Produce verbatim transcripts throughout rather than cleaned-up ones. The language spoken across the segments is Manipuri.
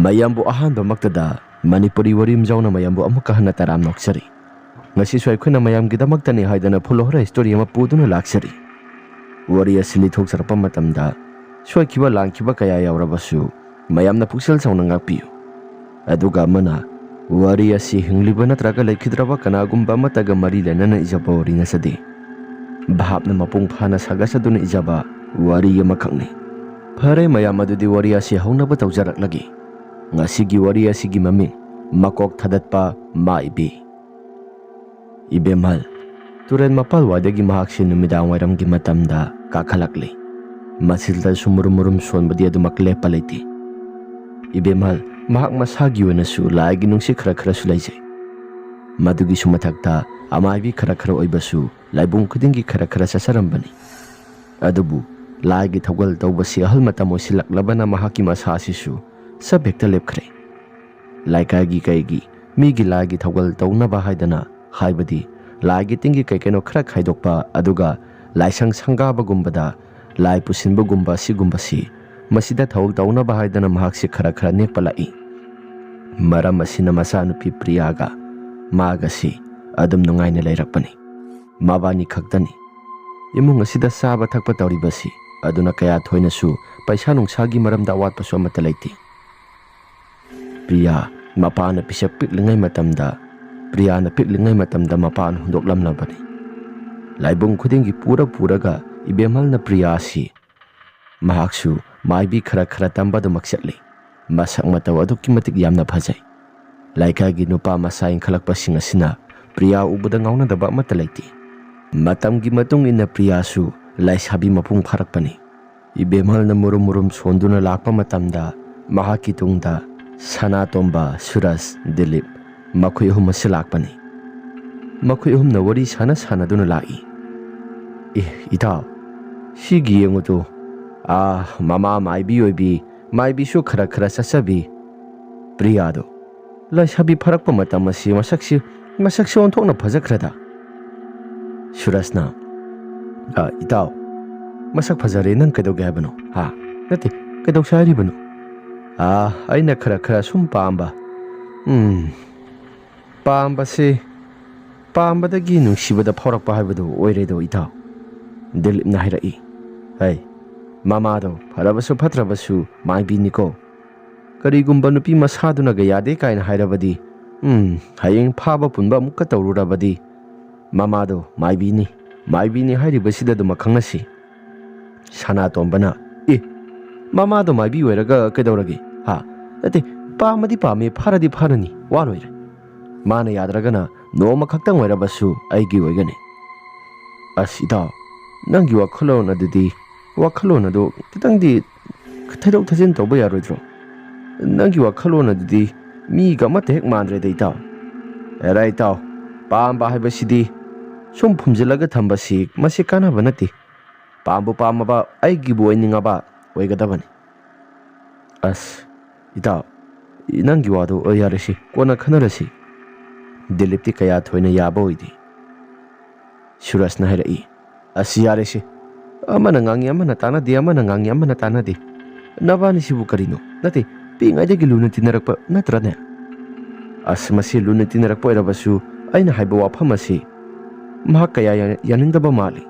ꯃꯌꯥꯝꯕꯨ ꯑꯍꯥꯟꯕꯃꯛꯇꯗ ꯃꯅꯤꯄꯨꯔꯤ ꯋꯥꯔꯤ ꯑꯃꯖꯥꯎꯅ ꯃꯌꯥꯝꯕꯨ ꯑꯃꯨꯛꯀ ꯍꯟꯅ ꯇꯔꯥꯝꯅ ꯑꯣꯛꯆꯔꯤ꯫ ꯉꯁꯤꯁꯨ ꯑꯩꯈꯣꯏꯅ ꯃꯌꯥꯝꯒꯤꯗꯃꯛꯇꯅꯤ ꯍꯥꯏꯗꯅ ꯐꯨꯜ ꯍꯣꯔꯔ ꯁ꯭ꯇꯣꯔꯤ ꯑꯃ ꯄꯨꯗꯨꯅ ꯂꯥꯛꯆꯔꯤ꯫ ꯋꯥꯔꯤ ꯑꯁꯤ ꯂꯤꯊꯣꯛꯆꯔꯛꯄ ꯃꯇꯝꯗ ꯁꯣꯏꯈꯤꯕ ꯂꯥꯟꯈꯤꯕ ꯀꯌꯥ ꯌꯥꯎꯔꯕꯁꯨ ꯃꯌꯥꯝꯅ ꯄꯨꯛꯆꯦꯜ ꯆꯥꯎꯅ ꯉꯥꯛꯄꯤꯌꯨ꯫ ꯑꯗꯨꯒ ꯑꯃꯅ, ꯋꯥꯔꯤ ꯑꯁꯤ ꯍꯤꯡꯂꯤꯕ ꯅꯠꯇ꯭ꯔꯒ ꯂꯩꯈꯤꯗ꯭ꯔꯕ ꯀꯅꯥꯒꯨꯝꯕ ꯑꯃꯠꯇꯒ ꯃꯔꯤ ꯂꯩꯅꯅ ꯏꯖꯕ ꯋꯥꯔꯤ ꯅꯠꯆꯗꯦ꯫ ꯚꯥꯞꯅ ꯃꯄꯨꯡ ꯐꯥꯅ ꯁꯥꯒꯠꯆꯗꯨꯅ ꯏꯖꯕ ꯋꯥꯔꯤ ꯑꯃꯈꯛꯅꯤ꯫ ꯐꯔꯦ ꯃꯌꯥꯝ, ꯑꯗꯨꯗꯤ ꯋꯥꯔꯤ ꯑꯁꯤ ꯍꯧꯅꯕ ꯇꯧꯖꯔꯛꯂꯒꯦ꯫ ꯉꯁꯤꯒꯤ ꯋꯥꯔꯤ ꯑꯁꯤꯒꯤ ꯃꯃꯤꯡ, ꯃꯀꯣꯛ ꯊꯥꯗꯠꯄ ꯃꯥꯏꯕꯤ꯫ ꯏꯕꯦꯝꯍꯜ, ꯇꯨꯔꯦꯜ ꯃꯄꯥꯜꯋꯥꯏꯗꯒꯤ ꯃꯍꯥꯛꯁꯦ ꯅꯨꯃꯤꯗꯥꯡ ꯋꯥꯏꯔꯝꯒꯤ ꯃꯇꯝꯗ ꯀꯥꯈꯠꯂꯛꯂꯤ꯫ ꯃꯁꯤꯗꯁꯨ ꯃꯨꯔꯨꯝ ꯃꯨꯔꯨꯝ ꯁꯣꯟꯕꯗꯤ ꯑꯗꯨꯃꯛ ꯂꯦꯞꯄ ꯂꯩꯇꯦ꯫ ꯏꯕꯦꯝꯍꯜ, ꯃꯍꯥꯛ ꯃꯁꯥꯒꯤ ꯑꯣꯏꯅꯁꯨ ꯂꯥꯏꯒꯤ ꯅꯨꯡꯁꯤꯠ ꯈꯔ ꯈꯔꯁꯨ ꯂꯩꯖꯩ꯫ ꯃꯗꯨꯒꯤꯁꯨ ꯃꯊꯛꯇ ꯑꯃꯥꯏꯕꯤ ꯈꯔ ꯈꯔ ꯑꯣꯏꯕꯁꯨ ꯂꯥꯏꯕꯨꯡ ꯈꯨꯗꯤꯡꯒꯤ ꯈꯔ ꯈꯔ ꯆꯠꯆꯔꯝꯕꯅꯤ꯫ ꯑꯗꯨꯕꯨ ꯂꯥꯏꯒꯤ ꯊꯧꯒꯜ ꯇꯧꯕꯁꯤ ꯑꯍꯜ ꯃꯇꯝ ꯑꯣꯏꯁꯤꯜꯂꯛꯂꯕꯅ ꯃꯍꯥꯛꯀꯤ ꯃꯁꯥ ꯑꯁꯤꯁꯨ ꯁꯞ ꯍꯦꯛꯇ ꯂꯦꯞꯈ꯭ꯔꯦ꯫ ꯂꯩꯀꯥꯏꯒꯤ ꯀꯩꯒꯤ ꯃꯤꯒꯤ ꯂꯥꯏꯒꯤ ꯊꯧꯒꯜ ꯇꯧꯅꯕ ꯍꯥꯏꯗꯅ, ꯍꯥꯏꯕꯗꯤ ꯂꯥꯏꯒꯤ ꯇꯤꯟꯒꯤ ꯀꯩ ꯀꯩꯅꯣ ꯈꯔ ꯈꯥꯏꯗꯣꯛꯄ, ꯑꯗꯨꯒ ꯂꯥꯏꯁꯪ ꯁꯪꯒꯥꯕꯒꯨꯝꯕꯗ ꯂꯥꯏ ꯄꯨꯁꯤꯟꯕꯒꯨꯝꯕ ꯁꯤꯒꯨꯝꯕꯁꯤ, ꯃꯁꯤꯗ ꯊꯧ ꯇꯧꯅꯕ ꯍꯥꯏꯗꯅ ꯃꯍꯥꯛꯁꯤ ꯈꯔ ꯈꯔ ꯅꯦꯛꯄ ꯂꯥꯛꯏ꯫ ꯃꯔꯝ ꯑꯁꯤꯅ ꯃꯆꯥꯅꯨꯄꯤ ꯄ꯭ꯔꯤꯌꯥꯒ ꯃꯥꯒꯁꯤ ꯑꯗꯨꯝ ꯅꯨꯡꯉꯥꯏꯅ ꯂꯩꯔꯛꯄꯅꯤ꯫ ꯃꯕꯥꯅꯤ ꯈꯛꯇꯅꯤ ꯏꯃꯨꯡ ꯑꯁꯤꯗ ꯆꯥꯕ ꯊꯛꯄ ꯇꯧꯔꯤꯕꯁꯤ, ꯑꯗꯨꯅ ꯀꯌꯥ ꯊꯣꯏꯅꯁꯨ ꯄꯩꯁꯥ ꯅꯨꯡꯁꯥꯒꯤ ꯃꯔꯝꯗ ꯑꯋꯥꯠꯄꯁꯨ ꯑꯃꯠꯇ ꯂꯩꯇꯦ꯫ ꯄ꯭ꯔꯤꯌꯥ ꯃꯄꯥꯅ ꯄꯤꯁꯛ ꯄꯤꯛꯂꯤꯉꯩ ꯃꯇꯝꯗ, ꯄ꯭ꯔꯤꯌꯥꯅ ꯄꯤꯛꯂꯤꯉꯩ ꯃꯇꯝꯗ ꯃꯄꯥꯅ ꯍꯨꯟꯗꯣꯛꯂꯝꯂꯕꯅꯤ꯫ ꯂꯥꯏꯕꯨꯡ ꯈꯨꯗꯤꯡꯒꯤ ꯄꯨꯔ ꯄꯨꯔꯒ ꯏꯕꯦꯝꯍꯜꯅ ꯄ꯭ꯔꯤꯌꯥ ꯑꯁꯤ, ꯃꯍꯥꯛꯁꯨ ꯃꯥꯏꯕꯤ ꯈꯔ ꯈꯔ ꯇꯝꯕ ꯑꯗꯨꯃꯛ ꯆꯠꯂꯤ꯫ ꯃꯁꯛ ꯃꯇꯧ ꯑꯗꯨꯛꯀꯤ ꯃꯇꯤꯛ ꯌꯥꯝꯅ ꯐꯖꯩ꯫ ꯂꯩꯀꯥꯏꯒꯤ ꯅꯨꯄꯥ ꯃꯆꯥ ꯏꯟꯈꯠꯂꯛꯄꯁꯤꯡ ꯑꯁꯤꯅ ꯄ꯭ꯔꯤꯌꯥ ꯎꯕꯗ ꯉꯥꯎꯅꯗꯕ ꯑꯃꯠꯇ ꯂꯩꯇꯦ꯫ ꯃꯇꯝꯒꯤ ꯃꯇꯨꯡ ꯏꯟꯅ ꯄ꯭ꯔꯤꯌꯥꯁꯨ ꯂꯥꯏꯁꯥꯕꯤ ꯃꯄꯨꯡ ꯐꯥꯔꯛꯄꯅꯤ꯫ ꯏꯕꯦꯝꯍꯜꯅ ꯃꯨꯔꯨꯝ ꯃꯨꯔꯨꯝ ꯁꯣꯟꯗꯨꯅ ꯂꯥꯛꯄ ꯃꯇꯝꯗ ꯃꯍꯥꯛꯀꯤ ꯇꯨꯡꯗ ꯁꯅꯥꯇꯣꯝꯕ, ꯁꯨꯔꯖ, ꯗꯤꯂꯤꯞ, ꯃꯈꯣꯏ ꯑꯍꯨꯝ ꯑꯁꯤ ꯂꯥꯛꯄꯅꯤ꯫ ꯃꯈꯣꯏ ꯑꯍꯨꯝꯅ ꯋꯥꯔꯤ ꯁꯥꯟꯅ ꯁꯥꯟꯅꯗꯨꯅ ꯂꯥꯛꯏ꯫ "ꯑꯦ, ꯏꯇꯥꯎ, ꯁꯤꯒꯤ ꯌꯦꯡꯉꯨꯇꯨ꯫ ꯑꯥ, ꯃꯃꯥ ꯃꯥꯏꯕꯤ ꯑꯣꯏꯕꯤ, ꯃꯥꯏꯕꯤꯁꯨ ꯈꯔ ꯈꯔ ꯆꯠꯆꯕꯤ꯫ ꯄ꯭ꯔꯤꯌꯥꯗꯣ ꯂꯩꯁꯥꯕꯤ ꯐꯥꯔꯛꯄ ꯃꯇꯝ ꯑꯁꯤ ꯃꯁꯛꯁꯤ, ꯃꯁꯛꯁꯤ ꯑꯣꯟꯊꯣꯛꯅ ꯐꯖꯈ꯭ꯔꯗ꯫" ꯁꯨꯔꯖꯅ, "ꯑ, ꯏꯇꯥꯎ, ꯃꯁꯛ ꯐꯖꯔꯦ, ꯅꯪ ꯀꯩꯗꯧꯒꯦ ꯍꯥꯏꯕꯅꯣ? ꯍꯥ? ꯅꯠꯇꯦ, ꯀꯩꯗꯧꯁꯦ ꯍꯥꯏꯔꯤꯕꯅꯣ?" ꯑꯥ, ꯑꯩꯅ ꯈꯔ ꯈꯔ ꯁꯨꯝ ꯄꯥꯝꯕ꯫ ꯎꯝ, ꯄꯥꯝꯕꯁꯦ, ꯄꯥꯝꯕꯗꯒꯤ ꯅꯨꯡꯁꯤꯕꯗ ꯐꯥꯎꯔꯛꯄ ꯍꯥꯏꯕꯗꯨ ꯑꯣꯏꯔꯦꯗꯣ, ꯏꯇꯥꯎ꯫ ꯗꯤꯂꯤꯞꯅ ꯍꯥꯏꯔꯛꯏ꯫ ꯍꯩ, ꯃꯃꯥꯗꯣ ꯐꯔꯕꯁꯨ ꯐꯠꯇ꯭ꯔꯕꯁꯨ ꯃꯥꯏꯕꯤꯅꯤꯀꯣ꯫ ꯀꯔꯤꯒꯨꯝꯕ ꯅꯨꯄꯤ ꯃꯁꯥꯗꯨꯅꯒ ꯌꯥꯗꯦ ꯀꯥꯏꯅ ꯍꯥꯏꯔꯕꯗꯤ, ꯎꯝ, ꯍꯌꯦꯡ ꯐꯥꯕ ꯄꯨꯟꯕ ꯑꯃꯨꯛꯀ ꯇꯧꯔꯨꯔꯕꯗꯤ, ꯃꯃꯥꯗꯣ ꯃꯥꯏꯕꯤꯅꯤ, ꯃꯥꯏꯕꯤꯅꯤ ꯍꯥꯏꯔꯤꯕꯁꯤꯗ ꯑꯗꯨꯃꯛ ꯈꯪꯅꯁꯤ꯫ ꯁꯅꯥꯇꯣꯝꯕꯅ, "ꯑꯦ, ꯃꯃꯥꯗꯣ ꯃꯥꯏꯕꯤ ꯑꯣꯏꯔꯒ ꯀꯩꯗꯧꯔꯒꯦ? ꯍꯥ? ꯅꯠꯇꯦ, ꯄꯥꯝꯃꯗꯤ ꯄꯥꯝꯃꯦ, ꯐꯥꯔꯗꯤ ꯐꯥꯔꯅꯤ, ꯋꯥ ꯂꯣꯏꯔꯦ꯫ ꯃꯥꯅ ꯌꯥꯗ꯭ꯔꯒꯅ ꯅꯣꯡꯃ ꯈꯛꯇꯪ ꯑꯣꯏꯔꯕꯁꯨ ꯑꯩꯒꯤ ꯑꯣꯏꯒꯅꯤ꯫" "ꯑꯁ ꯏꯇꯥꯎ, ꯅꯪꯒꯤ ꯋꯥꯈꯜꯂꯣꯟ ꯑꯗꯨꯗꯤ, ꯋꯥꯈꯜꯂꯣꯟ ꯑꯗꯨ ꯈꯤꯇꯪꯗꯤ ꯊꯩꯗꯣꯛ ꯊꯩꯖꯤꯟ ꯇꯧꯕ ꯌꯥꯔꯣꯏꯗ꯭ꯔꯣ? ꯅꯪꯒꯤ ꯋꯥꯈꯜꯂꯣꯟ ꯑꯗꯨꯗꯤ ꯃꯤꯒ ꯑꯃꯠꯇ ꯍꯦꯛ ꯃꯥꯟꯗ꯭ꯔꯦꯗ, ꯏꯇꯥꯎ꯫" "ꯑꯦꯔꯥ ꯏꯇꯥꯎ, ꯄꯥꯝꯕ ꯍꯥꯏꯕꯁꯤꯗꯤ ꯁꯨꯝ ꯐꯨꯝꯖꯤꯜꯂꯒ ꯊꯝꯕꯁꯤ ꯃꯁꯤ ꯀꯥꯟꯅꯕ ꯅꯠꯇꯦ꯫ ꯄꯥꯝꯕꯨ ꯄꯥꯝꯃꯕ, ꯑꯩꯒꯤꯕꯨ ꯑꯣꯏꯅꯤꯡꯉꯕ ꯑꯣꯏꯒꯗꯕꯅꯤ꯫" "ꯑꯁ, ꯏꯇꯥꯎ, ꯅꯪꯒꯤ ꯋꯥꯗꯣ, ꯑ, ꯌꯥꯔꯦꯁꯦ, ꯀꯣꯟꯅ ꯈꯟꯅꯔꯁꯤ꯫" ꯗꯤꯂꯤꯞꯇꯤ ꯀꯌꯥ ꯊꯣꯏꯅ ꯌꯥꯕ ꯑꯣꯏꯗꯦ꯫ ꯁꯨꯔꯖꯅ ꯍꯥꯏꯔꯛꯏ, "ꯑꯁ, ꯌꯥꯔꯦꯁꯦ꯫ ꯑꯃꯅ ꯉꯥꯡꯉꯤ, ꯑꯃꯅ ꯇꯥꯟꯅꯗꯦ, ꯑꯃꯅ ꯉꯥꯡꯉꯤ, ꯑꯃꯅ ꯇꯥꯟꯅꯗꯦ꯫ ꯅꯕꯥꯅꯤꯁꯤꯕꯨ ꯀꯔꯤꯅꯣ? ꯅꯠꯇꯦ, ꯄꯤꯛꯏꯉꯩꯗꯒꯤ ꯂꯨꯅ ꯇꯤꯟꯅꯔꯛꯄ ꯅꯠꯇ꯭ꯔꯅꯦ?" "ꯑꯁ, ꯃꯁꯤ ꯂꯨꯅ ꯇꯤꯟꯅꯔꯛꯄ ꯑꯣꯏꯔꯕꯁꯨ ꯑꯩꯅ ꯍꯥꯏꯕ ꯋꯥꯐꯝ ꯑꯁꯤ ꯃꯍꯥꯛ ꯀꯌꯥ ꯌꯥ-, ꯌꯥꯅꯤꯡꯗꯕ ꯃꯥꯜꯂꯤ꯫"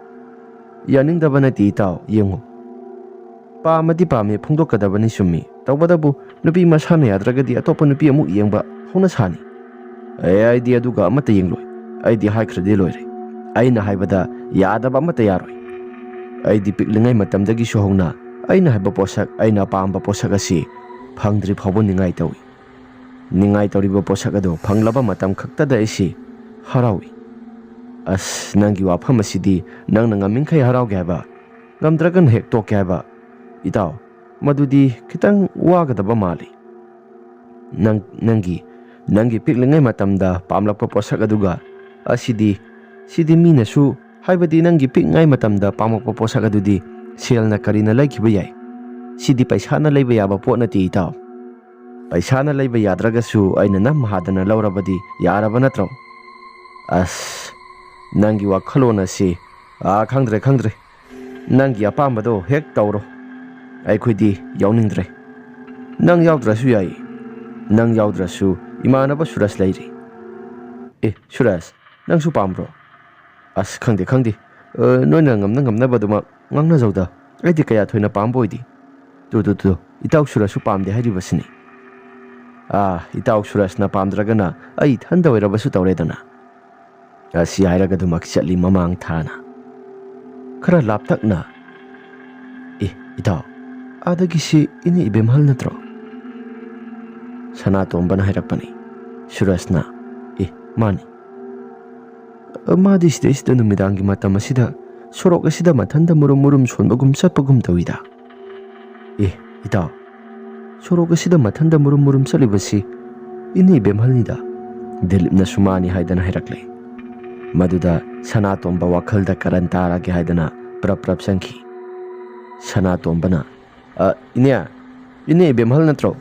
"ꯌꯥꯅꯤꯡꯗꯕ ꯅꯠꯇꯦ, ꯏꯇꯥꯎ, ꯌꯦꯡꯉꯨ꯫ ꯄꯥꯝꯃꯗꯤ ꯄꯥꯝꯃꯦ ꯐꯣꯡꯗꯣꯛꯀꯗꯕꯅꯤ, ꯆꯨꯝꯃꯤ꯫ ꯇꯧꯕꯇꯕꯨ ꯅꯨꯄꯤ ꯃꯁꯥꯅ ꯌꯥꯗ꯭ꯔꯒꯗꯤ ꯑꯇꯣꯞꯄ ꯅꯨꯄꯤ ꯑꯃꯨꯛ ꯌꯦꯡꯕ ꯍꯧꯅꯁꯥꯅꯤ꯫ ꯑꯦ, ꯑꯩꯗꯤ ꯑꯗꯨꯒ ꯑꯃꯠꯇ ꯌꯦꯡꯂꯣꯏ꯫ ꯑꯩꯗꯤ ꯍꯥꯏꯈ꯭ꯔꯗꯤ ꯂꯣꯏꯔꯦ꯫ ꯑꯩꯅ ꯍꯥꯏꯕꯗ ꯌꯥꯗꯕ ꯑꯃꯠꯇ ꯌꯥꯔꯣꯏ꯫ ꯑꯩꯗꯤ ꯄꯤꯛꯂꯤꯉꯩ ꯃꯇꯝꯗꯒꯤꯁꯨ ꯍꯧꯅ ꯑꯩꯅ ꯍꯥꯏꯕ ꯄꯣꯠꯁꯛ, ꯑꯩꯅ ꯑꯄꯥꯝꯕ ꯄꯣꯠꯁꯛ ꯑꯁꯤ ꯐꯪꯗ꯭ꯔꯤ ꯐꯥꯎꯕ ꯅꯤꯡꯉꯥꯏ ꯇꯧꯏ꯫ ꯅꯤꯡꯉꯥꯏ ꯇꯧꯔꯤꯕ ꯄꯣꯠꯁꯛ ꯑꯗꯨ ꯐꯪꯂꯕ ꯃꯇꯝ ꯈꯛꯇꯗ ꯑꯩꯁꯤ ꯍꯔꯥꯎꯏ꯫" "ꯑꯁ, ꯅꯪꯒꯤ ꯋꯥꯐꯝ ꯑꯁꯤꯗꯤ ꯅꯪꯅ ꯉꯝꯃꯤꯈꯩ ꯍꯔꯥꯎꯒꯦ ꯍꯥꯏꯕ, ꯉꯝꯗ꯭ꯔꯒꯅ ꯍꯦꯛ ꯇꯣꯛꯀꯦ ꯍꯥꯏꯕ꯫ ꯏꯇꯥꯎ, ꯃꯗꯨꯗꯤ ꯈꯤꯇꯪ ꯋꯥꯒꯗꯕ ꯃꯥꯜꯂꯤ꯫ ꯅꯪ, ꯅꯪꯒꯤ, ꯅꯪꯒꯤ ꯄꯤꯛꯂꯤꯉꯩ ꯃꯇꯝꯗ ꯄꯥꯝꯂꯛꯄ ꯄꯣꯠꯁꯛ ꯑꯗꯨꯒ ꯑꯁꯤꯗꯤ, ꯁꯤꯗꯤ ꯃꯤꯅꯁꯨ, ꯍꯥꯏꯕꯗꯤ ꯅꯪꯒꯤ ꯄꯤꯛꯂꯤꯉꯩ ꯃꯇꯝꯗ ꯄꯥꯝꯂꯛꯄ ꯄꯣꯠꯁꯛ ꯑꯗꯨꯗꯤ ꯁꯦꯜꯅ ꯀꯔꯤꯅ ꯂꯩꯈꯤꯕ ꯌꯥꯏ? ꯁꯤꯗꯤ ꯄꯩꯁꯥꯅ ꯂꯩꯕ ꯌꯥꯕ ꯄꯣꯠ ꯅꯠꯇꯦ, ꯏꯇꯥꯎ꯫ ꯄꯩꯁꯥꯅ ꯂꯩꯕ ꯌꯥꯗ꯭ꯔꯒꯁꯨ ꯑꯩꯅ ꯅꯝ ꯍꯥꯗꯅ ꯂꯧꯔꯕꯗꯤ ꯌꯥꯔꯕ ꯅꯠꯇ꯭ꯔꯣ?" "ꯑꯁ, ꯅꯪꯒꯤ ꯋꯥꯈꯜꯂꯣꯟ ꯑꯁꯤ, ꯑꯥ, ꯈꯪꯗ꯭ꯔꯦ, ꯈꯪꯗ꯭ꯔꯦ꯫ ꯅꯪꯒꯤ ꯑꯄꯥꯝꯕꯗꯣ ꯍꯦꯛ ꯇꯧꯔꯣ꯫ ꯑꯩꯈꯣꯏꯗꯤ ꯌꯥꯎꯅꯤꯡꯗ꯭ꯔꯦ꯫" "ꯅꯪ ꯌꯥꯎꯗ꯭ꯔꯁꯨ ꯌꯥꯏ꯫ ꯅꯪ ꯌꯥꯎꯗ꯭ꯔꯁꯨ ꯏꯃꯥꯟꯅꯕ ꯁꯨꯔꯖ ꯂꯩꯔꯤ꯫ ꯑꯦ, ꯁꯨꯔꯖ, ꯅꯪꯁꯨ ꯄꯥꯝꯕ꯭ꯔꯣ?" "ꯑꯁ, ꯈꯪꯗꯦ, ꯈꯪꯗꯦ꯫ ꯑ, ꯅꯣꯏꯅ ꯉꯝꯅ ꯉꯝꯅꯕ ꯑꯗꯨꯃꯛ ꯉꯥꯡꯅꯖꯧꯗ꯫ ꯑꯩꯗꯤ ꯀꯌꯥ ꯊꯣꯏꯅ ꯄꯥꯝꯕ ꯑꯣꯏꯗꯦ꯫ ꯇꯨ, ꯇꯨ, ꯇꯨ, ꯏꯇꯥꯎ ꯁꯨꯔꯖꯁꯨ ꯄꯥꯝꯗꯦ ꯍꯥꯏꯔꯤꯕꯁꯤꯅꯤ꯫ ꯑꯥ, ꯏꯇꯥꯎ ꯁꯨꯔꯖꯅ ꯄꯥꯝꯗ꯭ꯔꯒꯅ ꯑꯩ ꯏꯊꯟꯗ ꯑꯣꯏꯔꯕꯁꯨ ꯇꯧꯔꯦꯗꯅ꯫" ꯑꯁꯤ ꯍꯥꯏꯔꯒ ꯑꯗꯨꯃꯛ ꯆꯠꯂꯤ ꯃꯃꯥꯡ ꯊꯥꯅ꯫ ꯈꯔ ꯂꯥꯞꯇꯛꯅ, "ꯑꯦ, ꯏꯇꯥꯎ, ꯑꯥꯗꯒꯤꯁꯤ ꯏꯅꯦ ꯏꯕꯦꯝꯍꯜ ꯅꯠꯇ꯭ꯔꯣ?" ꯁꯅꯥꯇꯣꯝꯕꯅ ꯍꯥꯏꯔꯛꯄꯅꯤ꯫ ꯁꯨꯔꯖꯅ, "ꯑꯦ, ꯃꯥꯅꯤ꯫ ꯃꯥꯗꯤ ꯁꯤꯗꯩꯁꯤꯗ ꯅꯨꯃꯤꯗꯥꯡꯒꯤ ꯃꯇꯝ ꯑꯁꯤꯗ ꯁꯣꯔꯣꯛ ꯑꯁꯤꯗ ꯃꯊꯟꯇ ꯃꯨꯔꯨꯝ ꯃꯨꯔꯨꯝ ꯁꯣꯟꯕꯒꯨꯝ ꯆꯠꯄꯒꯨꯝ ꯇꯧꯏꯗ꯫" "ꯑꯦ, ꯏꯇꯥꯎ, ꯁꯣꯔꯣꯛ ꯑꯁꯤꯗ ꯃꯊꯟꯇ ꯃꯨꯔꯨꯝ ꯃꯨꯔꯨꯝ ꯆꯠꯂꯤꯕꯁꯤ ꯏꯅꯦ ꯏꯕꯦꯝꯍꯜꯅꯤꯗ꯫" ꯗꯤꯂꯤꯞꯅꯁꯨ ꯃꯥꯅꯤ ꯍꯥꯏꯗꯅ ꯍꯥꯏꯔꯛꯂꯦ꯫ ꯃꯗꯨꯗ ꯁꯅꯥꯇꯣꯝꯕ ꯋꯥꯈꯜꯗ ꯀꯔꯟ ꯇꯥꯔꯒꯦ ꯍꯥꯏꯗꯅ ꯄ꯭ꯔꯞ ꯄ꯭ꯔꯞ ꯆꯪꯈꯤ꯫ ꯁꯅꯥꯇꯣꯝꯕꯅ, "ꯑ, ꯏꯅꯦ, ꯏꯅꯦ ꯏꯕꯦꯝꯍꯜ ꯅꯠꯇ꯭ꯔꯣ?"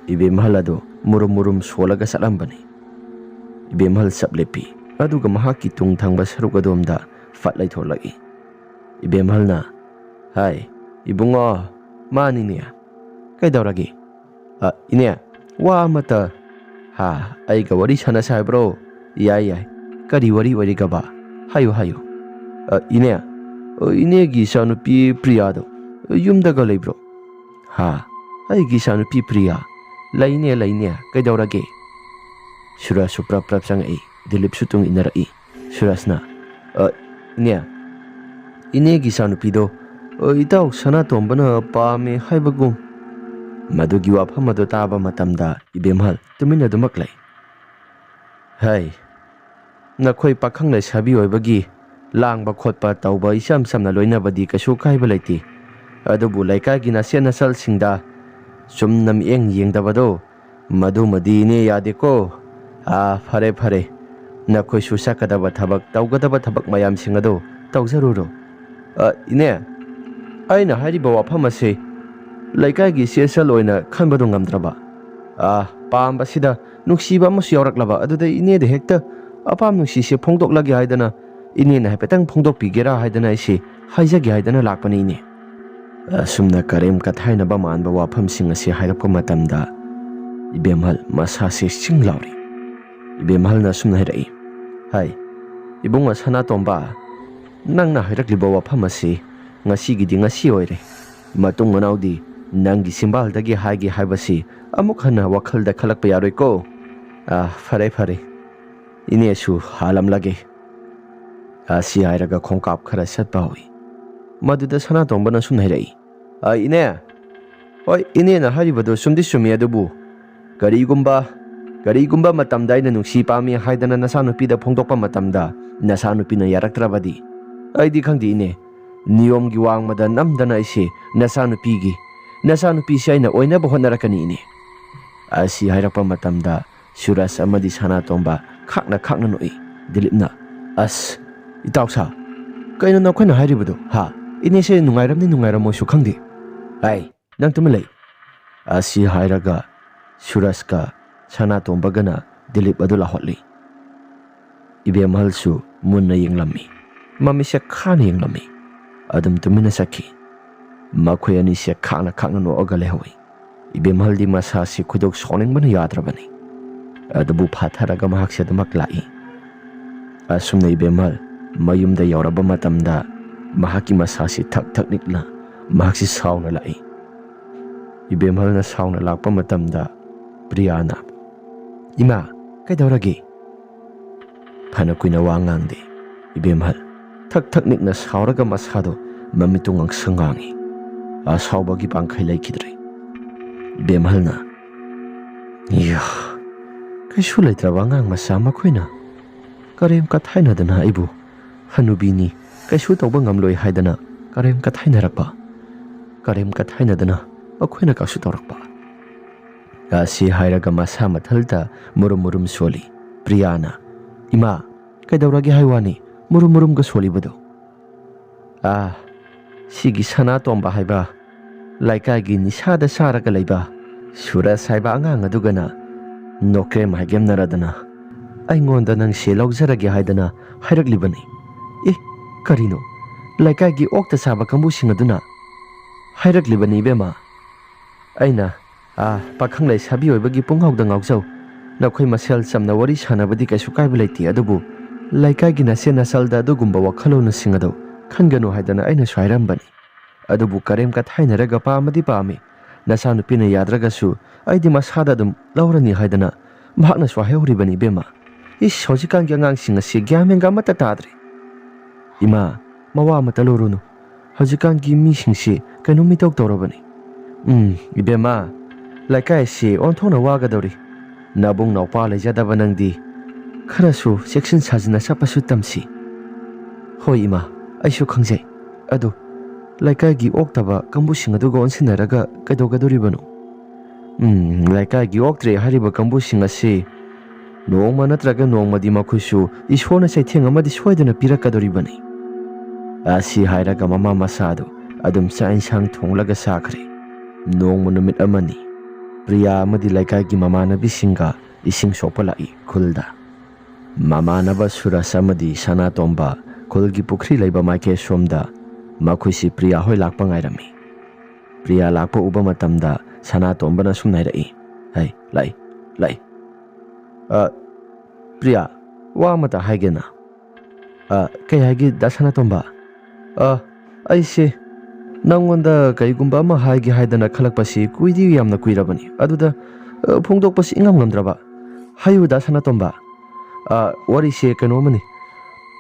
ꯏꯕꯦꯝꯍꯜ ꯑꯗꯨ ꯃꯨꯔꯨꯝ ꯃꯨꯔꯨꯝ ꯁꯣꯜꯂꯒ ꯆꯠꯂꯝꯕꯅꯤ꯫ ꯏꯕꯦꯝꯍꯜ ꯆꯞ ꯂꯦꯞꯄꯤ, ꯑꯗꯨꯒ ꯃꯍꯥꯛꯀꯤ ꯇꯨꯡ ꯊꯪꯕ ꯁꯔꯨꯛ ꯑꯗꯣꯝꯗ ꯐꯠ ꯂꯩꯊꯣꯛꯂꯛꯏ꯫ ꯏꯕꯦꯝꯍꯜꯅ, "ꯍꯥꯏ, ꯏꯕꯨꯡꯉꯣ, ꯃꯥꯅꯤꯅꯦ꯫ ꯀꯩꯗꯧꯔꯒꯦ?" "ꯑ, ꯏꯅꯦ, ꯋꯥ ꯑꯃꯇ꯫" "ꯍꯥ, ꯑꯩꯒ ꯋꯥꯔꯤ ꯁꯥꯟꯅꯁꯦ ꯍꯥꯏꯕ꯭ꯔꯣ?" "ꯌꯥꯏ, ꯌꯥꯏ꯫ ꯀꯔꯤ ꯋꯥꯔꯤ ꯑꯣꯏꯔꯤꯒꯕ? ꯍꯥꯏꯌꯨ, ꯍꯥꯏꯌꯨ꯫" "ꯑ, ꯏꯅꯦ, ꯑ, ꯏꯅꯦꯒꯤ ꯏꯆꯥꯅꯨꯄꯤ ꯄ꯭ꯔꯤꯌꯥꯗꯣ ꯌꯨꯝꯗꯒ ꯂꯩꯕ꯭ꯔꯣ?" "ꯍꯥ, ꯑꯩꯒꯤ ꯏꯆꯥꯅꯨꯄꯤ ꯄ꯭ꯔꯤꯌꯥ? ꯂꯩꯅꯦ, ꯂꯩꯅꯦ꯫ ꯀꯩꯗꯧꯔꯒꯦ?" ꯁꯨꯔꯖꯁꯨ ꯄ꯭ꯔꯞ ꯄ꯭ꯔꯞ ꯆꯪꯉꯛꯏ꯫ ꯗꯤꯂꯤꯞꯁꯨ ꯇꯨꯡ ꯏꯟꯅꯔꯛꯏ꯫ ꯁꯨꯔꯖꯅ, "ꯑ, ꯏꯅꯦ, ꯏꯅꯦꯒꯤ ꯏꯆꯥꯅꯨꯄꯤꯗꯣ, ꯑ, ꯏꯇꯥꯎ ꯁꯅꯥꯇꯣꯝꯕꯅ ꯄꯥꯝꯃꯦ ꯍꯥꯏꯕꯒꯨꯝ꯫" ꯃꯗꯨꯒꯤ ꯋꯥꯐꯝ ꯑꯗꯨ ꯇꯥꯕ ꯃꯇꯝꯗ ꯏꯕꯦꯝꯍꯜ ꯇꯨꯃꯤꯟꯅ ꯑꯗꯨꯃꯛ ꯂꯩ꯫ "ꯍꯩ, ꯅꯈꯣꯏ ꯄꯥꯈꯪ ꯂꯩꯁꯥꯕꯤ ꯑꯣꯏꯕꯒꯤ ꯂꯥꯡꯕ ꯈꯣꯠꯄ ꯇꯧꯕ ꯏꯆꯝ ꯆꯝꯅ ꯂꯣꯏꯅꯕꯗꯤ ꯀꯩꯁꯨ ꯀꯥꯏꯕ ꯂꯩꯇꯦ꯫ ꯑꯗꯨꯕꯨ ꯂꯩꯀꯥꯏꯒꯤ ꯅꯆꯦꯠ ꯅꯆꯜꯁꯤꯡꯗ ꯆꯨꯝꯅ ꯃꯤꯠꯌꯦꯡ ꯌꯦꯡꯗꯕꯗꯣ, ꯃꯗꯨꯃꯗꯤ ꯏꯅꯦ ꯌꯥꯗꯦꯀꯣ꯫ ꯑꯥ, ꯐꯔꯦ, ꯐꯔꯦ꯫ ꯅꯈꯣꯏꯁꯨ ꯆꯠꯀꯗꯕ ꯊꯕꯛ, ꯇꯧꯒꯗꯕ ꯊꯕꯛ ꯃꯌꯥꯝꯁꯤꯡ ꯑꯗꯨ ꯇꯧꯖꯔꯨꯔꯣ꯫" "ꯑ, ꯏꯅꯦ, ꯑꯩꯅ ꯍꯥꯏꯔꯤꯕ ꯋꯥꯐꯝ ꯑꯁꯤ ꯂꯩꯀꯥꯏꯒꯤ ꯏꯆꯦ ꯏꯆꯜ ꯑꯣꯏꯅ ꯈꯟꯕꯗꯨ ꯉꯝꯗ꯭ꯔꯕ? ꯑ, ꯄꯥꯝꯕꯁꯤꯗ ꯅꯨꯡꯁꯤꯕ ꯑꯃꯁꯨ ꯌꯥꯎꯔꯛꯂꯕ, ꯑꯗꯨꯗ ꯏꯅꯦꯗ ꯍꯦꯛꯇ ꯑꯄꯥꯝ ꯅꯨꯡꯁꯤꯁꯦ ꯐꯣꯡꯗꯣꯛꯂꯒꯦ ꯍꯥꯏꯗꯅ, ꯏꯅꯦꯅ ꯍꯥꯏꯐꯦꯠꯇꯪ ꯐꯣꯡꯗꯣꯛꯄꯤꯒꯦꯔꯥ ꯍꯥꯏꯗꯅ ꯑꯩꯁꯦ ꯍꯥꯏꯖꯒꯦ ꯍꯥꯏꯗꯅ ꯂꯥꯛꯄꯅꯤ, ꯏꯅꯦ꯫" ꯑꯁꯨꯝꯅ ꯀꯔꯦꯝ ꯀꯊꯥꯏꯅꯕ ꯃꯥꯟꯕ ꯋꯥꯐꯝꯁꯤꯡ ꯑꯁꯤ ꯍꯥꯏꯔꯛꯄ ꯃꯇꯝꯗ ꯏꯕꯦꯝꯍꯜ ꯃꯁꯥꯁꯦ ꯆꯤꯡ ꯂꯥꯎꯔꯤ꯫ ꯏꯕꯦꯝꯍꯜꯅ ꯑꯁꯨꯝꯅ ꯍꯥꯏꯔꯛꯏ, "ꯍꯥꯏ, ꯏꯕꯨꯡꯉꯣ ꯁꯅꯥꯇꯣꯝꯕ, ꯅꯪꯅ ꯍꯥꯏꯔꯛꯂꯤꯕ ꯋꯥꯐꯝ ꯑꯁꯤ ꯉꯁꯤꯒꯤꯗꯤ ꯉꯁꯤ ꯑꯣꯏꯔꯦ꯫ ꯃꯇꯨꯡ ꯃꯅꯥꯎꯗꯤ ꯅꯪꯒꯤ ꯆꯤꯝꯕꯥꯜꯗꯒꯤ ꯍꯥꯏꯒꯦ ꯍꯥꯏꯕꯁꯤ ꯑꯃꯨꯛ ꯍꯟꯅ ꯋꯥꯈꯜꯗ ꯈꯜꯂꯛꯄ ꯌꯥꯔꯣꯏꯀꯣ꯫ ꯑꯥ, ꯐꯔꯦ ꯐꯔꯦ, ꯏꯅꯦꯁꯨ ꯍꯥꯜꯂꯝꯂꯒꯦ"꯫ ꯑꯁꯤ ꯍꯥꯏꯔꯒ ꯈꯣꯡꯀꯥꯞ ꯈꯔ ꯆꯠꯄ ꯍꯧꯏ꯫ ꯃꯗꯨꯗ ꯁꯅꯥꯇꯣꯝꯕꯅ ꯁꯨꯝ ꯍꯥꯏꯔꯛꯏ, "ꯑ, ꯏꯅꯦ, ꯍꯣꯏ, ꯏꯅꯦꯅ ꯍꯥꯏꯔꯤꯕꯗꯨ ꯆꯨꯝꯗꯤ ꯆꯨꯝꯃꯤ, ꯑꯗꯨꯕꯨ ꯀꯔꯤꯒꯨꯝꯕ, ꯀꯔꯤꯒꯨꯝꯕ ꯃꯇꯝꯗ ꯑꯩꯅ ꯅꯨꯡꯁꯤ ꯄꯥꯝꯃꯤ ꯍꯥꯏꯗꯅ ꯅꯆꯥꯅꯨꯄꯤꯗ ꯐꯣꯡꯗꯣꯛꯄ ꯃꯇꯝꯗ ꯅꯆꯥꯅꯨꯄꯤꯅ ꯌꯥꯔꯛꯇ꯭ꯔꯕꯗꯤ? ꯑꯩꯗꯤ ꯈꯪꯗꯦ, ꯏꯅꯦ꯫ ꯅꯤꯌꯣꯝꯒꯤ ꯋꯥꯡꯃꯗ ꯅꯝꯗꯅ ꯑꯩꯁꯦ ꯅꯆꯥꯅꯨꯄꯤꯒꯤ, ꯅꯆꯥꯅꯨꯄꯤꯁꯦ ꯑꯩꯅ ꯑꯣꯏꯅꯕ ꯍꯣꯠꯅꯔꯛꯀꯅꯤ, ꯏꯅꯦ"꯫ ꯑꯁꯤ ꯍꯥꯏꯔꯛꯄ ꯃꯇꯝꯗ ꯁꯨꯔꯖ ꯑꯃꯗꯤ ꯁꯅꯥꯇꯣꯝꯕ ꯈꯥꯛꯅ ꯈꯥꯛꯅ ꯅꯣꯛꯏ꯫ ꯗꯤꯂꯤꯞꯅ, "ꯑꯁ, ꯏꯇꯥꯎꯁꯥ, ꯀꯩꯅꯣ ꯅꯈꯣꯏꯅ ꯍꯥꯏꯔꯤꯕꯗꯨ, ꯍꯥ? ꯏꯅꯦꯁꯦ ꯅꯨꯡꯉꯥꯏꯔꯝꯅꯤ ꯅꯨꯡꯉꯥꯏꯔꯝꯃꯣꯏꯁꯨ ꯈꯪꯗꯦ꯫ ꯑꯩ, ꯅꯪ ꯇꯨꯃꯤꯟ ꯂꯩ"꯫ ꯑꯁꯤ ꯍꯥꯏꯔꯒ ꯁꯨꯔꯖꯀ ꯁꯅꯥꯇꯣꯝꯕꯒꯅ ꯗꯤꯂꯤꯞ ꯑꯗꯨ ꯂꯥꯎꯍꯠꯂꯤ꯫ ꯏꯕꯦꯝꯍꯜꯁꯨ ꯃꯨꯟꯅ ꯌꯦꯡꯂꯝꯃꯤ꯫ ꯃꯃꯤꯠꯁꯦ ꯈꯥꯅ ꯌꯦꯡꯂꯝꯃꯤ꯫ ꯑꯗꯨꯝ ꯇꯨꯃꯤꯟꯅ ꯆꯠꯈꯤ꯫ ꯃꯈꯣꯏ ꯑꯅꯤꯁꯦ ꯈꯥꯛꯅ ꯈꯥꯛꯅ ꯅꯣꯛꯑꯒ ꯂꯩꯍꯧꯏ꯫ ꯏꯕꯦꯝꯍꯜꯗꯤ ꯃꯁꯥꯁꯤ ꯈꯣꯏꯗꯧ ꯁꯥꯎꯅꯤꯡꯕꯅ ꯌꯥꯗ꯭ꯔꯕꯅꯤ꯫ ꯑꯗꯨꯕꯨ ꯐꯥꯊꯔꯒ ꯃꯍꯥꯛꯁꯦ ꯑꯗꯨꯃꯛ ꯂꯥꯛꯏ꯫ ꯑꯁꯨꯝꯅ ꯏꯕꯦꯝꯍꯜ ꯃꯌꯨꯝꯗ ꯌꯧꯔꯕ ꯃꯇꯝꯗ ꯃꯍꯥꯛꯀꯤ ꯃꯁꯥꯁꯤ ꯊꯛ ꯊꯛ ꯅꯤꯛꯅ ꯃꯍꯥꯛꯁꯤ ꯁꯥꯎꯅ ꯂꯥꯛꯏ꯫ ꯏꯕꯦꯝꯍꯜꯅ ꯁꯥꯎꯅ ꯂꯥꯛꯄ ꯃꯇꯝꯗ ꯄ꯭ꯔꯤꯌꯥꯅ, "ꯏꯃꯥ, ꯀꯩꯗꯧꯔꯒꯦ?" ꯐꯅ ꯀꯨꯏꯅ ꯋꯥ ꯉꯥꯡꯗꯦ꯫ ꯏꯕꯦꯝꯍꯜ ꯊꯛ ꯊꯛ ꯅꯤꯛꯅ ꯁꯥꯎꯔꯒ ꯃꯁꯥꯗꯣ ꯃꯃꯤꯠꯇꯨ ꯉꯥꯡꯁꯪ ꯉꯥꯡꯏ꯫ ꯑꯁꯥꯎꯕꯒꯤ ꯄꯥꯡꯈꯩ ꯂꯩꯈꯤꯗ꯭ꯔꯦ꯫ ꯏꯕꯦꯝꯍꯜꯅ, "ꯏꯌꯥ, ꯀꯩꯁꯨ ꯂꯩꯇ꯭ꯔꯕ ꯑꯉꯥꯡ ꯃꯆꯥ ꯃꯈꯣꯏꯅ ꯀꯔꯦꯝ ꯀꯊꯥꯏꯅꯗꯅ ꯑꯩꯕꯨ ꯍꯅꯨꯕꯤꯅꯤ, ꯀꯩꯁꯨ ꯇꯧꯕ ꯉꯝꯂꯣꯏ ꯍꯥꯏꯗꯅ ꯀꯔꯦꯝ ꯀꯊꯥꯏꯅꯔꯛꯄ, ꯀꯔꯦꯝ ꯀꯊꯥꯏꯅꯗꯅ ꯃꯈꯣꯏꯅ ꯀꯩꯁꯨ ꯇꯧꯔꯛꯄ"꯫ ꯑꯁꯤ ꯍꯥꯏꯔꯒ ꯃꯁꯥ ꯃꯊꯜꯇ ꯃꯨꯔꯨꯝ ꯃꯨꯔꯨꯝ ꯁꯣꯜꯂꯤ꯫ ꯄ꯭ꯔꯤꯌꯥꯅ, "ꯏꯃꯥ, ꯀꯩꯗꯧꯔꯒꯦ ꯍꯥꯏ ꯋꯥꯅꯤ ꯃꯨꯔꯨꯝ ꯃꯨꯔꯨꯝꯒ ꯁꯣꯜꯂꯤꯕꯗꯨ?" "ꯑꯥ, ꯁꯤꯒꯤ ꯁꯅꯥꯇꯣꯝꯕ ꯍꯥꯏꯕ ꯂꯩꯀꯥꯏꯒꯤ ꯅꯤꯁꯥꯗ ꯆꯥꯔꯒ ꯂꯩꯕ ꯁꯨꯔꯖ ꯍꯥꯏꯕ ꯑꯉꯥꯡ ꯑꯗꯨꯒꯅ ꯅꯣꯀ꯭ꯔꯦꯝ ꯍꯥꯏꯒꯦꯝꯅꯔꯗꯅ ꯑꯩꯉꯣꯟꯗ ꯅꯪꯁꯦ ꯂꯧꯖꯔꯒꯦ ꯍꯥꯏꯗꯅ ꯍꯥꯏꯔꯛꯂꯤꯕꯅꯤ꯫ ꯑꯦ, ꯀꯔꯤꯅꯣ? ꯂꯩꯀꯥꯏꯒꯤ ꯑꯣꯛꯇ ꯆꯥꯕ ꯀꯥꯡꯕꯨꯁꯤꯡ ꯑꯗꯨꯅ ꯍꯥꯏꯔꯛꯂꯤꯕꯅꯤ ꯏꯕꯦꯝꯃ꯫ ꯑꯩꯅ, "ꯑꯥ, ꯄꯥꯈꯪ ꯂꯩꯁꯥꯕꯤ ꯑꯣꯏꯕꯒꯤ ꯄꯨꯡꯉꯥꯎꯗ ꯉꯥꯎꯖꯧ꯫ ꯅꯈꯣꯏ ꯃꯁꯦꯜ ꯆꯝꯅ ꯋꯥꯔꯤ ꯁꯥꯟꯅꯕꯗꯤ ꯀꯩꯁꯨ ꯀꯥꯏꯕ ꯂꯩꯇꯦ, ꯑꯗꯨꯕꯨ ꯂꯩꯀꯥꯏꯒꯤ ꯅꯆꯦ ꯅꯆꯜꯗ ꯑꯗꯨꯒꯨꯝꯕ ꯋꯥꯈꯜꯂꯣꯟꯁꯤꯡ ꯑꯗꯨ ꯈꯟꯒꯅꯨ ꯍꯥꯏꯗꯅ ꯑꯩꯅꯁꯨ ꯍꯥꯏꯔꯝꯕꯅꯤ꯫ ꯑꯗꯨꯕꯨ ꯀꯔꯦꯝ ꯀꯊꯥꯏꯅꯔꯒ ꯄꯥꯝꯃꯗꯤ ꯄꯥꯝꯃꯤ꯫ ꯅꯆꯥꯅꯨꯄꯤꯅ ꯌꯥꯗ꯭ꯔꯒꯁꯨ ꯑꯩꯗꯤ ꯃꯁꯥꯗ ꯑꯗꯨꯝ ꯂꯧꯔꯅꯤ" ꯍꯥꯏꯗꯅ ꯃꯍꯥꯛꯅꯁꯨ ꯍꯥꯏꯍꯧꯔꯤꯕꯅꯤ ꯏꯕꯦꯝꯃ꯫ ꯏꯁ, ꯍꯧꯖꯤꯛꯀꯥꯟꯒꯤ ꯑꯉꯥꯡꯁꯤꯡ ꯑꯁꯤ ꯒ꯭ꯌꯥꯟ ꯃꯦꯟꯒ ꯑꯃꯠꯇ ꯇꯥꯗ꯭ꯔꯦ꯫ ꯏꯃꯥ, ꯃꯋꯥ ꯑꯃ ꯇꯂꯨꯔꯨꯅꯨ꯫ ꯍꯧꯖꯤꯛꯀꯥꯟꯒꯤ ꯃꯤꯁꯤꯡꯁꯤ ꯀꯩꯅꯣꯝ ꯏꯇꯧ ꯇꯧꯔꯕꯅꯤ꯫ ꯎꯝ, ꯏꯕꯦꯝꯃ, ꯂꯩꯀꯥꯏꯁꯤ ꯑꯣꯟꯊꯣꯛꯅ ꯋꯥꯒꯗꯧꯔꯤ꯫ ꯅꯕꯨꯡ ꯅꯧꯄꯥ ꯂꯩꯖꯗꯕ ꯅꯪꯗꯤ ꯈꯔꯁꯨ ꯆꯦꯛꯁꯤꯟ ꯁꯥꯖꯤꯟꯅ ꯆꯠꯄꯁꯨ ꯇꯝꯁꯤ꯫ ꯍꯣꯏ ꯏꯃꯥ, ꯑꯩꯁꯨ ꯈꯪꯖꯩ꯫ ꯑꯗꯨ ꯂꯩꯀꯥꯏꯒꯤ ꯑꯣꯛꯇꯕ ꯀꯥꯡꯕꯨꯁꯤꯡ ꯑꯗꯨꯒ ꯑꯣꯟꯁꯤꯟꯅꯔꯒ ꯀꯩꯗꯧꯒꯗꯧꯔꯤꯕꯅꯣ? ꯎꯝ, ꯂꯩꯀꯥꯏꯒꯤ ꯑꯣꯛꯇ꯭ꯔꯦ ꯍꯥꯏꯔꯤꯕ ꯀꯥꯡꯕꯨꯁꯤꯡ ꯑꯁꯤ ꯅꯣꯡꯃ ꯅꯠꯇ꯭ꯔꯒ ꯅꯣꯡꯃꯗꯤ ꯃꯈꯣꯏꯁꯨ ꯏꯁꯣꯔꯅ ꯆꯩꯊꯦꯡ ꯑꯃꯗꯤ ꯁꯣꯏꯗꯅ ꯄꯤꯔꯛꯀꯗꯧꯔꯤꯕꯅꯤ꯫ ꯑꯁꯤ ꯍꯥꯏꯔꯒ ꯃꯃꯥ ꯃꯆꯥꯗꯨ ꯑꯗꯨꯝ ꯆꯥꯛ ꯏꯟꯁꯥꯡ ꯊꯣꯡꯂꯒ ꯆꯥꯈ꯭ꯔꯦ꯫ ꯅꯣꯡꯃ ꯅꯨꯃꯤꯠ ꯑꯃꯅꯤ, ꯄ꯭ꯔꯤꯌꯥ ꯑꯃꯗꯤ ꯂꯩꯀꯥꯏꯒꯤ ꯃꯃꯥꯟꯅꯕꯤꯁꯤꯡꯒ ꯏꯁꯤꯡ ꯁꯣꯛꯄ ꯂꯥꯛꯏ ꯈꯨꯜꯗ꯫ ꯃꯃꯥꯟꯅꯕ ꯁꯨꯔꯖ ꯑꯃꯗꯤ ꯁꯅꯥꯇꯣꯝꯕ ꯈꯨꯜꯒꯤ ꯄꯨꯈ꯭ꯔꯤ ꯂꯩꯕ ꯃꯥꯏꯀꯩ ꯁꯣꯝꯗ ꯃꯈꯣꯏꯁꯤ ꯄ꯭ꯔꯤꯌꯥ ꯍꯣꯏ ꯂꯥꯛꯄ ꯉꯥꯏꯔꯝꯃꯤ꯫ ꯄ꯭ꯔꯤꯌꯥ ꯂꯥꯛꯄ ꯎꯕ ꯃꯇꯝꯗ ꯁꯅꯥꯇꯣꯝꯕꯅ ꯁꯨꯝ ꯍꯥꯏꯔꯛꯏ, "ꯍꯩ, ꯂꯥꯛꯏ, ꯂꯥꯛꯏ꯫ ꯑ, ꯄ꯭ꯔꯤꯌꯥ, ꯋꯥ ꯑꯃꯇ ꯍꯥꯏꯒꯦꯅ꯫" "ꯑ, ꯀꯩ ꯍꯥꯏꯒꯦ ꯗꯥ ꯁꯅꯥꯇꯣꯝꯕ?" "ꯑ, ꯑꯩꯁꯦ ꯅꯪꯉꯣꯟꯗ ꯀꯩꯒꯨꯝꯕ ꯑꯃ ꯍꯥꯏꯒꯦ ꯍꯥꯏꯗꯅ ꯈꯜꯂꯛꯄꯁꯤ ꯀꯨꯏꯗꯤ ꯌꯥꯝꯅ ꯀꯨꯏꯔꯕꯅꯤ꯫ ꯑꯗꯨꯗ, ꯑ, ꯐꯣꯡꯗꯣꯛꯄꯁꯤ ꯏꯉꯝ ꯉꯝꯗ꯭ꯔꯕ꯫ ꯍꯥꯏꯌꯨ ꯗꯥ ꯁꯅꯥꯇꯣꯝꯕ꯫" "ꯑ, ꯋꯥꯔꯤꯁꯦ ꯀꯩꯅꯣꯝꯃꯅꯤ꯫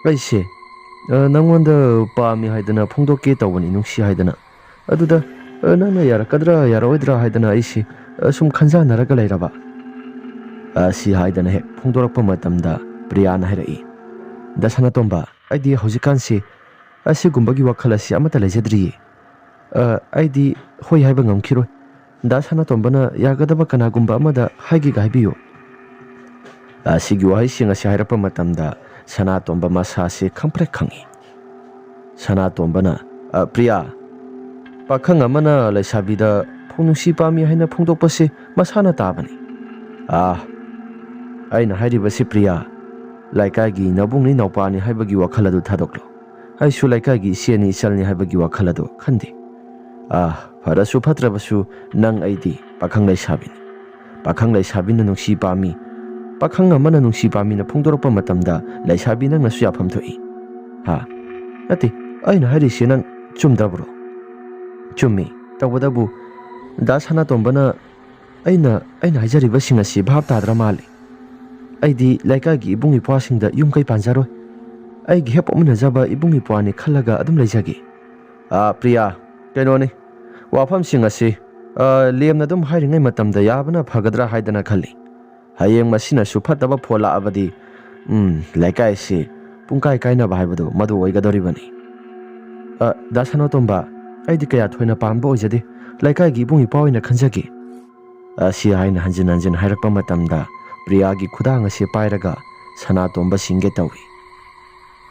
ꯑꯩꯁꯦ, ꯑ, ꯅꯪꯉꯣꯟꯗ ꯄꯥꯝꯃꯤ ꯍꯥꯏꯗꯅ ꯐꯣꯡꯗꯣꯛꯀꯦ ꯇꯧꯕꯅꯤ, ꯅꯨꯡꯁꯤ ꯍꯥꯏꯗꯅ꯫ ꯑꯗꯨꯗ, ꯑ, ꯅꯪꯅ ꯌꯥꯔꯛꯀꯗ꯭ꯔꯥ ꯌꯥꯔꯛꯑꯣꯏꯗ꯭ꯔꯥ ꯍꯥꯏꯗꯅ ꯑꯩꯁꯦ, ꯑ, ꯁꯨꯝ ꯈꯟꯖꯥꯟꯅꯔꯒ ꯂꯩꯔꯕ꯫" ꯑ, ꯁꯤ ꯍꯥꯏꯗꯅ ꯍꯦꯛ ꯐꯣꯡꯗꯣꯔꯛꯄ ꯃꯇꯝꯗ ꯄ꯭ꯔꯤꯌꯥꯅ ꯍꯥꯏꯔꯛꯏ, "ꯗꯥ ꯁꯅꯥꯇꯣꯝꯕ, ꯑꯩꯗꯤ ꯍꯧꯖꯤꯛꯀꯥꯟꯁꯤ ꯑꯁꯤꯒꯨꯝꯕꯒꯤ ꯋꯥꯈꯜ ꯑꯁꯤ ꯑꯃꯠꯇ ꯂꯩꯖꯗ꯭ꯔꯤꯌꯦ꯫ ꯑ, ꯑꯩꯗꯤ ꯍꯣꯏ ꯍꯥꯏꯕ ꯉꯝꯈꯤꯔꯣꯏ꯫ ꯗꯥ ꯁꯅꯥꯇꯣꯝꯕꯅ ꯌꯥꯒꯗꯕ ꯀꯅꯥꯒꯨꯝꯕ ꯑꯃꯗ ꯍꯥꯏꯒꯦꯒ ꯍꯥꯏꯕꯤꯌꯨ꯫" ꯑꯁꯤꯒꯤ ꯋꯥꯍꯩꯁꯤꯡ ꯑꯁꯤ ꯍꯥꯏꯔꯛꯄ ꯃꯇꯝꯗ ꯁꯅꯥꯇꯣꯝꯕ ꯃꯁꯥꯁꯦ ꯈꯪꯄ꯭ꯔꯦꯛ ꯈꯪꯉꯤ꯫ ꯁꯅꯥꯇꯣꯝꯕꯅ, "ꯑ, ꯄ꯭ꯔꯤꯌꯥ, ꯄꯥꯈꯪ ꯑꯃꯅ ꯂꯩꯁꯥꯕꯤꯗ ꯐꯣꯡ ꯅꯨꯡꯁꯤ ꯄꯥꯝꯃꯤ ꯍꯥꯏꯅ ꯐꯣꯡꯗꯣꯛꯄꯁꯦ ꯃꯁꯥꯅ ꯇꯥꯕꯅꯤ꯫ ꯑꯥ, ꯑꯩꯅ ꯍꯥꯏꯔꯤꯕꯁꯤ ꯄ꯭ꯔꯤꯌꯥ, ꯂꯩꯀꯥꯏꯒꯤ ꯅꯕꯨꯡꯅꯤ ꯅꯧꯄꯥꯅꯤ ꯍꯥꯏꯕꯒꯤ ꯋꯥꯈꯜ ꯑꯗꯨ ꯊꯥꯗꯣꯛꯂꯣ꯫ ꯑꯩꯁꯨ ꯂꯩꯀꯥꯏꯒꯤ ꯏꯆꯦꯅꯤ ꯏꯆꯜꯅꯤ ꯍꯥꯏꯕꯒꯤ ꯋꯥꯈꯜ ꯑꯗꯨ ꯈꯟꯗꯦ꯫ ꯑꯥ, ꯐꯔꯁꯨ ꯐꯠꯇ꯭ꯔꯕꯁꯨ ꯅꯪ ꯑꯩꯗꯤ ꯄꯥꯈꯪ ꯂꯩꯁꯥꯕꯤꯅꯤ꯫ ꯄꯥꯈꯪ ꯂꯩꯁꯥꯕꯤꯅ ꯅꯨꯡꯁꯤ ꯄꯥꯝꯃꯤ, ꯄꯥꯈꯪ ꯑꯃꯅ ꯅꯨꯡꯁꯤ ꯄꯥꯝꯃꯤꯅ ꯐꯣꯡꯗꯣꯔꯛꯄ ꯃꯇꯝꯗ ꯂꯩꯁꯥꯕꯤ ꯅꯪꯅꯁꯨ ꯌꯥꯐꯝ ꯊꯣꯛꯏ꯫ ꯍꯥ? ꯅꯠꯇꯦ, ꯑꯩꯅ ꯍꯥꯏꯔꯤꯁꯦ ꯅꯪ ꯆꯨꯝꯗ꯭ꯔꯕ꯭ꯔꯣ? ꯆꯨꯝꯃꯤ꯫ ꯇꯧꯕꯇꯕꯨ ꯗꯥ ꯁꯅꯥꯇꯣꯝꯕꯅ ꯑꯩꯅ, ꯑꯩꯅ ꯍꯥꯏꯖꯔꯤꯕꯁꯤꯡ ꯑꯁꯤ ꯚꯥꯞ ꯇꯥꯗ꯭ꯔ ꯃꯥꯜꯂꯤ꯫ ꯑꯩꯗꯤ ꯂꯩꯀꯥꯏꯒꯤ ꯏꯕꯨꯡ ꯏꯄ꯭ꯋꯥꯁꯤꯡꯗ ꯌꯨꯝ ꯀꯩ ꯄꯥꯟꯖꯔꯣꯏ꯫ ꯑꯩꯒꯤ ꯍꯦꯛ ꯄꯣꯛꯃꯤꯟꯅꯖꯕ ꯏꯕꯨꯡ ꯏꯄ꯭ꯋꯥꯅꯤ ꯈꯜꯂꯒ ꯑꯗꯨꯝ ꯂꯩꯖꯒꯦ꯫ ꯑꯥ, ꯄ꯭ꯔꯤꯌꯥ, ꯀꯩꯅꯣꯅꯤ, ꯋꯥꯐꯝꯁꯤꯡ ꯑꯁꯤ, ꯑꯥ, ꯂꯦꯝꯅ ꯑꯗꯨꯝ ꯍꯥꯏꯔꯤꯉꯩ ꯃꯇꯝꯗ ꯌꯥꯕꯅ ꯐꯒꯗ꯭ꯔꯥ ꯍꯥꯏꯗꯅ ꯈꯜꯂꯤ꯫ ꯍꯌꯦꯡ ꯃꯁꯤꯅꯁꯨ ꯐꯠꯇꯕ ꯐꯣꯜꯂꯛꯑꯕꯗꯤ, ꯎꯝ, ꯂꯩꯀꯥꯏꯁꯤ ꯄꯨꯡꯀꯥꯏ ꯀꯥꯏꯅꯕ ꯍꯥꯏꯕꯗꯨ ꯃꯗꯨ ꯑꯣꯏꯒꯗꯧꯔꯤꯕꯅꯤ꯫ ꯑ, ꯗꯥ ꯁꯅꯥꯇꯣꯝꯕ, ꯑꯩꯗꯤ ꯀꯌꯥ ꯊꯣꯏꯅ ꯄꯥꯝꯕ ꯑꯣꯏꯖꯗꯦ꯫ ꯂꯩꯀꯥꯏꯒꯤ ꯏꯕꯨꯡ ꯏꯄ꯭ꯋꯥ ꯑꯣꯏꯅ ꯈꯟꯖꯒꯦ꯫ ꯑꯁꯤ ꯍꯥꯏꯅ ꯍꯟꯖꯤꯟ ꯍꯟꯖꯤꯟ ꯍꯥꯏꯔꯛꯄ ꯃꯇꯝꯗ ꯄ꯭ꯔꯤꯌꯥꯒꯤ ꯈꯨꯗꯥꯡ ꯑꯁꯤ ꯄꯥꯏꯔꯒ ꯁꯅꯥꯇꯣꯝꯕ ꯁꯤꯡꯒꯦ ꯇꯧꯏ꯫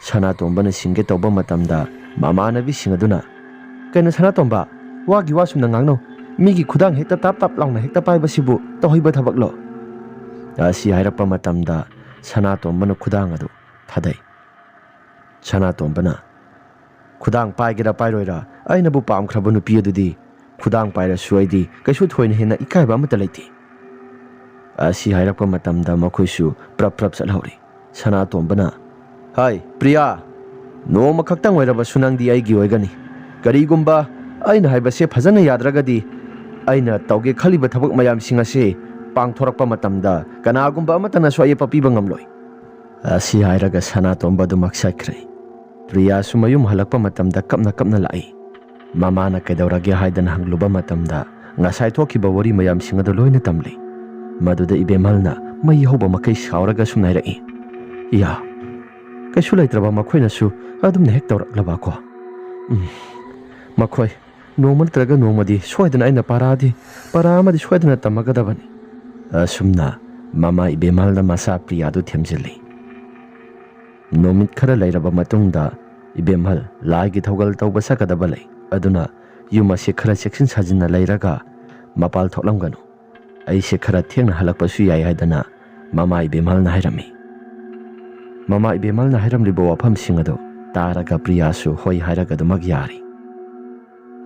ꯁꯅꯥꯇꯣꯝꯕꯅ ꯁꯤꯡꯒꯦ ꯇꯧꯕ ꯃꯇꯝꯗ ꯃꯃꯥꯟꯅꯕꯤꯁꯤꯡ ꯑꯗꯨꯅ, "ꯀꯩꯅꯣ ꯁꯅꯥꯇꯣꯝꯕ, ꯋꯥꯒꯤ ꯋꯥ ꯁꯨꯝꯅ ꯉꯥꯡꯅꯧ꯫ ꯃꯤꯒꯤ ꯈꯨꯗꯥꯡ ꯍꯦꯛꯇ ꯇꯥꯞ ꯇꯥꯞ ꯂꯥꯎꯅ ꯍꯦꯛꯇ ꯄꯥꯏꯕꯁꯤꯕꯨ ꯇꯧꯍꯩꯕ ꯊꯕꯛꯂꯣ?" ꯑꯁꯤ ꯍꯥꯏꯔꯛꯄ ꯃꯇꯝꯗ ꯁꯅꯥꯇꯣꯝꯕꯅ ꯈꯨꯗꯥꯡ ꯑꯗꯨ ꯊꯥꯗꯩ꯫ ꯁꯅꯥꯇꯣꯝꯕꯅ, "ꯈꯨꯗꯥꯡ ꯄꯥꯏꯒꯦꯔꯥ ꯄꯥꯏꯔꯣꯏꯔꯥ, ꯑꯩꯅꯕꯨ ꯄꯥꯝꯈ꯭ꯔꯕ ꯅꯨꯄꯤ ꯑꯗꯨꯗꯤ ꯈꯨꯗꯥꯡ ꯄꯥꯏꯔꯁꯨ ꯑꯩꯗꯤ ꯀꯩꯁꯨ ꯊꯣꯏꯅ ꯍꯦꯟꯅ ꯏꯀꯥꯏꯕ ꯑꯃꯠꯇ ꯂꯩꯇꯦ"꯫ ꯑꯁꯤ ꯍꯥꯏꯔꯛꯄ ꯃꯇꯝꯗ ꯃꯈꯣꯏꯁꯨ ꯄ꯭ꯔꯞ ꯄ꯭ꯔꯞ ꯆꯠꯍꯧꯔꯤ꯫ ꯁꯅꯥꯇꯣꯝꯕꯅ, "ꯍꯥꯏ, ꯄ꯭ꯔꯤꯌꯥ, ꯅꯣꯡꯃ ꯈꯛꯇꯪ ꯑꯣꯏꯔꯕꯁꯨ ꯅꯪꯗꯤ ꯑꯩꯒꯤ ꯑꯣꯏꯒꯅꯤ꯫ ꯀꯔꯤꯒꯨꯝꯕ ꯑꯩꯅ ꯍꯥꯏꯕꯁꯦ ꯐꯖꯅ ꯌꯥꯗ꯭ꯔꯒꯗꯤ, ꯑꯩꯅ ꯇꯧꯒꯦ ꯈꯜꯂꯤꯕ ꯊꯕꯛ ꯃꯌꯥꯝꯁꯤꯡ ꯑꯁꯤ ꯄꯥꯡꯊꯣꯔꯛꯄ ꯃꯇꯝꯗ ꯀꯅꯥꯒꯨꯝꯕ ꯑꯃꯠꯇꯅꯁꯨ ꯑꯌꯦꯠꯄ ꯄꯤꯕ ꯉꯝꯂꯣꯏ"꯫ ꯑꯁꯤ ꯍꯥꯏꯔꯒ ꯁꯅꯥꯇꯣꯝꯕ ꯑꯗꯨꯃꯛ ꯆꯠꯈ꯭ꯔꯦ꯫ ꯄ꯭ꯔꯤꯌꯥꯁꯨ ꯃꯌꯨꯝ ꯍꯜꯂꯛꯄ ꯃꯇꯝꯗ ꯀꯞꯅ ꯀꯞꯅ ꯂꯥꯛꯏ꯫ ꯃꯃꯥꯅ ꯀꯩꯗꯧꯔꯒꯦ ꯍꯥꯏꯗꯅ ꯍꯪꯂꯨꯕ ꯃꯇꯝꯗ ꯉꯁꯥꯏ ꯊꯣꯛꯈꯤꯕ ꯋꯥꯔꯤ ꯃꯌꯥꯝꯁꯤꯡ ꯑꯗꯨ ꯂꯣꯏꯅ ꯇꯝꯂꯤ꯫ ꯃꯗꯨꯗ ꯏꯕꯦꯝꯍꯜꯅ ꯃꯩ ꯍꯧꯕ ꯃꯈꯩ ꯁꯥꯎꯔꯒ ꯁꯨꯝꯅ ꯍꯥꯏꯔꯛꯏ, "ꯏꯌꯥ, ꯀꯩꯁꯨ ꯂꯩꯇ꯭ꯔꯕ ꯃꯈꯣꯏꯅꯁꯨ ꯑꯗꯨꯝꯅ ꯍꯦꯛ ꯇꯧꯔꯛꯂꯕꯀꯣ? ꯎꯝ, ꯃꯈꯣꯏ ꯅꯣꯡꯃ ꯅꯠꯇ꯭ꯔꯒ ꯅꯣꯡꯃꯗꯤ ꯁꯣꯏꯗꯅ ꯑꯩꯅ ꯄꯥꯔꯥꯗꯤ, ꯄꯥꯔꯥ ꯑꯃꯗꯤ ꯁꯣꯏꯗꯅ ꯇꯝꯃꯒꯗꯕꯅꯤ"꯫ ꯑꯁꯨꯝꯅ ꯃꯃꯥ ꯏꯕꯦꯝꯍꯜꯅ ꯃꯆꯥ ꯄ꯭ꯔꯤꯌꯥꯗꯨ ꯊꯦꯝꯖꯤꯜꯂꯤ꯫ ꯅꯨꯃꯤꯠ ꯈꯔ ꯂꯩꯔꯕ ꯃꯇꯨꯡꯗ, "ꯏꯕꯦꯝꯍꯜ, ꯂꯥꯏꯒꯤ ꯊꯧꯒꯜ ꯇꯧꯕ ꯆꯠꯀꯗꯕ ꯂꯩ, ꯑꯗꯨꯅ ꯌꯨꯝ ꯑꯁꯤ ꯈꯔ ꯆꯦꯛꯁꯤꯟ ꯁꯥꯖꯤꯟꯅ ꯂꯩꯔꯒ ꯃꯄꯥꯜ ꯊꯣꯛꯂꯝꯒꯅꯨ꯫ ꯑꯩꯁꯦ ꯈꯔ ꯊꯦꯡꯅ ꯍꯜꯂꯛꯄꯁꯨ ꯌꯥꯏ" ꯍꯥꯏꯗꯅ ꯃꯃꯥ ꯏꯕꯦꯝꯍꯜꯅ ꯍꯥꯏꯔꯝꯃꯤ꯫ ꯃꯃꯥ ꯏꯕꯦꯝꯍꯜꯅ ꯍꯥꯏꯔꯝꯂꯤꯕ ꯋꯥꯐꯝꯁꯤꯡ ꯑꯗꯨ ꯇꯥꯔꯒ ꯄ꯭ꯔꯤꯌꯥꯁꯨ ꯍꯣꯏ ꯍꯥꯏꯔꯒ ꯑꯗꯨꯃꯛ ꯌꯥꯔꯤ꯫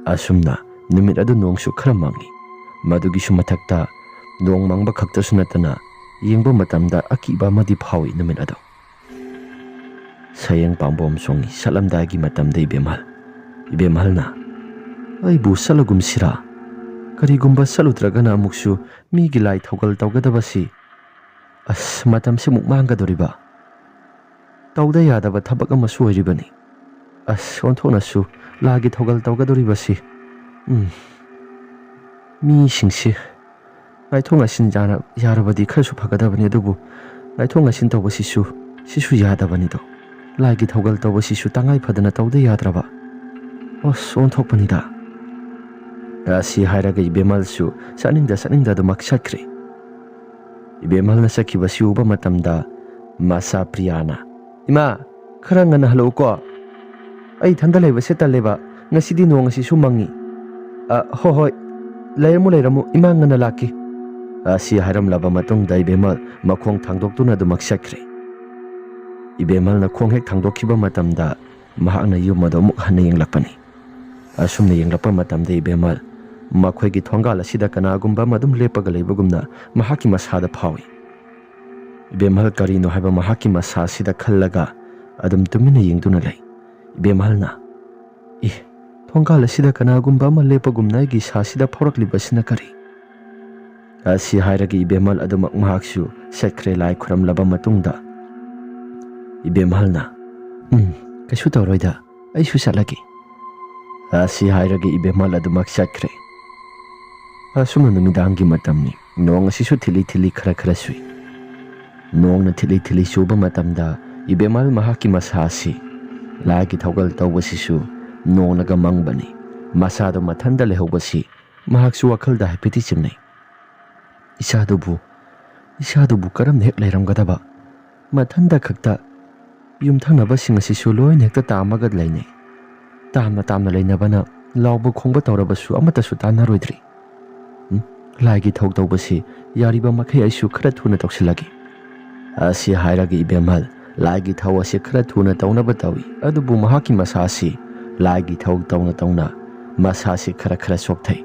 ꯑꯁꯨꯝꯅ ꯅꯨꯃꯤꯠ ꯑꯗꯨ ꯅꯣꯡꯁꯨ ꯈꯔ ꯃꯪꯉꯤ꯫ ꯃꯗꯨꯒꯤꯁꯨ ꯃꯊꯛꯇ ꯅꯣꯡ ꯃꯪꯕ ꯈꯛꯇꯁꯨ ꯅꯠꯇꯅ ꯌꯦꯡꯕ ꯃꯇꯝꯗ ꯑꯀꯤꯕ ꯑꯃꯗꯤ ꯐꯥꯎꯏ ꯅꯨꯃꯤꯠ ꯑꯗꯨ꯫ ꯁꯌꯦꯡ ꯄꯥꯝꯕꯣꯝ ꯁꯣꯡꯉꯤ ꯁꯠꯂꯝꯗꯥꯏꯒꯤ ꯃꯇꯝꯗ ꯏꯕꯦꯝꯍꯜ, ꯏꯕꯦꯝꯍꯜꯅ, "ꯑꯩꯕꯨ ꯆꯠꯂꯒꯨꯝꯁꯤꯔꯥ? ꯀꯔꯤꯒꯨꯝꯕ ꯆꯠꯂꯨꯗ꯭ꯔꯒꯅ ꯑꯃꯨꯛꯁꯨ ꯃꯤꯒꯤ ꯂꯥꯏ ꯊꯧꯒꯜ ꯇꯧꯒꯗꯕꯁꯤ, ꯑꯁ, ꯃꯇꯝꯁꯤꯃꯨꯛ ꯃꯥꯡꯒꯗꯧꯔꯤꯕ? ꯇꯧꯗ ꯌꯥꯗꯕ ꯊꯕꯛ ꯑꯃꯁꯨ ꯑꯣꯏꯔꯤꯕꯅꯤ꯫ ꯑꯁ, ꯑꯣꯟꯊꯣꯛꯅꯁꯨ ꯂꯥꯏꯒꯤ ꯊꯧꯒꯜ ꯇꯧꯒꯗꯧꯔꯤꯕꯁꯤ꯫ ꯎꯝ, ꯃꯤꯁꯤꯡꯁꯤ ꯉꯥꯏꯊꯣꯛ ꯉꯥꯏꯁꯤꯟ ꯌꯥꯔ-, ꯌꯥꯔꯕꯗꯤ ꯈꯔꯁꯨ ꯐꯒꯗꯕꯅꯤ, ꯑꯗꯨꯕꯨ ꯉꯥꯏꯊꯣꯛ ꯉꯥꯏꯁꯤꯟ ꯇꯧꯕꯁꯤꯁꯨ, ꯁꯤꯁꯨ ꯌꯥꯗꯕꯅꯤꯗꯣ꯫ ꯂꯥꯏꯒꯤ ꯊꯧꯒꯜ ꯇꯧꯕꯁꯤꯁꯨ ꯇꯉꯥꯏ ꯐꯗꯅ ꯇꯧꯗ ꯌꯥꯗ꯭ꯔꯕ꯫ ꯑꯁ, ꯑꯣꯟꯊꯣꯛꯄꯅꯤꯗ"꯫ ꯑꯁꯤ ꯍꯥꯏꯔꯒ ꯏꯕꯦꯝꯃꯜꯁꯨ ꯆꯠꯅꯤꯡꯗ ꯆꯠꯅꯤꯡꯗ ꯑꯗꯨꯃꯛ ꯆꯠꯈ꯭ꯔꯦ꯫ ꯏꯕꯦꯝꯃꯜꯅ ꯆꯠꯈꯤꯕꯁꯤ ꯎꯕ ꯃꯇꯝꯗ ꯃꯆꯥ ꯄ꯭ꯔꯤꯌꯥꯅ, "ꯏꯃꯥ, ꯈꯔ ꯉꯟꯅ ꯍꯜꯂꯛꯎꯀꯣ꯫ ꯑꯩ ꯏꯊꯟꯗ ꯂꯩꯕꯁꯦ ꯇꯜꯂꯦꯕ꯫ ꯉꯁꯤꯗꯤ ꯅꯣꯡ ꯑꯁꯤꯁꯨ ꯃꯪꯉꯤ꯫ ꯑ, ꯍꯣ ꯍꯣꯏ, ꯂꯩꯔꯝꯃꯨ, ꯂꯩꯔꯝꯃꯨ, ꯏꯃꯥ ꯉꯟꯅ ꯂꯥꯛꯀꯦ"꯫ ꯑꯁꯤ ꯍꯥꯏꯔꯝꯂꯕ ꯃꯇꯨꯡꯗ ꯏꯕꯦꯝꯃꯜ ꯃꯈꯣꯡ ꯊꯥꯡꯗꯣꯛꯇꯨꯅ ꯑꯗꯨꯃꯛ ꯆꯠꯈ꯭ꯔꯦ꯫ ꯏꯕꯦꯝꯃꯜꯅ ꯈꯣꯡ ꯍꯦꯛ ꯊꯥꯡꯗꯣꯛꯈꯤꯕ ꯃꯇꯝꯗ ꯃꯍꯥꯛꯅ ꯌꯨꯝ ꯑꯗꯨ ꯑꯃꯨꯛ ꯍꯟꯅ ꯌꯦꯡꯂꯛꯄꯅꯤ꯫ ꯑꯁꯨꯝꯅ ꯌꯦꯡꯂꯛꯄ ꯃꯇꯝꯗ ꯏꯕꯦꯝꯃꯜ ꯃꯈꯣꯏꯒꯤ ꯊꯣꯡꯒꯥꯜ ꯑꯁꯤꯗ ꯀꯅꯥꯒꯨꯝꯕ ꯑꯃ ꯑꯗꯨꯝ ꯂꯦꯞꯄꯒ ꯂꯩꯕꯒꯨꯝꯅ ꯃꯍꯥꯛꯀꯤ ꯃꯁꯥꯗ ꯐꯥꯎꯏ꯫ ꯏꯕꯦꯝꯃꯜ ꯀꯔꯤꯅꯣ ꯍꯥꯏꯕ ꯃꯍꯥꯛꯀꯤ ꯃꯁꯥ ꯑꯁꯤꯗ ꯈꯜꯂꯒ ꯑꯗꯨꯝ ꯇꯨꯃꯤꯟꯅ ꯌꯦꯡꯗꯨꯅ ꯂꯩ꯫ ꯏꯕꯦꯝꯃꯜꯅ, "ꯏ, ꯊꯣꯡꯒꯥꯜ ꯑꯁꯤꯗ ꯀꯅꯥꯒꯨꯝꯕ ꯑꯃ ꯂꯦꯞꯄꯒꯨꯝꯅ ꯑꯩꯒꯤ ꯏꯁꯥꯁꯤꯗ ꯐꯥꯎꯔꯛꯂꯤꯕꯁꯤꯅ ꯀꯔꯤ?" ꯑꯁꯤ ꯍꯥꯏꯔꯒ ꯏꯕꯦꯝꯃꯜ ꯑꯗꯨꯃꯛ ꯃꯍꯥꯛꯁꯨ ꯆꯠꯈ꯭ꯔꯦ꯫ ꯂꯥꯏ ꯈꯨꯔꯝꯂꯕ ꯃꯇꯨꯡꯗ ꯏꯕꯦꯝꯃꯜꯅ, "ꯎꯝ, ꯀꯩꯁꯨ ꯇꯧꯔꯣꯏꯗ, ꯑꯩꯁꯨ ꯆꯠꯂꯒꯦ"꯫ ꯑꯁꯤ ꯍꯥꯏꯔꯒ ꯏꯕꯦꯝꯃꯜ ꯑꯗꯨꯃꯛ ꯆꯠꯈ꯭ꯔꯦ꯫ ꯑꯁꯨꯝꯅ ꯅꯨꯃꯤꯗꯥꯡꯒꯤ ꯃꯇꯝꯅꯤ꯫ ꯅꯣꯡ ꯑꯁꯤꯁꯨ ꯊꯤꯂꯤ ꯊꯤꯂꯤ ꯈꯔ ꯈꯔ ꯆꯨꯏ꯫ ꯅꯣꯡꯅ ꯊꯤꯂꯤ ꯊꯤꯂꯤ ꯆꯨꯕ ꯃꯇꯝꯗ ꯏꯕꯦꯝꯃꯜ ꯃꯍꯥꯛꯀꯤ ꯃꯁꯥ ꯑꯁꯤ ꯂꯥꯏꯒꯤ ꯊꯧꯒꯜ ꯇꯧꯕꯁꯤꯁꯨ ꯅꯣꯡꯅꯒ ꯃꯪꯕꯅꯤ꯫ ꯃꯁꯥꯗꯣ ꯃꯊꯟꯇ ꯂꯩꯍꯧꯕꯁꯤ ꯃꯍꯥꯛꯁꯨ ꯋꯥꯈꯜꯗ ꯍꯥꯏꯐꯦꯠꯇꯤ ꯆꯤꯡꯅꯩ꯫ "ꯏꯁꯥꯗꯨꯕꯨ, ꯏꯁꯥꯗꯨꯕꯨ ꯀꯔꯝꯅ ꯍꯦꯛ ꯂꯩꯔꯝꯒꯗꯕ? ꯃꯊꯟꯇ ꯈꯛꯇ ꯌꯨꯝꯊꯪꯅꯕꯁꯤꯡ ꯑꯁꯤꯁꯨ ꯂꯣꯏꯅ ꯍꯦꯛꯇ ꯇꯥꯝꯃꯒ ꯂꯩꯅꯩ꯫ ꯇꯥꯝꯅ ꯇꯥꯝꯅ ꯂꯩꯅꯕꯅ ꯂꯥꯎꯕ ꯈꯣꯡꯕ ꯇꯧꯔꯕꯁꯨ ꯑꯃꯠꯇꯁꯨ ꯇꯥꯟꯅꯔꯣꯏꯗ꯭ꯔꯤ꯫ ꯎꯝ, ꯂꯥꯏꯒꯤ ꯊꯧ ꯇꯧꯕꯁꯤ ꯌꯥꯔꯤꯕ ꯃꯈꯩ ꯑꯩꯁꯨ ꯈꯔ ꯊꯨꯅ ꯇꯧꯁꯤꯜꯂꯒꯦ"꯫ ꯑꯁꯤ ꯍꯥꯏꯔꯒ ꯏꯕꯦꯝꯃꯜ ꯂꯥꯏꯒꯤ ꯊꯧ ꯑꯁꯤ ꯈꯔ ꯊꯨꯅ ꯇꯧꯅꯕ ꯇꯧꯏ꯫ ꯑꯗꯨꯕꯨ ꯃꯍꯥꯛꯀꯤ ꯃꯁꯥ ꯑꯁꯤ ꯂꯥꯏꯒꯤ ꯊꯧ ꯇꯧꯅ ꯇꯧꯅ ꯃꯁꯥꯁꯤ ꯈꯔ ꯈꯔ ꯆꯣꯛꯊꯩ꯫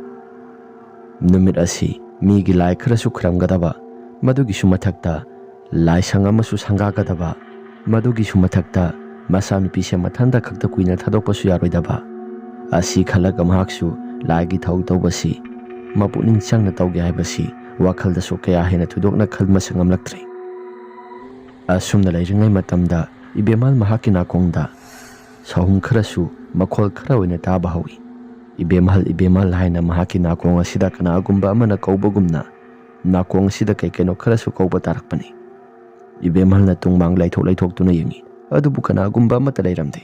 ꯅꯨꯃꯤꯠ ꯑꯁꯤ ꯃꯤꯒꯤ ꯂꯥꯏ ꯈꯔꯁꯨ ꯈꯨꯔꯝꯒꯗꯕ, ꯃꯗꯨꯒꯤꯁꯨ ꯃꯊꯛꯇ ꯂꯥꯏꯁꯪ ꯑꯃꯁꯨ ꯁꯪꯒꯥꯒꯗꯕ, ꯃꯗꯨꯒꯤꯁꯨ ꯃꯊꯛꯇ ꯃꯆꯥꯅꯨꯄꯤꯁꯦ ꯃꯊꯟꯇ ꯈꯛꯇ ꯀꯨꯏꯅ ꯊꯥꯗꯣꯛꯄꯁꯨ ꯌꯥꯔꯣꯏꯗꯕ꯫ ꯑꯁꯤ ꯈꯜꯂꯒ ꯃꯍꯥꯛꯁꯨ ꯂꯥꯏꯒꯤ ꯊꯧ ꯇꯧꯕꯁꯤ ꯃꯄꯨꯛꯅꯤꯡ ꯆꯪꯅ ꯇꯧꯒꯦ ꯍꯥꯏꯕꯁꯤ ꯋꯥꯈꯜꯗꯁꯨ ꯀꯌꯥ ꯍꯦꯟꯅ ꯊꯣꯏꯗꯣꯛꯅ ꯈꯟꯕꯁꯨ ꯉꯝꯂꯛꯇ꯭ꯔꯦ꯫ ꯑꯁꯨꯝꯅ ꯂꯩꯔꯤꯉꯩ ꯃꯇꯝꯗ ꯏꯕꯦꯝꯃ ꯃꯍꯥꯛꯀꯤ ꯅꯥꯀꯣꯡꯗ ꯁꯍꯨꯝ ꯈꯔꯁꯨ ꯃꯈꯣꯜ ꯈꯔ ꯑꯣꯏꯅ ꯇꯥꯕ ꯍꯧꯏ꯫ "ꯏꯕꯦꯝꯍꯜ, ꯏꯕꯦꯝꯍꯜ" ꯍꯥꯏꯅ ꯃꯍꯥꯛꯀꯤ ꯅꯥꯀꯣꯡ ꯑꯁꯤꯗ ꯀꯅꯥꯒꯨꯝꯕ ꯑꯃꯅ ꯀꯧꯕꯒꯨꯝꯅ ꯅꯥꯀꯣꯡ ꯑꯁꯤꯗ ꯀꯩ ꯀꯩꯅꯣ ꯈꯔꯁꯨ ꯀꯧꯕ ꯇꯥꯔꯛꯄꯅꯤ꯫ ꯏꯕꯦꯝꯍꯜꯅ ꯇꯨꯡꯃꯥꯡ ꯂꯩꯊꯣꯛ ꯂꯩꯊꯣꯛꯇꯨꯅ ꯌꯦꯡꯏ, ꯑꯗꯨꯕꯨ ꯀꯅꯥꯒꯨꯝꯕ ꯑꯃꯠꯇ ꯂꯩꯔꯝꯗꯦ꯫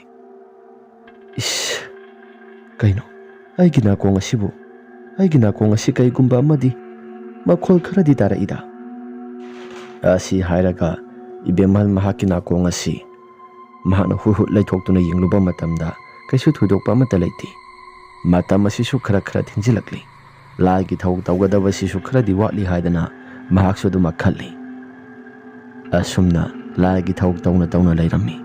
"ꯏꯁ, ꯀꯩꯅꯣ? ꯑꯩꯒꯤ ꯅꯥꯀꯣꯡ ꯑꯁꯤꯕꯨ, ꯑꯩꯒꯤ ꯅꯥꯀꯣꯡ ꯑꯁꯤ ꯀꯩꯒꯨꯝꯕ ꯑꯃꯗꯤ ꯃꯈꯣꯜ ꯈꯔꯗꯤ ꯇꯥꯔꯛꯏꯗ?" ꯑꯁꯤ ꯍꯥꯏꯔꯒ ꯏꯕꯦꯝꯍꯜ ꯃꯍꯥꯛꯀꯤ ꯅꯥꯀꯣꯡ ꯑꯁꯤ ꯃꯍꯥꯛꯅ ꯍꯨꯠ ꯍꯨꯠ ꯂꯩꯊꯣꯛꯇꯨꯅ ꯌꯦꯡꯂꯨꯕ ꯃꯇꯝꯗ ꯀꯩꯁꯨ ꯊꯣꯏꯗꯣꯛꯄ ꯑꯃꯠꯇ ꯂꯩꯇꯦ꯫ ꯃꯇꯝ ꯑꯁꯤꯁꯨ ꯈꯔ ꯈꯔ ꯊꯦꯡꯖꯤꯜꯂꯛꯂꯤ꯫ ꯂꯥꯏꯒꯤ ꯊꯧ ꯇꯧꯒꯗꯕꯁꯤꯁꯨ ꯈꯔꯗꯤ ꯋꯥꯠꯂꯤ ꯍꯥꯏꯗꯅ ꯃꯍꯥꯛꯁꯨ ꯑꯗꯨꯃꯛ ꯈꯜꯂꯤ꯫ ꯑꯁꯨꯝꯅ ꯂꯥꯏꯒꯤ ꯊꯧ ꯇꯧꯅ ꯇꯧꯅ ꯂꯩꯔꯝꯃꯤ꯫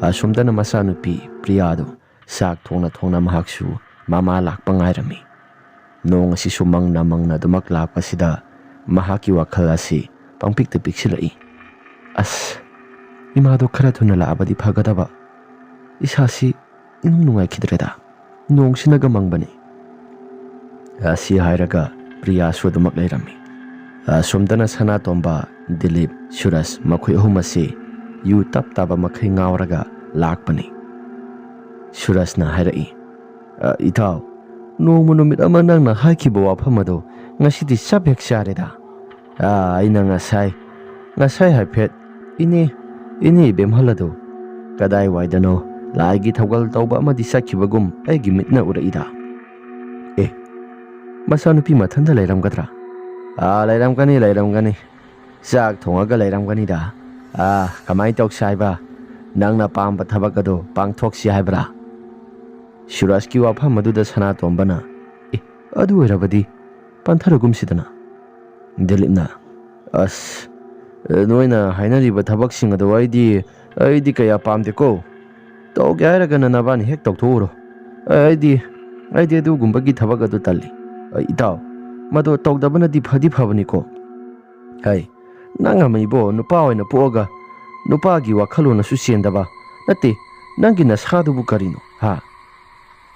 ꯑꯁꯣꯝꯗꯅ ꯃꯆꯥꯅꯨꯄꯤ ꯄ꯭ꯔꯤꯌꯥꯗꯨ ꯆꯥꯛ ꯊꯣꯡꯅ ꯊꯣꯡꯅ ꯃꯍꯥꯛꯁꯨ ꯃꯃꯥ ꯂꯥꯛꯄ ꯉꯥꯏꯔꯝꯃꯤ꯫ ꯅꯣꯡ ꯑꯁꯤꯁꯨ ꯃꯪꯅ ꯃꯪꯅ ꯑꯗꯨꯃꯛ ꯂꯥꯛꯄꯁꯤꯗ ꯃꯍꯥꯛꯀꯤ ꯋꯥꯈꯜ ꯑꯁꯤ ꯄꯪꯄꯤꯛꯇ ꯄꯤꯛꯁꯤꯜꯂꯛꯏ꯫ "ꯑꯁ, ꯏꯃꯥꯗꯣ ꯈꯔ ꯊꯨꯅ ꯂꯥꯛꯑꯕꯗꯤ ꯐꯒꯗꯕ꯫ ꯏꯁꯥꯁꯤ ꯏꯅꯨꯡ ꯅꯨꯡꯉꯥꯏꯈꯤꯗ꯭ꯔꯦꯗ, ꯅꯣꯡꯁꯤꯅꯒ ꯃꯪꯕꯅꯤ"꯫ ꯑꯁꯤ ꯍꯥꯏꯔꯒ ꯄ꯭ꯔꯤꯌꯥꯁꯨ ꯑꯗꯨꯃꯛ ꯂꯩꯔꯝꯃꯤ꯫ ꯑꯁꯣꯝꯗꯅ ꯁꯅꯥꯇꯣꯝꯕ, ꯗꯤꯂꯤꯞ, ꯁꯨꯔꯖ ꯃꯈꯣꯏ ꯑꯍꯨꯝ ꯑꯁꯤ ꯌꯨ ꯇꯞ ꯇꯥꯕ ꯃꯈꯩ ꯉꯥꯎꯔꯒ ꯂꯥꯛꯄꯅꯤ꯫ ꯁꯨꯔꯖꯅ ꯍꯥꯏꯔꯛꯏ, "ꯑ, ꯏꯇꯥꯎ, ꯅꯣꯡꯃ ꯅꯨꯃꯤꯠ ꯑꯃ ꯅꯪꯅ ꯍꯥꯏꯈꯤꯕ ꯋꯥꯐꯝ ꯑꯗꯨ ꯉꯁꯤꯗꯤ ꯆꯞ ꯍꯦꯛ ꯆꯥꯔꯦꯗ꯫ ꯑ, ꯑꯩꯅ ꯉꯁꯥꯏ, ꯉꯁꯥꯏ ꯍꯥꯏꯐꯦꯠ ꯏꯅꯦ, ꯏꯅꯦ ꯏꯕꯦꯝꯍꯜ ꯑꯗꯨ ꯀꯗꯥꯏꯋꯥꯏꯗꯅꯣ ꯂꯥꯏꯒꯤ ꯊꯧꯒꯜ ꯇꯧꯕ ꯑꯃꯗꯤ ꯆꯠꯈꯤꯕꯒꯨꯝ ꯑꯩꯒꯤ ꯃꯤꯠꯅ ꯎꯔꯛꯏꯗ꯫ ꯑꯦ, ꯃꯆꯥꯅꯨꯄꯤ ꯃꯊꯟꯇ ꯂꯩꯔꯝꯒꯗ꯭ꯔꯥ? ꯑꯥ, ꯂꯩꯔꯝꯒꯅꯤ, ꯂꯩꯔꯝꯒꯅꯤ꯫ ꯆꯥꯛ ꯊꯣꯡꯉꯒ ꯂꯩꯔꯝꯒꯅꯤꯗ꯫ ꯑꯥ, ꯀꯃꯥꯏꯅ ꯇꯧꯁꯦ ꯍꯥꯏꯕ? ꯅꯪꯅ ꯄꯥꯝꯕ ꯊꯕꯛ ꯑꯗꯨ ꯄꯥꯡꯊꯣꯛꯁꯤ ꯍꯥꯏꯕ꯭ꯔꯥ?" ꯁꯨꯔꯖꯀꯤ ꯋꯥꯐꯝ ꯑꯗꯨꯗ ꯁꯅꯥꯇꯣꯝꯕꯅ, "ꯑꯦ, ꯑꯗꯨ ꯑꯣꯏꯔꯕꯗꯤ ꯄꯟꯊꯔꯒꯨꯝꯁꯤꯗꯅ"꯫ ꯗꯤꯂꯤꯞꯅ, "ꯑꯁ, ꯅꯣꯏꯅ ꯍꯥꯏꯅꯔꯤꯕ ꯊꯕꯛꯁꯤꯡ ꯑꯗꯣ ꯑꯩꯗꯤ, ꯑꯩꯗꯤ ꯀꯌꯥ ꯄꯥꯝꯗꯦꯀꯣ꯫ ꯇꯧꯒꯦ ꯍꯥꯏꯔꯒꯅ ꯅꯕꯥꯅꯤ ꯍꯦꯛ ꯇꯧꯊꯣꯛꯎꯔꯣ꯫ ꯑꯩꯗꯤ, ꯑꯩꯗꯤ ꯑꯗꯨꯒꯨꯝꯕꯒꯤ ꯊꯕꯛ ꯑꯗꯨ ꯇꯜꯂꯤ꯫ ꯑ, ꯏꯇꯥꯎ, ꯃꯗꯨ ꯇꯧꯗꯕꯅꯗꯤ ꯐꯗꯤ ꯐꯕꯅꯤꯀꯣ꯫ ꯍꯩ, ꯅꯪ ꯑꯃ ꯏꯕꯣ, ꯅꯨꯄꯥ ꯑꯣꯏꯅ ꯄꯣꯛꯑꯒ ꯅꯨꯄꯥꯒꯤ ꯋꯥꯈꯜꯂꯣꯟ ꯑꯁꯨ ꯆꯦꯟꯗꯕ? ꯅꯠꯇꯦ, ꯅꯪꯒꯤ ꯅꯁꯥꯗꯨꯕꯨ ꯀꯔꯤꯅꯣ, ꯍꯥ?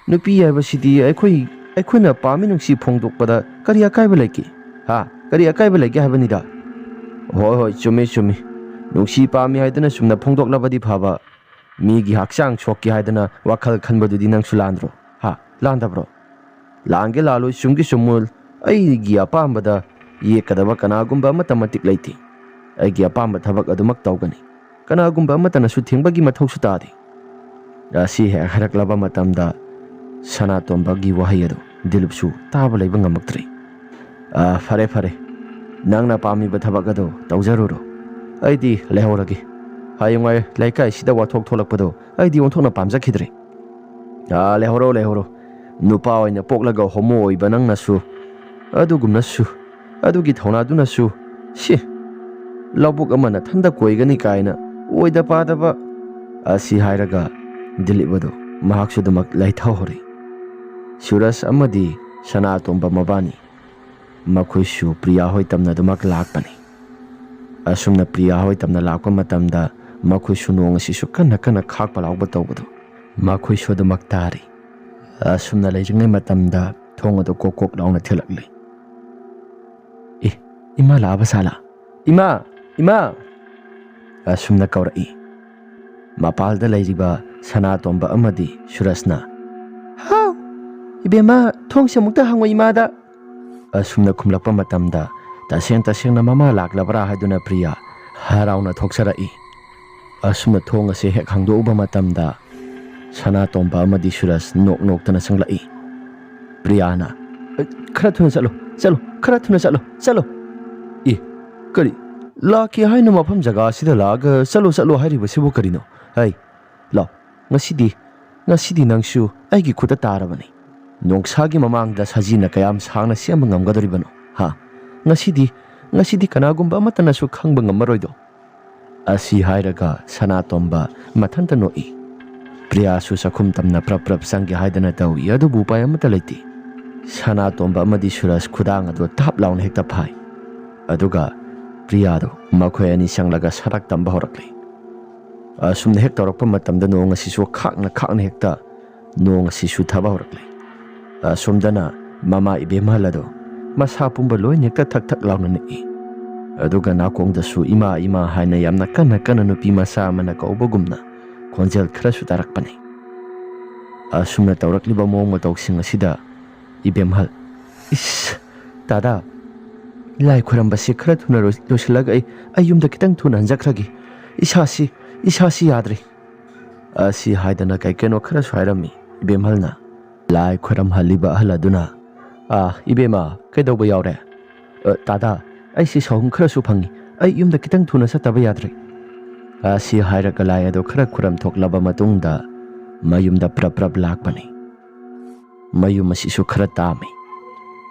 ꯅꯨꯄꯤ ꯍꯥꯏꯕꯁꯤꯗꯤ ꯑꯩꯈꯣꯏ, ꯑꯩꯈꯣꯏꯅ ꯄꯥꯝꯃꯤ ꯅꯨꯡꯁꯤ ꯐꯣꯡꯗꯣꯛꯄꯗ ꯀꯔꯤ ꯑꯀꯥꯏꯕ ꯂꯩꯒꯦ? ꯍꯥ? ꯀꯔꯤ ꯑꯀꯥꯏꯕ ꯂꯩꯒꯦ ꯍꯥꯏꯕꯅꯤꯗ? ꯍꯣꯏ, ꯍꯣꯏ, ꯆꯨꯝꯃꯤ, ꯆꯨꯝꯃꯤ꯫ ꯅꯨꯡꯁꯤ ꯄꯥꯝꯃꯤ ꯍꯥꯏꯗꯨꯅ ꯆꯨꯝꯅ ꯐꯣꯡꯗꯣꯛꯂꯕꯗꯤ ꯐꯕ, ꯃꯤꯒꯤ ꯍꯛꯆꯥꯡ ꯁꯣꯛꯀꯦ ꯍꯥꯏꯗꯅ ꯋꯥꯈꯜ ꯈꯟꯕꯗꯨꯗꯤ ꯅꯪꯁꯨ ꯂꯥꯟꯗ꯭ꯔꯣ? ꯍꯥ? ꯂꯥꯟꯗꯕ꯭ꯔꯣ? ꯂꯥꯟꯒꯦ ꯂꯥꯜꯂꯣꯏ, ꯆꯨꯝꯒꯦ ꯆꯨꯝꯃꯣꯏ, ꯑꯩꯒꯤ ꯑꯄꯥꯝꯕꯗ ꯌꯦꯛꯀꯗꯕ ꯀꯅꯥꯒꯨꯝꯕ ꯑꯃꯠꯇ ꯃꯇꯤꯛ ꯂꯩꯇꯦ꯫ ꯑꯩꯒꯤ ꯑꯄꯥꯝꯕ ꯊꯕꯛ ꯑꯗꯨꯃꯛ ꯇꯧꯒꯅꯤ꯫ ꯀꯅꯥꯒꯨꯝꯕ ꯑꯃꯠꯇꯅꯁꯨ ꯊꯤꯡꯕꯒꯤ ꯃꯊꯧꯁꯨ ꯇꯥꯗꯦ꯫ ꯑꯁꯤ ꯍꯦꯛ ꯍꯥꯏꯔꯛꯂꯕ ꯃꯇꯝꯗ ꯁꯅꯥꯇꯣꯝꯕꯒꯤ ꯋꯥꯍꯩ ꯑꯗꯨ ꯗꯤꯂꯤꯞꯁꯨ ꯇꯥꯕ ꯂꯩꯕ ꯉꯝꯃꯛꯇ꯭ꯔꯦ꯫ "ꯑ, ꯐꯔꯦ, ꯐꯔꯦ꯫ ꯅꯪꯅ ꯄꯥꯝꯃꯤꯕ ꯊꯕꯛ ꯑꯗꯨ ꯇꯧꯖꯔꯨꯔꯣ꯫ ꯑꯩꯗꯤ ꯂꯩꯍꯧꯔꯒꯦ꯫ ꯍꯌꯦꯡꯋꯥꯏ ꯂꯩꯀꯥꯏꯁꯤꯗ ꯋꯥꯊꯣꯛ ꯊꯣꯛꯂꯛꯄꯗꯣ ꯑꯩꯗꯤ ꯑꯣꯟꯊꯣꯛꯅ ꯄꯥꯝꯖꯈꯤꯗ꯭ꯔꯦ꯫" "ꯑ, ꯂꯩꯍꯧꯔꯣ, ꯂꯩꯍꯧꯔꯣ꯫ ꯅꯨꯄꯥ ꯑꯣꯏꯅ ꯄꯣꯛꯂꯒ ꯍꯣꯃꯣ ꯑꯣꯏꯕ ꯅꯪꯅꯁꯨ ꯑꯗꯨꯒꯨꯝꯅꯁꯨ, ꯑꯗꯨꯒꯤ ꯊꯧꯅꯥꯗꯨꯅꯁꯨ, ꯁꯤ, ꯂꯧꯕꯨꯛ ꯑꯃ ꯅꯊꯟꯗ ꯀꯣꯏꯒꯅꯤ ꯀꯥꯏꯅ ꯑꯣꯏꯗ ꯄꯥꯗꯕ꯫" ꯑꯁꯤ ꯍꯥꯏꯔꯒ ꯗꯤꯂꯤꯞ ꯑꯗꯨ ꯃꯍꯥꯛꯁꯨ ꯑꯗꯨꯃꯛ ꯂꯩꯊꯍꯧꯔꯦ꯫ ꯁꯨꯔꯖ ꯑꯃꯗꯤ ꯁꯅꯥꯇꯣꯝꯕ ꯃꯕꯥꯅꯤ ꯃꯈꯣꯏꯁꯨ ꯄ꯭ꯔꯤꯌꯥ ꯍꯣꯏ ꯇꯝꯅ ꯑꯗꯨꯃꯛ ꯂꯥꯛꯄꯅꯤ꯫ ꯑꯁꯨꯝꯅ ꯄ꯭ꯔꯤꯌꯥ ꯍꯣꯏ ꯇꯝꯅ ꯂꯥꯛꯄ ꯃꯇꯝꯗ ꯃꯈꯣꯏꯁꯨ ꯅꯣꯡ ꯑꯁꯤꯁꯨ ꯀꯟꯅ ꯀꯟꯅ ꯈꯥꯛꯄ ꯂꯥꯎꯕ ꯇꯧꯕꯗꯨ ꯃꯈꯣꯏꯁꯨ ꯑꯗꯨꯃꯛ ꯇꯥꯔꯤ꯫ ꯑꯁꯨꯝꯅ ꯂꯩꯔꯤꯉꯩ ꯃꯇꯝꯗ ꯊꯣꯡ ꯑꯗꯨ ꯀꯣꯛ ꯀꯣꯛ ꯂꯥꯎꯅ ꯊꯤꯜꯂꯛꯂꯤ꯫ "ꯑꯦ, ꯏꯃꯥ ꯂꯥꯛꯑꯕ ꯁꯥꯂꯥ? ꯏꯃꯥ! ꯏꯃꯥ!" ꯑꯁꯨꯝꯅ ꯀꯧꯔꯛꯏ꯫ ꯃꯄꯥꯜꯗ ꯂꯩꯔꯤꯕ ꯁꯅꯥꯇꯣꯝꯕ ꯑꯃꯗꯤ ꯁꯨꯔꯖꯅ, "ꯍꯥꯎ! ꯏꯕꯦꯝꯃ, ꯊꯣꯡꯁꯦ ꯑꯃꯨꯛꯇ ꯍꯥꯡꯉꯣ ꯏꯃꯥꯗ!" ꯑꯁꯨꯝꯅ ꯈꯨꯝꯂꯛꯄ ꯃꯇꯝꯗ ꯇꯁꯦꯡ ꯇꯁꯦꯡꯅ ꯃꯃꯥ ꯂꯥꯛꯂꯕ꯭ꯔꯥ ꯍꯥꯏꯗꯨꯅ ꯄ꯭ꯔꯤꯌꯥ ꯍꯔꯥꯎꯅ ꯊꯣꯛꯆꯔꯛꯏ꯫ ꯑꯁꯨꯝꯅ ꯊꯣꯡ ꯑꯁꯦ ꯍꯦꯛ ꯍꯥꯡꯗꯣꯛꯎꯕ ꯃꯇꯝꯗ ꯁꯅꯥꯇꯣꯝꯕ ꯑꯃꯗꯤ ꯁꯨꯔꯖ ꯅꯣꯛ ꯅꯣꯛꯇꯅ ꯆꯪꯂꯛꯏ꯫ ꯄ꯭ꯔꯤꯌꯥꯅ, "ꯈꯔ ꯊꯨꯅ ꯆꯠꯂꯣ, ꯆꯠꯂꯣ, ꯈꯔ ꯊꯨꯅ ꯆꯠꯂꯣ, ꯆꯠꯂꯣ!" "ꯑꯦ, ꯀꯔꯤ? ꯂꯥꯛꯀꯦ ꯍꯥꯏꯅ ꯃꯐꯝ ꯖꯒꯥ ꯑꯁꯤꯗ ꯂꯥꯛꯑꯒ ꯆꯠꯂꯣ, ꯆꯠꯂꯣ ꯍꯥꯏꯔꯤꯕꯁꯤꯕꯨ ꯀꯔꯤꯅꯣ? ꯍꯩ, ꯂꯥꯎ, ꯉꯁꯤꯗꯤ, ꯉꯁꯤꯗꯤ ꯅꯪꯁꯨ ꯑꯩꯒꯤ ꯈꯨꯠꯇ ꯇꯥꯔꯕꯅꯤ꯫ ꯅꯣꯡꯁꯥꯒꯤ ꯃꯃꯥꯡꯗ ꯁꯖꯤꯅ ꯀꯌꯥꯝ ꯁꯥꯡꯅ ꯆꯦꯟꯕ ꯉꯝꯒꯗꯧꯔꯤꯕꯅꯣ, ꯍꯥ? ꯉꯁꯤꯗꯤ, ꯉꯁꯤꯗꯤ ꯀꯅꯥꯒꯨꯝꯕ ꯑꯃꯠꯇꯅꯁꯨ ꯈꯪꯕ ꯉꯝꯃꯔꯣꯏꯗꯣ꯫" ꯑꯁꯤ ꯍꯥꯏꯔꯒ ꯁꯅꯥꯇꯣꯝꯕ ꯃꯊꯟꯇ ꯅꯣꯛꯏ꯫ ꯄ꯭ꯔꯤꯌꯥꯁꯨ ꯆꯥꯛꯈꯨꯝ ꯇꯝꯅ ꯄ꯭ꯔꯞ ꯄ꯭ꯔꯞ ꯆꯪꯒꯦ ꯍꯥꯏꯗꯅ ꯇꯧꯏ, ꯑꯗꯨꯕꯨ ꯎꯄꯥꯏ ꯑꯃꯠꯇ ꯂꯩꯇꯦ꯫ ꯁꯅꯥꯇꯣꯝꯕ ꯑꯃꯗꯤ ꯁꯨꯔꯖ ꯈꯨꯗꯥꯡ ꯑꯗꯨ ꯇꯥꯞ ꯂꯥꯎꯅ ꯍꯦꯛꯇ ꯐꯥꯏ꯫ ꯑꯗꯨꯒ ꯄ꯭ꯔꯤꯌꯥꯗꯨ ꯃꯈꯣꯏ ꯑꯅꯤ ꯆꯪꯂꯒ ꯁꯔꯛ ꯇꯝꯕ ꯍꯧꯔꯛꯂꯤ꯫ ꯑꯁꯨꯝꯅ ꯍꯦꯛ ꯇꯧꯔꯛꯄ ꯃꯇꯝꯗ ꯅꯣꯡ ꯑꯁꯤꯁꯨ ꯈꯥꯛꯅ ꯈꯥꯛꯅ ꯍꯦꯛꯇ ꯅꯣꯡ ꯑꯁꯤꯁꯨ ꯊꯥꯕ ꯍꯧꯔꯛꯂꯤ꯫ ꯑꯁꯣꯝꯗꯅ ꯃꯃꯥ ꯏꯕꯦꯝꯍꯜ ꯑꯗꯣ ꯃꯁꯥ ꯄꯨꯝꯕ ꯂꯣꯏꯅ ꯍꯦꯛꯇ ꯊꯛ ꯊꯛ ꯂꯥꯎꯅ ꯅꯤꯛꯏ꯫ ꯑꯗꯨꯒ ꯅꯥꯀꯣꯡꯗꯁꯨ "ꯏꯃꯥ, ꯏꯃꯥ" ꯍꯥꯏꯅ ꯌꯥꯝꯅ ꯀꯟꯅ ꯀꯟꯅ ꯅꯨꯄꯤ ꯃꯆꯥ ꯑꯃꯅ ꯀꯧꯕꯒꯨꯝꯅ ꯈꯣꯟꯖꯦꯜ ꯈꯔꯁꯨ ꯇꯥꯔꯛꯄꯅꯤ꯫ ꯑꯁꯨꯝꯅ ꯇꯧꯔꯛꯂꯤꯕ ꯃꯑꯣꯡ ꯃꯇꯧꯁꯤꯡ ꯑꯁꯤꯗ ꯏꯕꯦꯝꯍꯜ, "ꯏꯁ, ꯗꯥꯗꯥ, ꯂꯥꯏ ꯈꯣꯏꯔꯝꯕꯁꯤ ꯈꯔ ꯊꯨꯅ ꯂꯣꯏ-, ꯂꯣꯏꯁꯤꯜꯂꯒ ꯑꯩ, ꯑꯩ ꯌꯨꯝꯗ ꯈꯤꯇꯪ ꯊꯨꯅ ꯍꯟꯖꯈ꯭ꯔꯒꯦ꯫ ꯏꯁꯥꯁꯤ, ꯏꯁꯥꯁꯤ ꯌꯥꯗ꯭ꯔꯦ" ꯑꯁꯤ ꯍꯥꯏꯗꯅ ꯀꯩ ꯀꯩꯅꯣ ꯈꯔꯁꯨ ꯍꯥꯏꯔꯝꯃꯤ꯫ ꯏꯕꯦꯝꯍꯜꯅ ꯂꯥꯏ ꯈꯣꯏꯔꯝꯍꯜꯂꯤꯕ ꯑꯍꯜ ꯑꯗꯨꯅ, "ꯑꯥ, ꯏꯕꯦꯝꯃ, ꯀꯩꯗꯧꯕ ꯌꯥꯎꯔꯦ? ꯑ, ꯗꯥꯗꯥ, ꯑꯩꯁꯤ ꯁꯥꯍꯨꯝ ꯈꯔꯁꯨ ꯐꯪꯉꯤ꯫ ꯑꯩ ꯌꯨꯝꯗ ꯈꯤꯇꯪ ꯊꯨꯅ ꯆꯠꯇꯕ ꯌꯥꯗ꯭ꯔꯦ" ꯑꯁꯤ ꯍꯥꯏꯔꯒ ꯂꯥꯏ ꯑꯗꯨ ꯈꯔ ꯈꯨꯔꯝ ꯊꯣꯛꯂꯕ ꯃꯇꯨꯡꯗ ꯃꯌꯨꯝꯗ ꯄ꯭ꯔꯞ ꯄ꯭ꯔꯞ ꯂꯥꯛꯄꯅꯤ꯫ ꯃꯌꯨꯝ ꯑꯁꯤꯁꯨ ꯈꯔ ꯇꯥꯝꯃꯤ꯫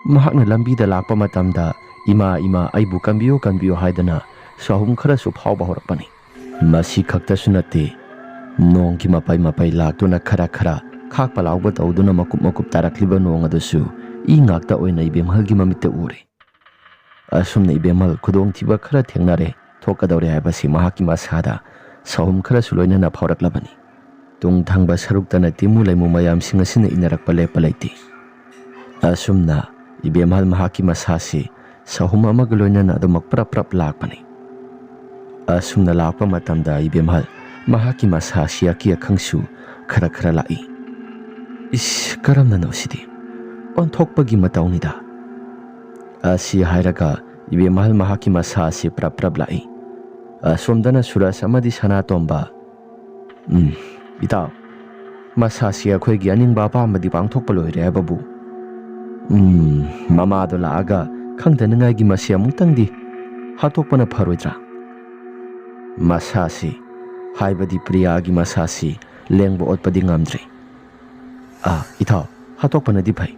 ꯃꯍꯥꯛꯅ ꯂꯝꯕꯤꯗ ꯂꯥꯛꯄ ꯃꯇꯝꯗ, "ꯏꯃꯥ, ꯏꯃꯥ, ꯑꯩꯕꯨ ꯀꯟꯕꯤꯌꯨ, ꯀꯟꯕꯤꯌꯨ" ꯍꯥꯏꯗꯅ ꯁꯥꯍꯨꯝ ꯈꯔꯁꯨ ꯐꯥꯎꯕ ꯍꯧꯔꯛꯄꯅꯤ꯫ ꯃꯁꯤ ꯈꯛꯇꯁꯨ ꯅꯠꯇꯦ, ꯅꯣꯡꯒꯤ ꯃꯄꯩ ꯃꯄꯩ ꯂꯥꯛꯇꯨꯅ ꯈꯔ ꯈꯔ ꯈꯥꯛꯄ ꯂꯥꯎꯕ ꯇꯧꯗꯨꯅ ꯃꯀꯨꯞ ꯃꯀꯨꯞ ꯇꯥꯔꯛꯂꯤꯕ ꯅꯣꯡ ꯑꯗꯨꯁꯨ ꯏ ꯉꯥꯛꯇ ꯑꯣꯏꯅ ꯏꯕꯦꯝꯍꯜꯒꯤ ꯃꯃꯤꯠꯇ ꯎꯔꯦ꯫ ꯑꯁꯨꯝꯅ ꯏꯕꯦꯝꯍꯜ ꯈꯨꯗꯣꯡꯊꯤꯕ ꯈꯔ ꯊꯦꯡꯅꯔꯦ, ꯊꯣꯛꯀꯗꯧꯔꯦ ꯍꯥꯏꯕꯁꯤ ꯃꯍꯥꯛꯀꯤ ꯃꯁꯥꯗ ꯁꯥꯍꯨꯝ ꯈꯔꯁꯨ ꯂꯣꯏꯅꯅ ꯐꯥꯎꯔꯛꯂꯕꯅꯤ꯫ ꯇꯨꯡ ꯊꯪꯕ ꯁꯔꯨꯛꯇꯅ ꯇꯤꯃꯨ ꯂꯩꯃꯨ ꯃꯌꯥꯝꯁꯤꯡ ꯑꯁꯤꯅ ꯏꯟꯅꯔꯛꯄ ꯂꯦꯞꯄ ꯂꯩꯇꯦ꯫ ꯑꯁꯨꯝꯅ ꯏꯕꯦꯝꯍꯜ ꯃꯍꯥꯛꯀꯤ ꯃꯁꯥꯁꯤ ꯁꯥꯍꯨꯝ ꯑꯃꯒ ꯂꯣꯏꯅꯅ ꯑꯗꯨꯃꯛ ꯄ꯭ꯔꯞ ꯄ꯭ꯔꯞ ꯂꯥꯛꯄꯅꯤ꯫ ꯑꯁꯨꯝꯅ ꯂꯥꯛꯄ ꯃꯇꯝꯗ ꯏꯕꯦꯝꯍꯜ ꯃꯍꯥꯛꯀꯤ ꯃꯁꯥꯁꯤ ꯑꯀꯤ ꯑꯈꯪꯁꯨ ꯈꯔ ꯈꯔ ꯂꯥꯛꯏ꯫ "ꯏꯁ, ꯀꯔꯝꯅꯅꯣ ꯁꯤꯗꯤ? ꯑꯣꯟꯊꯣꯛꯄꯒꯤ ꯃꯇꯧꯅꯤꯗ" ꯑꯁꯤ ꯍꯥꯏꯔꯒ ꯏꯕꯦꯝꯍꯜ ꯃꯍꯥꯛꯀꯤ ꯃꯁꯥ ꯑꯁꯤ ꯄ꯭ꯔꯞ ꯄ꯭ꯔꯞ ꯂꯥꯛꯏ꯫ ꯑꯁꯣꯝꯗꯅ ꯁꯨꯔꯖ ꯑꯃꯗꯤ ꯁꯅꯥꯇꯣꯝꯕ, "ꯎꯝ, ꯏꯇꯥꯎ, ꯃꯁꯥꯁꯤ ꯑꯩꯈꯣꯏꯒꯤ ꯑꯅꯤꯡꯕ ꯑꯄꯥꯝꯕꯗꯤ ꯄꯥꯡꯊꯣꯛꯄ ꯂꯣꯏꯔꯦ ꯍꯥꯏꯕꯕꯨ, ꯎꯝ, ꯃꯃꯥꯗꯣ ꯂꯥꯛꯑꯒ ꯈꯪꯗꯅꯉꯥꯏꯒꯤ ꯃꯁꯤ ꯑꯃꯨꯛꯇꯪꯗꯤ ꯍꯥꯠꯇꯣꯛꯄꯅ ꯐꯔꯣꯏꯗ꯭ꯔꯥ? ꯃꯁꯥꯁꯤ, ꯍꯥꯏꯕꯗꯤ ꯄ꯭ꯔꯤꯌꯥꯒꯤ ꯃꯁꯥꯁꯤ ꯂꯦꯡꯕ ꯑꯣꯠꯄꯗꯤ ꯉꯝꯗ꯭ꯔꯤ꯫ ꯑꯥ, ꯏꯇꯥꯎ, ꯍꯥꯠꯇꯣꯛꯄꯅꯗꯤ ꯐꯩ"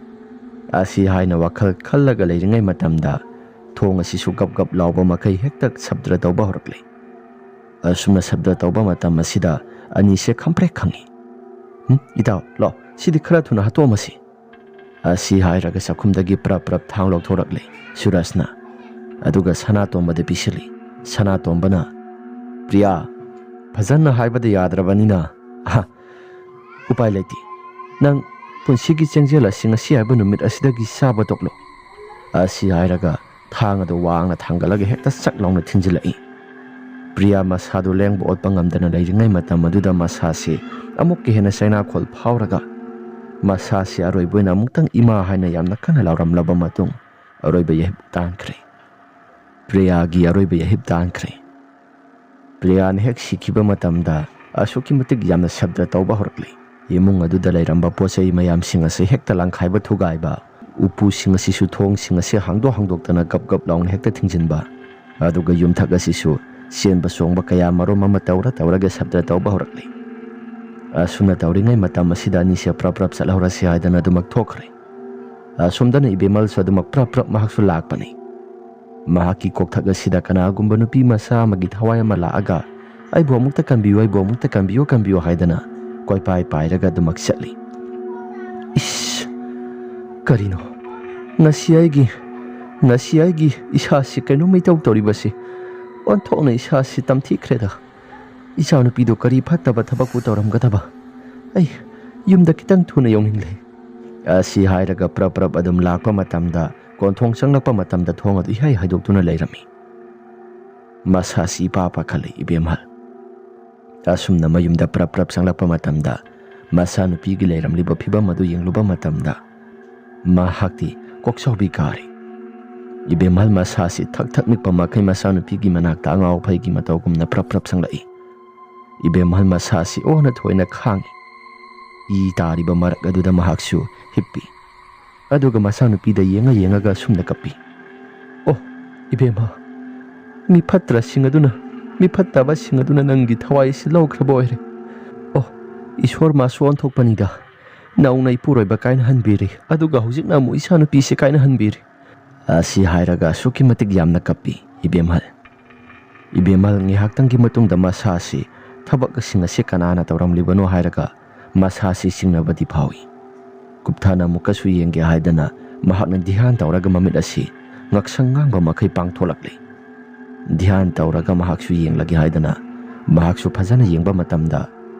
ꯑꯁꯤ ꯍꯥꯏꯅ ꯋꯥꯈꯜ ꯈꯜꯂꯒ ꯂꯩꯔꯤꯉꯩ ꯃꯇꯝꯗ ꯊꯣꯡ ꯑꯁꯤꯁꯨ ꯒꯞ ꯒꯞ ꯂꯥꯎꯕ ꯃꯈꯩ ꯍꯦꯛꯇ ꯁꯕ꯭ꯗ ꯇꯧꯕ ꯍꯧꯔꯛꯂꯦ꯫ ꯑꯁꯨꯝꯅ ꯁꯕ꯭ꯗ ꯇꯧꯕ ꯃꯇꯝ ꯑꯁꯤꯗ ꯑꯅꯤꯁꯦ ꯈꯪꯄ꯭ꯔꯦꯛ ꯈꯪꯉꯤ꯫ "ꯎꯝ, ꯏꯇꯥꯎ, ꯂꯥꯛꯑꯣ, ꯁꯤꯗꯤ ꯈꯔ ꯊꯨꯅ ꯍꯥꯠꯇꯣꯛꯑꯝꯃꯁꯤ"꯫ ꯑꯁꯤ ꯍꯥꯏꯔꯒ ꯆꯥꯛꯈꯨꯝꯗꯒꯤ ꯄ꯭ꯔꯞ ꯄ꯭ꯔꯞ ꯊꯥꯡ ꯂꯧꯊꯣꯔꯛꯂꯦ ꯁꯨꯔꯖꯅ꯫ ꯑꯗꯨꯒ ꯁꯅꯥꯇꯣꯝꯕꯗ ꯄꯤꯁꯤꯜꯂꯤ꯫ ꯁꯅꯥꯇꯣꯝꯕꯅ, "ꯄ꯭ꯔꯤꯌꯥ, ꯐꯖꯅ ꯍꯥꯏꯕꯗ ꯌꯥꯗ꯭ꯔꯕꯅꯤꯅ, ꯑꯍ, ꯎꯄꯥꯏ ꯂꯩꯇꯦ꯫ ꯅꯪ ꯄꯨꯟꯁꯤꯒꯤ ꯆꯦꯡꯖꯦꯜ ꯑꯁꯤ ꯉꯁꯤ ꯍꯥꯏꯕ ꯅꯨꯃꯤꯠ ꯑꯁꯤꯗꯒꯤ ꯆꯥꯕ ꯇꯣꯛꯂꯣ"꯫ ꯑꯁꯤ ꯍꯥꯏꯔꯒ ꯊꯥꯡ ꯑꯗꯨ ꯋꯥꯡꯅ ꯊꯥꯡꯒꯠꯂꯒ ꯍꯦꯛꯇ ꯆꯛ ꯂꯥꯎꯅ ꯊꯤꯟꯖꯤꯜꯂꯛꯏ꯫ ꯄ꯭ꯔꯤꯌꯥ ꯃꯁꯥꯗꯨ ꯂꯦꯡꯕ ꯑꯣꯠꯄ ꯉꯝꯗꯅ ꯂꯩꯔꯤꯉꯩ ꯃꯇꯝ ꯑꯗꯨꯗ ꯃꯁꯥꯁꯤ ꯑꯃꯨꯛꯀ ꯍꯦꯟꯅ ꯆꯩꯅꯥꯈꯣꯜ ꯐꯥꯎꯔꯒ ꯃꯁꯥꯁꯤ ꯑꯔꯣꯏꯕ ꯑꯣꯏꯅ ꯑꯃꯨꯛꯇꯪ "ꯏꯃꯥ" ꯍꯥꯏꯅ ꯌꯥꯝꯅ ꯀꯟꯅ ꯂꯥꯎꯔꯝꯂꯕ ꯃꯇꯨꯡ ꯑꯔꯣꯏꯕ ꯌꯥꯍꯤꯞ ꯇꯥꯟꯈ꯭ꯔꯦ꯫ ꯄ꯭ꯔꯤꯌꯥꯒꯤ ꯑꯔꯣꯏꯕ ꯌꯥꯍꯤꯞ ꯇꯥꯟꯈ꯭ꯔꯦ꯫ ꯄ꯭ꯔꯤꯌꯥꯅ ꯍꯦꯛ ꯁꯤꯈꯤꯕ ꯃꯇꯝꯗ ꯑꯁꯨꯛꯀꯤ ꯃꯇꯤꯛ ꯌꯥꯝꯅ ꯁꯕ꯭ꯗ ꯇꯧꯕ ꯍꯧꯔꯛꯂꯤ꯫ ꯏꯃꯨꯡ ꯑꯗꯨꯗ ꯂꯩꯔꯝꯕ ꯄꯣꯠ ꯆꯩ ꯃꯌꯥꯝꯁꯤꯡ ꯑꯁꯤ ꯍꯦꯛꯇ ꯂꯪꯈꯥꯏꯕ ꯊꯨꯒꯥꯏꯕ, ꯎꯄꯨꯁꯤꯡ ꯑꯁꯤꯁꯨ, ꯊꯣꯡꯁꯤꯡ ꯑꯁꯤ ꯍꯥꯡꯗꯣꯛ ꯍꯥꯡꯗꯣꯛꯇꯅ ꯒꯞ ꯒꯞ ꯂꯥꯎꯅ ꯍꯦꯛꯇ ꯊꯤꯡꯖꯤꯟꯕ, ꯑꯗꯨꯒ ꯌꯨꯝꯊꯛ ꯑꯁꯤꯁꯨ ꯆꯦꯟꯕ ꯆꯣꯡꯕ ꯀꯌꯥ ꯃꯔꯨꯝ ꯑꯃ ꯇꯧꯔ ꯇꯧꯔꯒ ꯁꯕ꯭ꯗ ꯇꯧꯕ ꯍꯧꯔꯛꯂꯤ꯫ ꯑꯁꯨꯝꯅ ꯇꯧꯔꯤꯉꯩ ꯃꯇꯝ ꯑꯁꯤꯗ ꯑꯅꯤꯁꯦ ꯄ꯭ꯔꯞ ꯄ꯭ꯔꯞ ꯆꯠꯍꯧꯔꯁꯤ ꯍꯥꯏꯗꯅ ꯑꯗꯨꯃꯛ ꯊꯣꯛꯈ꯭ꯔꯦ꯫ ꯑꯁꯣꯝꯗꯅ ꯏꯕꯦꯝꯃꯜꯁꯨ ꯑꯗꯨꯃꯛ ꯄ꯭ꯔꯞ ꯄ꯭ꯔꯞ ꯃꯍꯥꯛꯁꯨ ꯂꯥꯛꯄꯅꯤ꯫ ꯃꯍꯥꯛꯀꯤ ꯀꯣꯛꯊꯛ ꯑꯁꯤꯗ ꯀꯅꯥꯒꯨꯝꯕ ꯅꯨꯄꯤ ꯃꯆꯥ ꯑꯃꯒꯤ ꯊꯋꯥꯏ ꯑꯃ ꯂꯥꯛꯑꯒ, "ꯑꯩꯕꯨ ꯑꯃꯨꯛꯇ ꯀꯟꯕꯤꯌꯨ, ꯑꯩꯕꯨ ꯑꯃꯨꯛꯇ ꯀꯟꯕꯤꯌꯨ, ꯀꯟꯕꯤꯌꯨ" ꯍꯥꯏꯗꯅ ꯀꯣꯏꯄꯥꯏ ꯄꯥꯏꯔꯒ ꯑꯗꯨꯃꯛ ꯆꯠꯂꯤ꯫ ꯏꯁ! ꯀꯔꯤꯅꯣ? ꯉꯁꯤ ꯑꯩꯒꯤ, ꯉꯁꯤ ꯑꯩꯒꯤ ꯏꯁꯥꯁꯤ ꯀꯩꯅꯣꯝ ꯏꯇꯧ ꯇꯧꯔꯤꯕꯁꯤ? ꯑꯣꯟꯊꯣꯛꯅ ꯏꯁꯥꯁꯤ ꯇꯝꯊꯤꯈ꯭ꯔꯦꯗ꯫ ꯏꯆꯥꯅꯨꯄꯤꯗꯨ ꯀꯔꯤ ꯐꯠꯇꯕ ꯊꯕꯛꯄꯨ ꯇꯧꯔꯝꯒꯗꯕ? ꯑꯩ ꯌꯨꯝꯗ ꯈꯤꯇꯪ ꯊꯨꯅ ꯌꯧꯅꯤꯡꯂꯦ꯫ ꯑꯁꯤ ꯍꯥꯏꯔꯒ ꯄ꯭ꯔꯞ ꯄ꯭ꯔꯞ ꯑꯗꯨꯝ ꯂꯥꯛꯄ ꯃꯇꯝꯗ, ꯀꯣꯟꯊꯣꯡ ꯆꯪꯂꯛꯄ ꯃꯇꯝꯗ ꯊꯣꯡ ꯑꯗꯨ ꯏꯍꯥꯏ ꯍꯥꯏꯗꯣꯛꯇꯨꯅ ꯂꯩꯔꯝꯃꯤ꯫ ꯃꯁꯥꯁꯤ ꯏꯄꯥ ꯄꯥꯈꯠꯂꯤ ꯏꯕꯦꯝꯍꯜ꯫ ꯑꯁꯨꯝꯅ ꯃꯌꯨꯝꯗ ꯄ꯭ꯔꯞ ꯄ꯭ꯔꯞ ꯆꯪꯂꯛꯄ ꯃꯇꯝꯗ, ꯃꯆꯥꯅꯨꯄꯤꯒꯤ ꯂꯩꯔꯝꯂꯤꯕ ꯐꯤꯕꯝ ꯑꯗꯨ ꯌꯦꯡꯂꯨꯕ ꯃꯇꯝꯗ, ꯃꯍꯥꯛꯇꯤ ꯀꯣꯛꯆꯥꯎꯕꯤ ꯀꯥꯔꯦ꯫ ꯏꯕꯦꯝꯍꯜ ꯃꯁꯥꯁꯤ ꯊꯛ ꯊꯛ ꯅꯤꯛꯄ ꯃꯈꯩ ꯃꯆꯥꯅꯨꯄꯤꯒꯤ ꯃꯅꯥꯛꯇ ꯑꯉꯥꯎ ꯑꯐꯩꯒꯤ ꯃꯇꯧꯒꯨꯝꯅ ꯄ꯭ꯔꯞ ꯄ꯭ꯔꯞ ꯆꯪꯂꯛꯏ꯫ ꯏꯕꯦꯝꯍꯜ ꯃꯁꯥꯁꯤ ꯑꯣꯟꯅ ꯊꯣꯏꯅ ꯈꯥꯡꯏ꯫ ꯏ ꯇꯥꯔꯤꯕ ꯃꯔꯛ ꯑꯗꯨꯗ ꯃꯍꯥꯛꯁꯨ ꯍꯤꯞꯄꯤ꯫ ꯑꯗꯨꯒ ꯃꯆꯥꯅꯨꯄꯤꯗ ꯌꯦꯡꯉ ꯌꯦꯡꯉꯒ ꯑꯁꯨꯝꯅ ꯀꯞꯄꯤ, "ꯑꯣ, ꯏꯕꯦꯝꯃ, ꯃꯤ ꯐꯠꯇ꯭ꯔꯁꯤꯡ ꯑꯗꯨꯅ, ꯃꯤ ꯐꯠꯇꯕꯁꯤꯡ ꯑꯗꯨꯅ ꯅꯪꯒꯤ ꯊꯋꯥꯏ ꯑꯁꯤ ꯂꯧꯈ꯭ꯔꯕ ꯑꯣꯏꯔꯦ꯫ ꯑꯣ, ꯏꯁꯣꯔ ꯃꯥꯁꯨ ꯑꯣꯟꯊꯣꯛꯄꯅꯤꯗ꯫ ꯅꯧꯅ ꯏꯄꯨꯔꯣꯏꯕ ꯀꯥꯏꯅꯍꯟꯕꯤꯔꯤ, ꯑꯗꯨꯒ ꯍꯧꯖꯤꯛꯅ ꯑꯃꯨꯛ ꯏꯆꯥꯅꯨꯄꯤꯁꯤ ꯀꯥꯏꯅꯍꯟꯕꯤꯔꯤ"꯫ ꯑꯁꯤ ꯍꯥꯏꯔꯒ ꯑꯁꯨꯛꯀꯤ ꯃꯇꯤꯛ ꯌꯥꯝꯅ ꯀꯞꯄꯤ ꯏꯕꯦꯝꯍꯜ꯫ ꯏꯕꯦꯝꯍꯜ ꯉꯥꯏꯍꯥꯛꯇꯪꯒꯤ ꯃꯇꯨꯡꯗ ꯃꯁꯥꯁꯤ ꯊꯕꯛꯁꯤꯡ ꯑꯁꯤ ꯀꯅꯥꯅ ꯇꯧꯔꯝꯂꯤꯕꯅꯣ ꯍꯥꯏꯔꯒ ꯃꯁꯥꯁꯤ ꯆꯤꯡꯅꯕꯗꯤ ꯐꯥꯎꯏ꯫ ꯀꯨꯞꯊꯅ ꯑꯃꯨꯛꯀꯁꯨ ꯌꯦꯡꯒꯦ ꯍꯥꯏꯗꯅ ꯃꯍꯥꯛꯅ ꯙ꯭ꯌꯥꯟ ꯇꯧꯔꯒ ꯃꯃꯤꯠ ꯑꯁꯤ ꯉꯛꯁꯪ ꯉꯥꯡꯕ ꯃꯈꯩ ꯄꯥꯡꯊꯣꯛꯂꯛꯂꯤ꯫ ꯙ꯭ꯌꯥꯟ ꯇꯧꯔꯒ ꯃꯍꯥꯛꯁꯨ ꯌꯦꯡꯂꯒꯦ ꯍꯥꯏꯗꯅ ꯃꯍꯥꯛꯁꯨ ꯐꯖꯅ ꯌꯦꯡꯕ ꯃꯇꯝꯗ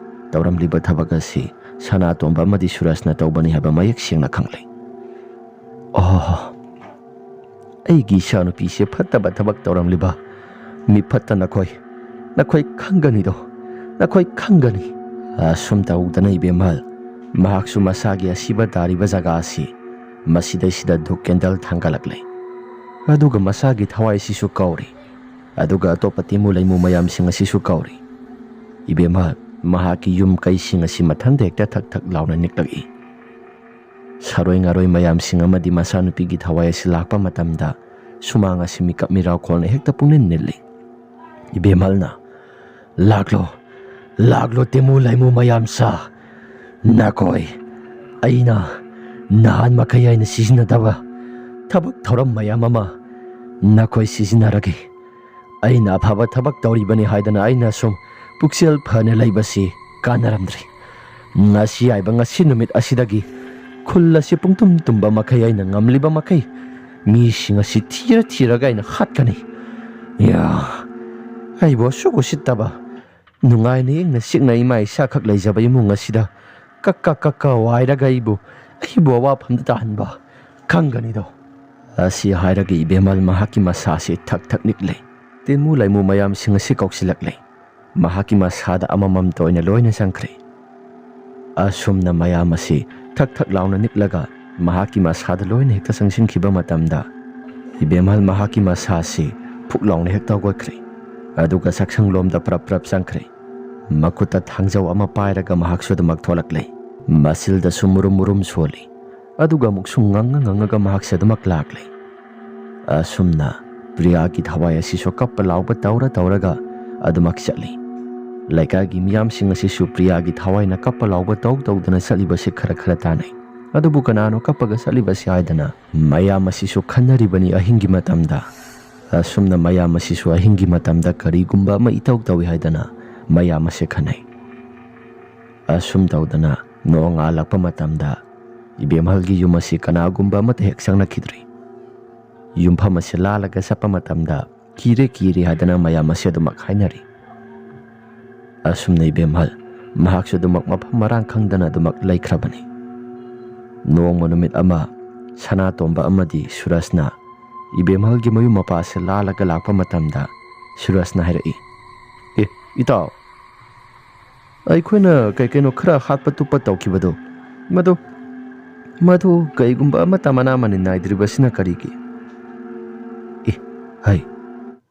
ꯇꯧꯔꯝꯂꯤꯕ ꯊꯕꯛ ꯑꯁꯤ ꯁꯅꯥꯇꯣꯝꯕ ꯑꯃꯗꯤ ꯁꯨꯔꯖꯅ ꯇꯧꯕꯅꯤ ꯍꯥꯏꯕ ꯃꯌꯦꯛ ꯁꯦꯡꯅ ꯈꯪꯂꯦ꯫ ꯑꯣꯍꯣ, ꯑꯩꯒꯤ ꯏꯆꯥꯅꯨꯄꯤꯁꯦ ꯐꯠꯇꯕ ꯊꯕꯛ ꯇꯧꯔꯝꯂꯤꯕ ꯃꯤ ꯐꯠꯇ ꯅꯈꯣꯏ, ꯅꯈꯣꯏ ꯈꯪꯒꯅꯤꯗꯣ, ꯅꯈꯣꯏ ꯈꯪꯒꯅꯤ꯫ ꯑꯁꯨꯝ ꯇꯧꯗꯅ ꯏꯕꯦꯝꯍꯜ ꯃꯍꯥꯛꯁꯨ ꯃꯁꯥꯒꯤ ꯑꯁꯤꯕ ꯇꯥꯔꯤꯕ ꯖꯒꯥ ꯑꯁꯤ ꯃꯁꯤꯗꯩꯁꯤꯗ ꯙꯨꯞ ꯀꯦꯟꯗꯜ ꯊꯥꯡꯒꯠꯂꯛꯂꯦ꯫ ꯑꯗꯨꯒ ꯃꯁꯥꯒꯤ ꯊꯋꯥꯏꯁꯤꯁꯨ ꯀꯧꯔꯤ꯫ ꯑꯗꯨꯒ ꯑꯇꯣꯞꯄ ꯇꯦꯃꯨ ꯂꯩꯃꯨ ꯃꯌꯥꯝꯁꯤꯡ ꯑꯁꯤꯁꯨ ꯀꯧꯔꯤ꯫ ꯏꯕꯦꯝꯃ, ꯃꯍꯥꯛꯀꯤ ꯌꯨꯝ ꯀꯩꯁꯤꯡ ꯑꯁꯤ ꯃꯊꯟꯇ ꯍꯦꯛꯇ ꯊꯛ ꯊꯛ ꯂꯥꯎꯅ ꯅꯤꯛꯂꯛꯏ꯫ ꯁꯥꯔꯣꯏ ꯉꯥꯔꯣꯏ ꯃꯌꯥꯝꯁꯤꯡ ꯑꯃꯗꯤ ꯃꯆꯥꯅꯨꯄꯤꯒꯤ ꯊꯋꯥꯏ ꯑꯁꯤ ꯂꯥꯛꯄ ꯃꯇꯝꯗ ꯁꯨꯃꯥꯡ ꯑꯁꯤ ꯃꯤꯀꯞ ꯃꯤꯔꯥꯎꯈꯣꯜꯅ ꯍꯦꯛꯇ ꯄꯨꯡꯅꯤꯜ ꯅꯤꯜꯂꯤ꯫ ꯏꯕꯦꯝꯃꯜꯅ, "ꯂꯥꯛꯂꯣ, ꯂꯥꯛꯂꯣ ꯇꯦꯃꯨ ꯂꯩꯃꯨ ꯃꯌꯥꯝꯁꯥ, ꯅꯈꯣꯏ ꯑꯩꯅ ꯅꯍꯥꯟ ꯃꯈꯩ ꯑꯩꯅ ꯁꯤꯖꯤꯟꯅꯗꯕ ꯊꯕꯛ ꯊꯧꯔꯝ ꯃꯌꯥꯝ ꯑꯃ ꯅꯈꯣꯏ ꯁꯤꯖꯤꯟꯅꯔꯒꯦ꯫ ꯑꯩꯅ ꯑꯐꯕ ꯊꯕꯛ ꯇꯧꯔꯤꯕꯅꯤ ꯍꯥꯏꯗꯅ ꯑꯩꯅ ꯁꯨꯝ ꯄꯨꯛꯆꯦꯜ ꯐꯅ ꯂꯩꯕꯁꯤ ꯀꯥꯟꯅꯔꯝꯗ꯭ꯔꯦ꯫ ꯉꯁꯤ ꯍꯥꯏꯕ ꯉꯁꯤ ꯅꯨꯃꯤꯠ ꯑꯁꯤꯗꯒꯤ ꯈꯨꯜ ꯑꯁꯤ ꯄꯨꯡꯇꯨꯝ ꯇꯨꯝꯕ ꯃꯈꯩ ꯑꯩꯅ ꯉꯝꯂꯤꯕ ꯃꯈꯩ ꯃꯤꯁꯤꯡ ꯑꯁꯤ ꯊꯤꯔ ꯊꯤꯔꯒ ꯑꯩꯅ ꯍꯥꯠꯀꯅꯤ꯫ ꯌꯥ, ꯑꯩꯕꯨ ꯑꯁꯨꯛ ꯎꯁꯤꯠꯇꯕ, ꯅꯨꯡꯉꯥꯏꯅ ꯏꯪꯅ ꯆꯤꯛꯅ ꯏꯃꯥ ꯏꯆꯥꯈꯛ ꯂꯩꯖꯕ ꯏꯃꯨꯡ ꯑꯁꯤꯗ ꯀꯛꯀ ꯀꯛꯀ ꯋꯥꯏꯔꯒ ꯑꯩꯕꯨ, ꯑꯩꯕꯨ ꯑꯋꯥꯐꯝꯗ ꯇꯥꯍꯟꯕ ꯈꯪꯒꯅꯤꯗꯣ?" ꯑꯁꯤ ꯍꯥꯏꯔꯒ ꯏꯕꯦꯝꯃꯜ ꯃꯍꯥꯛꯀꯤ ꯃꯁꯥꯁꯤ ꯊꯛ ꯊꯛ ꯅꯤꯛꯂꯦ꯫ ꯇꯦꯃꯨ ꯂꯩꯃꯨ ꯃꯌꯥꯝꯁꯤꯡ ꯑꯁꯤ ꯀꯧꯁꯤꯜꯂꯛꯂꯦ꯫ ꯃꯍꯥꯛꯀꯤ ꯃꯁꯥꯗ ꯑꯃꯃꯝꯇ ꯑꯣꯏꯅ ꯂꯣꯏꯅ ꯆꯪꯈ꯭ꯔꯦ꯫ ꯑꯁꯨꯝꯅ ꯃꯌꯥꯝ ꯑꯁꯤ ꯊꯛ ꯊꯛ ꯂꯥꯎꯅ ꯅꯤꯛꯂꯒ ꯃꯍꯥꯛꯀꯤ ꯃꯁꯥꯗ ꯂꯣꯏꯅ ꯍꯦꯛꯇ ꯆꯪꯁꯤꯟꯈꯤꯕ ꯃꯇꯝꯗ ꯏꯕꯦꯝꯍꯜ ꯃꯍꯥꯛꯀꯤ ꯃꯁꯥꯁꯤ ꯐꯨꯛ ꯂꯥꯎꯅ ꯍꯦꯛꯇ ꯍꯧꯒꯠꯈ꯭ꯔꯦ꯫ ꯑꯗꯨꯒ ꯆꯥꯛꯁꯪꯂꯣꯝꯗ ꯄ꯭ꯔꯞ ꯄ꯭ꯔꯞ ꯆꯪꯈ꯭ꯔꯦ꯫ ꯃꯈꯨꯠꯇ ꯊꯥꯡꯖꯧ ꯑꯃ ꯄꯥꯏꯔꯒ ꯃꯍꯥꯛꯁꯨ ꯑꯗꯨꯃꯛ ꯊꯣꯛꯂꯛꯂꯦ꯫ ꯃꯆꯤꯜꯗꯁꯨ ꯃꯨꯔꯨꯝ ꯃꯨꯔꯨꯝ ꯁꯣꯜꯂꯤ꯫ ꯑꯗꯨꯒ ꯑꯃꯨꯛꯁꯨ ꯉꯪꯉ ꯉꯪꯉꯒ ꯃꯍꯥꯛꯁꯦ ꯑꯗꯨꯃꯛ ꯂꯥꯛꯂꯦ꯫ ꯑꯁꯨꯝꯅ ꯄ꯭ꯔꯤꯌꯥꯒꯤ ꯊꯋꯥꯏ ꯑꯁꯤꯁꯨ ꯀꯞꯄ ꯂꯥꯎꯕ ꯇꯧꯔ ꯇꯧꯔꯒ ꯑꯗꯨꯃꯛ ꯆꯠꯂꯤ꯫ ꯂꯩꯀꯥꯏꯒꯤ ꯃꯤꯌꯥꯝꯁꯤꯡ ꯑꯁꯤꯁꯨ ꯄ꯭ꯔꯤꯌꯥꯒꯤ ꯊꯋꯥꯏꯅ ꯀꯞꯄ ꯂꯥꯎꯕ ꯇꯧ ꯇꯧꯗꯅ ꯆꯠꯂꯤꯕꯁꯤ ꯈꯔ ꯈꯔ ꯇꯥꯅꯩ꯫ ꯑꯗꯨꯕꯨ ꯀꯅꯥꯅꯣ ꯀꯞꯄꯒ ꯆꯠꯂꯤꯕꯁꯤ ꯍꯥꯏꯗꯅ ꯃꯌꯥꯝ ꯑꯁꯤꯁꯨ ꯈꯟꯅꯔꯤꯕꯅꯤ ꯑꯍꯤꯡꯒꯤ ꯃꯇꯝꯗ꯫ ꯑꯁꯨꯝꯅ ꯃꯌꯥꯝ ꯑꯁꯤꯁꯨ ꯑꯍꯤꯡꯒꯤ ꯃꯇꯝꯗ ꯀꯔꯤꯒꯨꯝꯕ ꯑꯃ ꯏꯇꯧ ꯇꯧꯏ ꯍꯥꯏꯗꯅ ꯃꯌꯥꯝ ꯑꯁꯦ ꯈꯟꯅꯩ꯫ ꯑꯁꯨꯝ ꯇꯧꯗꯅ ꯅꯣꯡꯉꯥꯜꯂꯛꯄ ꯃꯇꯝꯗ ꯏꯕꯦꯝꯍꯜꯒꯤ ꯌꯨꯝ ꯑꯁꯤ ꯀꯅꯥꯒꯨꯝꯕ ꯑꯃꯠꯇ ꯍꯦꯛ ꯆꯪꯂꯛꯈꯤꯗ꯭ꯔꯤ꯫ ꯌꯨꯝꯐꯝ ꯑꯁꯤ ꯂꯥꯜꯂꯒ ꯆꯠꯄ ꯃꯇꯝꯗ ꯀꯤꯔꯦ ꯀꯤꯔꯦ ꯍꯥꯏꯗꯅ ꯃꯌꯥꯝ ꯑꯁꯤ ꯑꯗꯨꯃꯛ ꯍꯥꯏꯅꯔꯤ꯫ ꯑꯁꯨꯝꯅ ꯏꯕꯦꯝꯍꯜ ꯃꯍꯥꯛꯁꯨ ꯑꯗꯨꯃꯛ ꯃꯐꯝ ꯃꯔꯥꯡ ꯈꯪꯗꯅ ꯑꯗꯨꯃꯛ ꯂꯩꯈ꯭ꯔꯕꯅꯤ꯫ ꯅꯣꯡꯃ ꯅꯨꯃꯤꯠ ꯑꯃ ꯁꯅꯥꯇꯣꯝꯕ ꯑꯃꯗꯤ ꯁꯨꯔꯖꯅ ꯏꯕꯦꯝꯍꯜꯒꯤ ꯃꯌꯨꯝ ꯃꯄꯥꯁꯦ ꯂꯥꯜꯂꯒ ꯂꯥꯛꯄ ꯃꯇꯝꯗ ꯁꯨꯔꯖꯅ ꯍꯥꯏꯔꯛꯏ, "ꯑꯦ, ꯏꯇꯥꯎ, ꯑꯩꯈꯣꯏꯅ ꯀꯩ ꯀꯩꯅꯣ ꯈꯔ ꯍꯥꯠꯄ ꯇꯨꯞꯄ ꯇꯧꯈꯤꯕꯗꯣ, ꯃꯗꯨ, ꯃꯗꯨ ꯀꯩꯒꯨꯝꯕ ꯑꯃꯠꯇ ꯃꯅꯥ ꯃꯅꯤꯟ ꯅꯥꯏꯗ꯭ꯔꯤꯕꯁꯤꯅ ꯀꯔꯤꯒꯤ?" "ꯑꯦ, ꯍꯩ,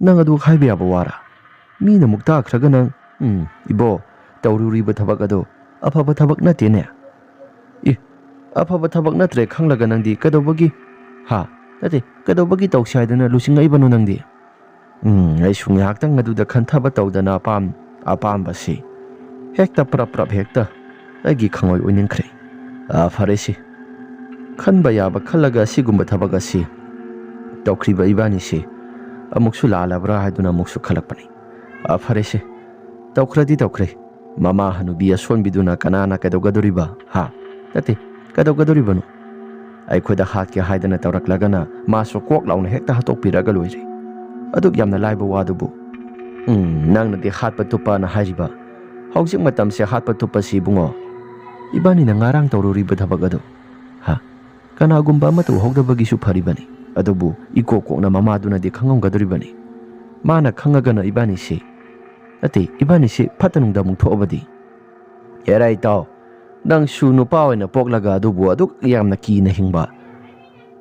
ꯅꯪ ꯑꯗꯨ ꯍꯥꯏꯕ ꯌꯥꯕ ꯋꯥꯔꯥ? ꯃꯤꯅ ꯑꯃꯨꯛ ꯇꯥꯈ꯭ꯔꯒ ꯅꯪ, ꯎꯝ, ꯏꯕꯣ, ꯇꯧꯔꯨꯔꯤꯕ ꯊꯕꯛ ꯑꯗꯣ ꯑꯐꯕ ꯊꯕꯛ ꯅꯠꯇꯦꯅꯦ꯫ ꯑꯦ, ꯑꯐꯕ ꯊꯕꯛ ꯅꯠꯇ꯭ꯔꯦ ꯈꯪꯂꯒ ꯅꯪꯗꯤ ꯀꯩꯗꯧꯕꯒꯤ, ꯍꯥ? ꯅꯠꯇꯦ, ꯀꯩꯗꯧꯕꯒꯤ ꯇꯧꯁꯤ ꯍꯥꯏꯗꯅ ꯂꯨꯆꯤꯡꯉꯛꯏꯕꯅꯣ ꯅꯪꯗꯤ?" ꯎꯝ, ꯑꯩꯁꯨ ꯉꯥꯏꯍꯥꯛꯇꯪ ꯑꯗꯨꯗ ꯈꯟꯊꯕ ꯇꯧꯗꯅ ꯑꯄꯥꯝ-, ꯑꯄꯥꯝꯕꯁꯤ ꯍꯦꯛꯇ ꯄ꯭ꯔꯞ ꯄ꯭ꯔꯞ ꯍꯦꯛꯇ ꯑꯩꯒꯤ ꯈꯪꯑꯣꯏ ꯑꯣꯏꯅꯤꯡꯈ꯭ꯔꯦ꯫ ꯑꯥ, ꯐꯔꯦꯁꯦ꯫ ꯈꯟꯕ ꯌꯥꯕ ꯈꯜꯂꯒ ꯑꯁꯤꯒꯨꯝꯕ ꯊꯕꯛ ꯑꯁꯤ ꯇꯧꯈ꯭ꯔꯤꯕ ꯏꯕꯥꯅꯤꯁꯤ ꯑꯃꯨꯛꯁꯨ ꯂꯥꯜꯂꯕ꯭ꯔꯥ ꯍꯥꯏꯗꯨꯅ ꯑꯃꯨꯛꯁꯨ ꯈꯜꯂꯛꯄꯅꯤ꯫ ꯑꯥ, ꯐꯔꯦꯁꯦ꯫ ꯇꯧꯈ꯭ꯔꯗꯤ ꯇꯧꯈ꯭ꯔꯦ꯫ ꯃꯃꯥ ꯍꯅꯨꯕꯤ ꯑꯁꯣꯟꯕꯤꯗꯨꯅ ꯀꯅꯥꯅ ꯀꯩꯗꯧꯒꯗꯧꯔꯤꯕ? ꯍꯥ? ꯅꯠꯇꯦ, ꯀꯩꯗꯧꯒꯗꯧꯔꯤꯕꯅꯣ? ꯑꯩꯈꯣꯏꯗ ꯍꯥꯠꯀꯦ ꯍꯥꯏꯗꯅ ꯇꯧꯔꯛꯂꯒꯅ ꯃꯥꯁꯨ ꯀꯣꯛ ꯂꯥꯎꯅ ꯍꯦꯛꯇ ꯍꯥꯠꯇꯣꯛꯄꯤꯔꯒ ꯂꯣꯏꯔꯦ꯫ ꯑꯗꯨꯛ ꯌꯥꯝꯅ ꯂꯥꯏꯕ ꯋꯥꯗꯨꯕꯨ꯫ ꯎꯝ, ꯅꯪꯅꯗꯤ ꯍꯥꯠꯄ ꯇꯨꯞꯄꯅ ꯍꯥꯏꯔꯤꯕ꯫ ꯍꯧꯖꯤꯛ ꯃꯇꯝꯁꯦ ꯍꯥꯠꯄ ꯇꯨꯞꯄꯁꯤ ꯏꯕꯨꯡꯉꯣ, ꯏꯕꯥꯅꯤꯅ ꯉꯔꯥꯡ ꯇꯧꯔꯨꯔꯤꯕ ꯊꯕꯛ ꯑꯗꯨ, ꯍꯥ? ꯀꯅꯥꯒꯨꯝꯕ ꯑꯃꯠꯇ ꯎꯍꯧꯗꯕꯒꯤꯁꯨ ꯐꯔꯤꯕꯅꯤ꯫ ꯑꯗꯨꯕꯨ ꯏꯀꯣꯛ ꯀꯣꯛꯅ ꯃꯃꯥꯗꯨꯅꯗꯤ ꯈꯪꯉꯝꯒꯗꯧꯔꯤꯕꯅꯤ꯫ ꯃꯥꯅ ꯈꯪꯉꯒꯅ ꯏꯕꯥꯅꯤꯁꯤ, ꯅꯠꯇꯦ, ꯏꯕꯥꯅꯤꯁꯤ ꯐꯠꯇ ꯅꯨꯡꯗ ꯑꯃꯨꯛ ꯊꯣꯛꯑꯕꯗꯤ? ꯑꯦꯔꯥ ꯏꯇꯥꯎ, ꯅꯪꯁꯨ ꯅꯨꯄꯥ ꯑꯣꯏꯅ ꯄꯣꯛꯂꯒ ꯑꯗꯨꯕꯨ ꯑꯗꯨꯛ ꯌꯥꯝꯅ ꯀꯤꯅ ꯍꯤꯡꯕ꯫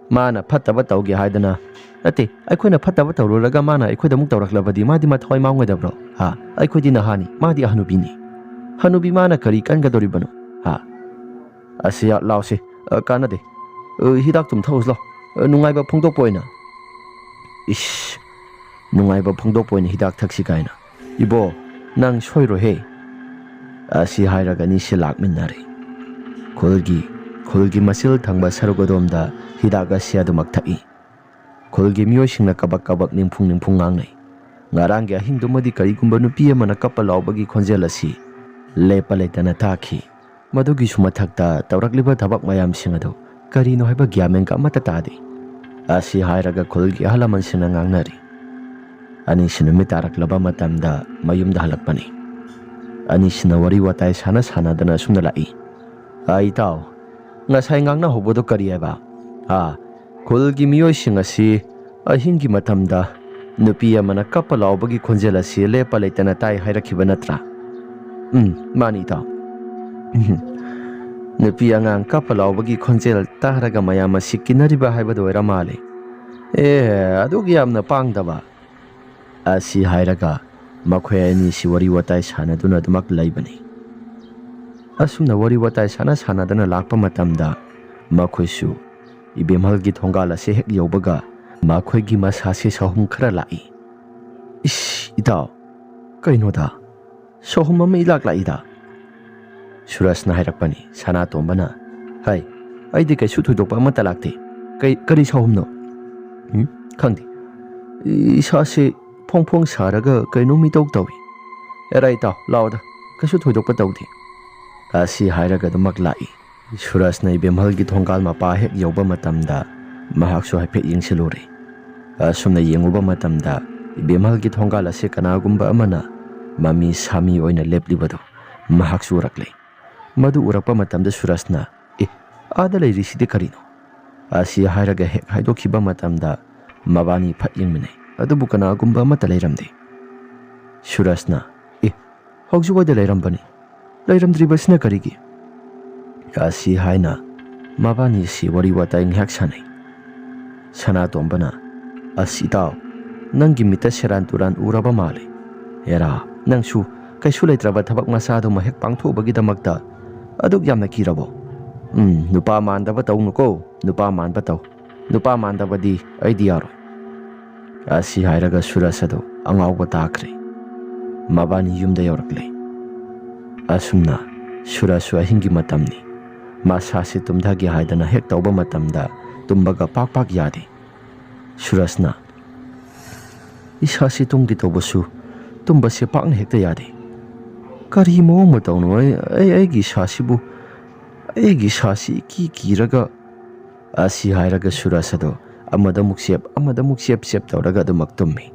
ꯃꯥꯅ ꯐꯠꯇꯕ ꯇꯧꯒꯦ ꯍꯥꯏꯗꯅ, ꯅꯠꯇꯦ, ꯑꯩꯈꯣꯏꯅ ꯐꯠꯇꯕ ꯇꯧꯔꯨꯔꯒ ꯃꯥꯅ ꯑꯩꯈꯣꯏꯗ ꯑꯃꯨꯛ ꯇꯧꯔꯛꯂꯕꯗꯤ ꯃꯥꯗꯤ ꯃꯊꯋꯥꯏ ꯃꯥꯡꯉꯣꯏꯗꯕ꯭ꯔꯣ? ꯍꯥ? ꯑꯩꯈꯣꯏꯗꯤ ꯅꯍꯥꯅꯤ, ꯃꯥꯗꯤ ꯑꯍꯅꯨꯕꯤꯅꯤ꯫ ꯍꯅꯨꯕꯤ ꯃꯥꯅ ꯀꯔꯤ ꯀꯟꯒꯗꯧꯔꯤꯕꯅꯣ? ꯍꯥ? ꯑꯁꯤ ꯌꯥ-, ꯂꯥꯎꯁꯤ꯫ ꯑ, ꯀꯥꯟꯅꯗꯦ꯫ ꯑ, ꯍꯤꯗꯥꯛ ꯊꯨꯝ ꯊꯛꯎꯁꯤ ꯂꯥꯎ꯫ ꯑ, ꯅꯨꯡꯉꯥꯏꯕ ꯐꯣꯡꯗꯣꯛꯄ ꯑꯣꯏꯅ꯫ ꯏꯁ, ꯅꯨꯡꯉꯥꯏꯕ ꯐꯣꯡꯗꯣꯛꯄ ꯑꯣꯏꯅ ꯍꯤꯗꯥꯛ ꯊꯛꯁꯤ ꯀꯥꯏꯅ꯫ ꯏꯕꯣ, ꯅꯪ ꯁꯣꯏꯔꯣꯏꯍꯦ꯫ ꯑꯁꯤ ꯍꯥꯏꯔꯒ ꯑꯅꯤꯁꯤ ꯂꯥꯛꯃꯤꯟꯅꯔꯦ꯫ ꯈꯨꯜꯒꯤ, ꯈꯨꯜꯒꯤ ꯃꯆꯤꯜ ꯊꯪꯕ ꯁꯔꯨꯛ ꯑꯗꯣꯝꯗ ꯍꯤꯗꯥꯛ ꯑꯁꯤ ꯑꯗꯨꯃꯛ ꯊꯛꯏ꯫ ꯈꯨꯜꯒꯤ ꯃꯤꯑꯣꯏꯁꯤꯡꯅ ꯀꯕꯛ ꯀꯕꯛ ꯅꯤꯡꯐꯨꯡ ꯅꯤꯡꯐꯨꯡ ꯉꯥꯡꯅꯩ꯫ ꯉꯔꯥꯡꯒꯤ ꯑꯍꯤꯡꯗꯨꯃꯗꯤ ꯀꯔꯤꯒꯨꯝꯕ ꯅꯨꯄꯤ ꯑꯃꯅ ꯀꯞꯄ ꯂꯥꯎꯕꯒꯤ ꯈꯣꯟꯖꯦꯜ ꯑꯁꯤ ꯂꯦꯞꯄ ꯂꯩꯇꯅ ꯇꯥꯈꯤ꯫ ꯃꯗꯨꯒꯤꯁꯨ ꯃꯊꯛꯇ ꯇꯧꯔꯛꯂꯤꯕ ꯊꯕꯛ ꯃꯌꯥꯝꯁꯤꯡ ꯑꯗꯨ ꯀꯔꯤꯅꯣ ꯍꯥꯏꯕ ꯒ꯭ꯌꯥꯟ ꯃꯦꯟꯒ ꯑꯃꯠꯇ ꯇꯥꯗꯦ꯫ ꯑꯁꯤ ꯍꯥꯏꯔꯒ ꯈꯨꯜꯒꯤ ꯑꯍꯜ ꯂꯃꯟꯁꯤꯡꯅ ꯉꯥꯡꯅꯔꯤ꯫ ꯑꯅꯤꯁꯤ ꯅꯨꯃꯤꯠ ꯇꯥꯔꯛꯂꯕ ꯃꯇꯝꯗ ꯃꯌꯨꯝꯗ ꯍꯜꯂꯛꯄꯅꯤ꯫ ꯑꯅꯤꯁꯤꯅ ꯋꯥꯔꯤ ꯋꯥꯇꯥꯏ ꯁꯥꯟꯅ ꯁꯥꯟꯅꯗꯅ ꯑꯁꯨꯝꯅ ꯂꯥꯛꯏ꯫ "ꯑ, ꯏꯇꯥꯎ, ꯉꯁꯥꯏ ꯉꯥꯡꯅꯍꯧꯕꯗꯣ ꯀꯔꯤ ꯍꯥꯏꯕ? ꯑꯥ, ꯈꯨꯜꯒꯤ ꯃꯤꯑꯣꯏꯁꯤꯡ ꯑꯁꯤ ꯑꯍꯤꯡꯒꯤ ꯃꯇꯝꯗ ꯅꯨꯄꯤ ꯑꯃꯅ ꯀꯞꯄ ꯂꯥꯎꯕꯒꯤ ꯈꯣꯟꯖꯦꯜ ꯑꯁꯤ ꯂꯦꯞꯄ ꯂꯩꯇꯅ ꯇꯥꯏ ꯍꯥꯏꯔꯛꯈꯤꯕ ꯅꯠꯇ꯭ꯔꯥ?" "ꯎꯝ, ꯃꯥꯅꯤ, ꯏꯇꯥꯎ꯫" "ꯎꯝ, ꯅꯨꯄꯤ ꯑꯉꯥꯡ ꯀꯞꯄ ꯂꯥꯎꯕꯒꯤ ꯈꯣꯟꯖꯦꯜ ꯇꯥꯔꯒ ꯃꯌꯥꯝ ꯑꯁꯤ ꯀꯤꯅꯔꯤꯕ ꯍꯥꯏꯕꯗꯨ ꯑꯣꯏꯔ ꯃꯥꯜꯂꯦ꯫ ꯑꯦ, ꯑꯗꯨꯛ ꯌꯥꯝꯅ ꯄꯥꯡꯗꯕ?" ꯑꯁꯤ ꯍꯥꯏꯔꯒ ꯃꯈꯣꯏ ꯑꯅꯤꯁꯤ ꯋꯥꯔꯤ ꯋꯥꯇꯥꯏ ꯁꯥꯟꯅꯗꯨꯅ ꯑꯗꯨꯃꯛ ꯂꯩꯕꯅꯤ꯫ ꯑꯁꯨꯝꯅ ꯋꯥꯔꯤ ꯋꯥꯇꯥꯏ ꯁꯥꯟꯅ ꯁꯥꯟꯅꯗꯅ ꯂꯥꯛꯄ ꯃꯇꯝꯗ ꯃꯈꯣꯏꯁꯨ ꯏꯕꯦꯝꯍꯜꯒꯤ ꯊꯣꯡꯒꯥꯜ ꯑꯁꯤ ꯍꯦꯛ ꯌꯧꯕꯒ ꯃꯈꯣꯏꯒꯤ ꯃꯁꯥꯁꯦ ꯁꯍꯨꯝ ꯈꯔ ꯂꯥꯛꯏ꯫ "ꯏꯁ, ꯏꯇꯥꯎ, ꯀꯩꯅꯣꯗ, ꯁꯍꯨꯝ ꯑꯃ ꯏꯂꯥꯛ ꯂꯥꯛꯏꯗ?" ꯁꯨꯔꯖꯅ ꯍꯥꯏꯔꯛꯄꯅꯤ꯫ ꯁꯅꯥꯇꯣꯝꯕꯅ, "ꯍꯥꯏ, ꯑꯩꯗꯤ ꯀꯩꯁꯨ ꯊꯣꯏꯗꯣꯛꯄ ꯑꯃꯠꯇ ꯂꯥꯛꯇꯦ꯫ ꯀꯩ, ꯀꯔꯤ ꯁꯍꯨꯝꯅꯣ?" "ꯎꯝ, ꯈꯪꯗꯦ꯫ ꯏꯁꯥꯁꯦ ꯐꯣꯡ ꯐꯣꯡ ꯁꯥꯔꯒ ꯀꯩꯅꯣꯝ ꯏꯇꯧ ꯇꯧꯏ꯫ ꯑꯦꯔꯥ ꯏꯇꯥꯎ, ꯂꯥꯛꯑꯣꯗ, ꯀꯩꯁꯨ ꯊꯣꯏꯗꯣꯛꯄ ꯇꯧꯗꯦ꯫" ꯑꯁꯤ ꯍꯥꯏꯔꯒ ꯑꯗꯨꯃꯛ ꯂꯥꯛꯏ꯫ ꯁꯨꯔꯖꯅ ꯏꯕꯦꯝꯍꯜꯒꯤ ꯊꯣꯡꯒꯥꯜ ꯃꯄꯥ ꯍꯦꯛ ꯌꯧꯕ ꯃꯇꯝꯗ ꯃꯍꯥꯛꯁꯨ ꯍꯥꯏꯐꯦꯠ ꯌꯦꯡꯁꯤꯜꯂꯨꯔꯦ꯫ ꯑꯁꯨꯝꯅ ꯌꯦꯡꯉꯨꯕ ꯃꯇꯝꯗ ꯏꯕꯦꯝꯍꯜꯒꯤ ꯊꯣꯡꯒꯥꯜ ꯑꯁꯤ ꯀꯅꯥꯒꯨꯝꯕ ꯑꯃꯅ ꯃꯃꯤ ꯁꯥꯃꯤ ꯑꯣꯏꯅ ꯂꯦꯞꯂꯤꯕꯗꯨ ꯃꯍꯥꯛꯁꯨ ꯎꯔꯛꯂꯦ꯫ ꯃꯗꯨ ꯎꯔꯛꯄ ꯃꯇꯝꯗ ꯁꯨꯔꯖꯅ, "ꯑꯦ, ꯑꯥꯗ ꯂꯩꯔꯤꯁꯤꯗꯤ ꯀꯔꯤꯅꯣ?" ꯑꯁꯤ ꯍꯥꯏꯔꯒ ꯍꯦꯛ ꯍꯥꯏꯗꯣꯛꯈꯤꯕ ꯃꯇꯝꯗ ꯃꯕꯥꯅꯤ ꯐꯠ ꯌꯦꯡꯃꯤꯟꯅꯩ꯫ ꯑꯗꯨꯕꯨ ꯀꯅꯥꯒꯨꯝꯕ ꯑꯃꯠꯇ ꯂꯩꯔꯝꯗꯦ꯫ ꯁꯨꯔꯖꯅ, "ꯑꯦ, ꯍꯧꯖꯤꯛꯋꯥꯏꯗ ꯂꯩꯔꯝꯕꯅꯤ꯫ ꯂꯩꯔꯝꯗ꯭ꯔꯤꯕꯁꯤꯅ ꯀꯔꯤꯒꯤ?" ꯑꯁꯤ ꯍꯥꯏꯅ ꯃꯕꯥꯅꯤꯁꯤ ꯋꯥꯔꯤ ꯋꯥꯇꯥꯏ ꯉꯥꯏꯍꯥꯛ ꯁꯥꯟꯅꯩ꯫ ꯁꯅꯥꯇꯣꯝꯕꯅ, "ꯑꯁ ꯏꯇꯥꯎ, ꯅꯪꯒꯤ ꯃꯤꯠꯇ ꯁꯦꯔꯥꯟ ꯇꯨꯔꯥꯟ ꯎꯔꯕ ꯃꯥꯜꯂꯦ꯫ ꯑꯦꯔꯥ, ꯅꯪꯁꯨ ꯀꯩꯁꯨ ꯂꯩꯇ꯭ꯔꯕ ꯊꯕꯛ ꯃꯆꯥꯗꯨꯃ ꯍꯦꯛ ꯄꯥꯡꯊꯣꯛꯎꯕꯒꯤꯗꯃꯛꯇ ꯑꯗꯨꯛ ꯌꯥꯝꯅ ꯀꯤꯔꯕꯣ? ꯎꯝ, ꯅꯨꯄꯥ ꯃꯥꯟꯗꯕ ꯇꯧꯅꯨꯀꯣ, ꯅꯨꯄꯥ ꯃꯥꯟꯕ ꯇꯧ꯫ ꯅꯨꯄꯥ ꯃꯥꯟꯗꯕꯗꯤ ꯑꯩꯗꯤ ꯌꯥꯔꯣꯏ꯫" ꯑꯁꯤ ꯍꯥꯏꯔꯒ ꯁꯨꯔꯖ ꯑꯗꯨ ꯑꯉꯥꯎꯕ ꯇꯥꯈ꯭ꯔꯦ꯫ ꯃꯕꯥꯅꯤ ꯌꯨꯝꯗ ꯌꯧꯔꯛꯂꯦ꯫ ꯑꯁꯨꯝꯅ ꯁꯨꯔꯖꯁꯨ ꯑꯍꯤꯡꯒꯤ ꯃꯇꯝꯅꯤ꯫ ꯃꯁꯥꯁꯤ ꯇꯨꯝꯊꯒꯦ ꯍꯥꯏꯗꯅ ꯍꯦꯛ ꯇꯧꯕ ꯃꯇꯝꯗ ꯇꯨꯝꯕꯒ ꯄꯥꯛ ꯄꯥꯛ ꯌꯥꯗꯦ꯫ ꯁꯨꯔꯖꯅ, "ꯏꯁꯥꯁꯤ ꯇꯨꯝꯒꯦ ꯇꯧꯕꯁꯨ ꯇꯨꯝꯕꯁꯦ ꯄꯥꯛꯅ ꯍꯦꯛꯇ ꯌꯥꯗꯦ꯫ "ꯀꯔꯤ ꯃꯑꯣꯡ ꯃꯇꯧꯅꯣ? ꯑꯩ, ꯑꯩ, ꯑꯩꯒꯤ ꯏꯁꯥꯁꯤꯕꯨ, ꯑꯩꯒꯤ ꯏꯁꯥꯁꯤ ꯏꯀꯤ ꯀꯤꯔꯒ," ꯑꯁꯤ ꯍꯥꯏꯔꯒ ꯁꯨꯔꯖ ꯑꯗꯣ ꯑꯃꯗ ꯑꯃꯨꯛ ꯆꯦꯞ, ꯑꯃꯗ ꯑꯃꯨꯛ ꯆꯦꯞ ꯆꯦꯞ ꯇꯧꯔꯒ ꯑꯗꯨꯃꯛ ꯇꯨꯝꯃꯤ꯫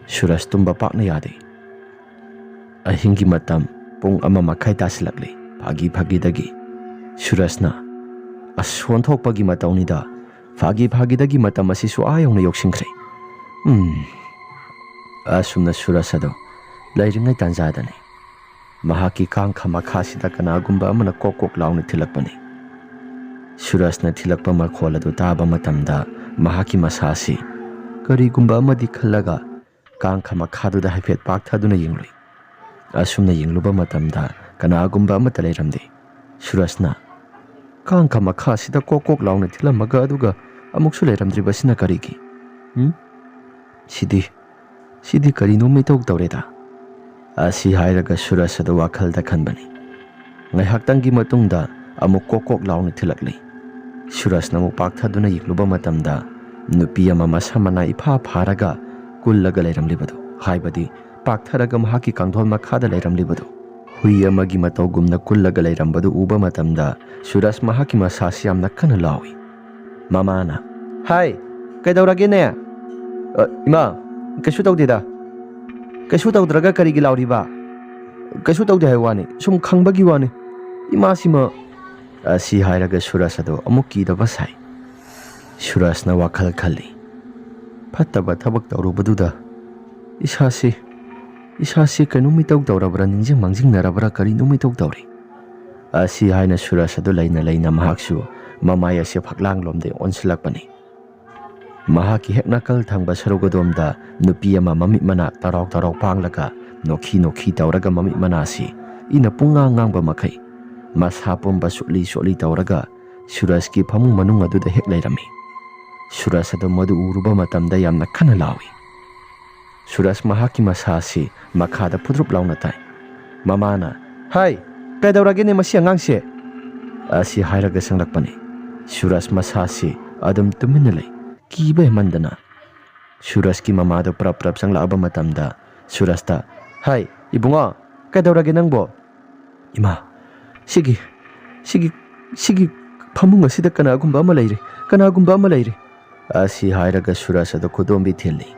ꯁꯨꯔꯖ ꯇꯨꯝꯕ ꯄꯥꯛꯅ ꯌꯥꯗꯦ꯫ ꯑꯍꯤꯡꯒꯤ ꯃꯇꯝ ꯄꯨꯡ ꯑꯃ ꯃꯈꯥꯏ ꯇꯥꯁꯤꯜꯂꯛꯂꯤ꯫ ꯐꯥꯒꯤ ꯐꯥꯒꯤꯗꯒꯤ ꯁꯨꯔꯖꯅ, "ꯑꯁ, ꯑꯣꯟꯊꯣꯛꯄꯒꯤ ꯃꯇꯧꯅꯤꯗ꯫ ꯐꯥꯒꯤ ꯐꯥꯒꯤꯗꯒꯤ ꯃꯇꯝ ꯑꯁꯤꯁꯨ ꯑꯥ ꯌꯧꯅ ꯌꯧꯁꯤꯟꯈ꯭ꯔꯦ꯫ ꯎꯝ꯫" ꯑꯁꯨꯝꯅ ꯁꯨꯔꯖ ꯑꯗꯣ ꯂꯩꯔꯤꯉꯩ ꯇꯥꯟꯖꯥꯗꯅꯤ ꯃꯍꯥꯛꯀꯤ ꯀꯥꯡꯈ ꯃꯈꯥꯁꯤꯗ ꯀꯅꯥꯒꯨꯝꯕ ꯑꯃꯅ ꯀꯣꯛ ꯀꯣꯛ ꯂꯥꯎꯅ ꯊꯤꯜꯂꯛꯄꯅꯤ꯫ ꯁꯨꯔꯖꯅ ꯊꯤꯜꯂꯛꯄ ꯃꯈꯣꯜ ꯑꯗꯨ ꯇꯥꯕ ꯃꯇꯝꯗ ꯃꯍꯥꯛꯀꯤ ꯃꯁꯥꯁꯤ ꯀꯔꯤꯒꯨꯝꯕ ꯑꯃꯗꯤ ꯈꯜꯂꯒ ꯀꯥꯡꯈ ꯃꯈꯥꯗꯨꯗ ꯍꯥꯏꯐꯦꯠ ꯄꯥꯛꯊꯗꯨꯅ ꯌꯦꯡꯂꯨꯏ꯫ ꯑꯁꯨꯝꯅ ꯌꯦꯡꯂꯨꯕ ꯃꯇꯝꯗ ꯀꯅꯥꯒꯨꯝꯕ ꯑꯃꯠꯇ ꯂꯩꯔꯝꯗꯦ꯫ ꯁꯨꯔꯖꯅ, "ꯀꯥꯡꯈ ꯃꯈꯥꯁꯤꯗ ꯀꯣꯛ ꯀꯣꯛ ꯂꯥꯎꯅ ꯊꯤꯜꯂꯝꯃꯒ ꯑꯗꯨꯒ ꯑꯃꯨꯛꯁꯨ ꯂꯩꯔꯝꯗ꯭ꯔꯤꯕꯁꯤꯅ ꯀꯔꯤꯒꯤ? ꯎꯝ? ꯁꯤꯗꯤ, ꯁꯤꯗꯤ ꯀꯔꯤꯅꯣꯝꯃ ꯏꯇꯧ ꯇꯧꯔꯦꯗ?" ꯑꯁꯤ ꯍꯥꯏꯔꯒ ꯁꯨꯔꯖ ꯑꯗꯨ ꯋꯥꯈꯜꯗ ꯈꯟꯕꯅꯤ꯫ ꯉꯥꯏꯍꯥꯛꯇꯪꯒꯤ ꯃꯇꯨꯡꯗ ꯑꯃꯨꯛ ꯀꯣꯛ ꯀꯣꯛ ꯂꯥꯎꯅ ꯊꯤꯜꯂꯛꯂꯤ꯫ ꯁꯨꯔꯖꯅ ꯑꯃꯨꯛ ꯄꯥꯛꯊꯗꯨꯅ ꯌꯦꯡꯂꯨꯕ ꯃꯇꯝꯗ ꯅꯨꯄꯤ ꯑꯃ ꯃꯁꯝ ꯃꯅꯥ ꯏꯐꯥ ꯐꯥꯔꯒ ꯀꯨꯜꯂꯒ ꯂꯩꯔꯝꯂꯤꯕꯗꯨ, ꯍꯥꯏꯕꯗꯤ ꯄꯥꯛꯊꯔꯒ ꯃꯍꯥꯛꯀꯤ ꯀꯥꯡꯊꯣꯜ ꯃꯈꯥꯗ ꯂꯩꯔꯝꯂꯤꯕꯗꯨ, ꯍꯨꯏ ꯑꯃꯒꯤ ꯃꯇꯧꯒꯨꯝꯅ ꯀꯨꯜꯂꯒ ꯂꯩꯔꯝꯕꯗꯨ ꯎꯕ ꯃꯇꯝꯗ ꯁꯨꯔꯖ ꯃꯍꯥꯛꯀꯤ ꯃꯁꯥꯁꯤ ꯌꯥꯝꯅ ꯀꯟꯅ ꯂꯥꯎꯏ꯫ ꯃꯃꯥꯅ, "ꯍꯥꯏ, ꯀꯩꯗꯧꯔꯒꯦꯅꯦ?" "ꯑ, ꯏꯃꯥ, ꯀꯩꯁꯨ ꯇꯧꯗꯦꯗ꯫" "ꯀꯩꯁꯨ ꯇꯧꯗ꯭ꯔꯒ ꯀꯔꯤꯒꯤ ꯂꯥꯎꯔꯤꯕ?" "ꯀꯩꯁꯨ ꯇꯧꯗꯦ ꯍꯥꯏꯕ ꯋꯥꯅꯤ, ꯁꯨꯝ ꯈꯪꯕꯒꯤ ꯋꯥꯅꯤ꯫ ꯏꯃꯥꯁꯤꯃ꯫" ꯑꯁꯤ ꯍꯥꯏꯔꯒ ꯁꯨꯔꯖ ꯑꯗꯣ ꯑꯃꯨꯛ ꯀꯤꯗꯕ ꯁꯥꯏ꯫ ꯁꯨꯔꯖꯅ ꯋꯥꯈꯜ ꯈꯜꯂꯤ, "ꯐꯠꯇꯕ ꯊꯕꯛ ꯇꯧꯔꯨꯕꯗꯨꯗ ꯏꯁꯥꯁꯤ, ꯏꯁꯥꯁꯤ ꯀꯩꯅꯣꯝ ꯏꯇꯧ ꯇꯧꯔꯕ꯭ꯔꯥ, ꯅꯤꯡꯁꯤꯡ ꯃꯥꯡꯖꯤꯡꯅꯔꯕ꯭ꯔꯥ, ꯀꯔꯤꯅꯣꯝ ꯏꯇꯧ ꯇꯧꯔꯤ꯫" ꯑꯁꯤ ꯍꯥꯏꯅ ꯁꯨꯔꯖ ꯑꯗꯨ ꯂꯩꯅ ꯂꯩꯅ ꯃꯍꯥꯛꯁꯨ ꯃꯃꯥꯏ ꯑꯁꯤ ꯐꯛꯂꯥꯡꯂꯣꯝꯗ ꯑꯣꯟꯁꯤꯜꯂꯛꯄꯅꯤ꯫ ꯃꯍꯥꯛꯀꯤ ꯍꯦꯛ ꯅꯥꯀꯜ ꯊꯪꯕ ꯁꯔꯨꯛ ꯑꯗꯣꯝꯗ ꯅꯨꯄꯤ ꯑꯃ ꯃꯃꯤꯠ ꯃꯅꯥ ꯇꯔꯥꯎ ꯇꯔꯥꯎ ꯄꯥꯡꯂꯒ ꯅꯣꯛꯈꯤ ꯅꯣꯛꯈꯤ ꯇꯧꯔꯒ ꯃꯃꯤꯠ ꯃꯅꯥꯁꯤ ꯏꯅ ꯄꯨꯡꯉꯥꯡ ꯉꯥꯡꯕ ꯃꯈꯩ ꯃꯁꯥ ꯄꯨꯝꯕ ꯁꯨꯠꯂꯤ ꯁꯨꯠꯂꯤ ꯇꯧꯔꯒ ꯁꯨꯔꯖꯀꯤ ꯐꯃꯨꯡ ꯃꯅꯨꯡ ꯑꯗꯨꯗ ꯍꯦꯛ ꯂꯩꯔꯝꯃꯤ꯫ ꯁꯨꯔꯖ ꯑꯗꯨ ꯃꯗꯨ ꯎꯔꯨꯕ ꯃꯇꯝꯗ ꯌꯥꯝꯅ ꯀꯟꯅ ꯂꯥꯎꯏ꯫ ꯁꯨꯔꯖ ꯃꯍꯥꯛꯀꯤ ꯃꯁꯥ ꯑꯁꯤ ꯃꯈꯥꯗ ꯐꯨꯗ꯭ꯔꯨꯞ ꯂꯥꯎꯅ ꯇꯥꯏ꯫ ꯃꯃꯥꯅ, "ꯍꯥꯏ, ꯀꯩꯗꯧꯔꯒꯦꯅꯦ ꯃꯁꯤ ꯑꯉꯥꯡꯁꯦ?" ꯑꯁꯤ ꯍꯥꯏꯔꯒ ꯆꯪꯂꯛꯄꯅꯤ꯫ ꯁꯨꯔꯖ ꯃꯁꯥꯁꯤ ꯑꯗꯨꯝ ꯇꯨꯃꯤꯟꯅ ꯂꯩ, ꯀꯤꯕ ꯍꯦꯟꯃꯟꯗꯅ꯫ ꯁꯨꯔꯖꯀꯤ ꯃꯃꯥꯗꯨ ꯄ꯭ꯔꯞ ꯄ꯭ꯔꯞ ꯆꯪꯂꯛꯑꯕ ꯃꯇꯝꯗ ꯁꯨꯔꯖꯇ, "ꯍꯥꯏ, ꯏꯕꯨꯡꯉꯣ, "ꯀꯩꯗꯧꯔꯒꯦ ꯅꯪꯕꯣ?" "ꯏꯃꯥ, ꯁꯤꯒꯤ, ꯁꯤꯒꯤ, ꯁꯤꯒꯤ ꯐꯃꯨꯡ ꯑꯁꯤꯗ ꯀꯅꯥꯒꯨꯝꯕ ꯑꯃ ꯂꯩꯔꯦ, ꯀꯅꯥꯒꯨꯝꯕ ꯑꯃ ꯂꯩꯔꯦ" ꯑꯁꯤ ꯍꯥꯏꯔꯒ ꯁꯨꯔꯖ ꯑꯗꯨ ꯈꯨꯗꯣꯝꯕꯤ ꯊꯤꯜꯂꯤ꯫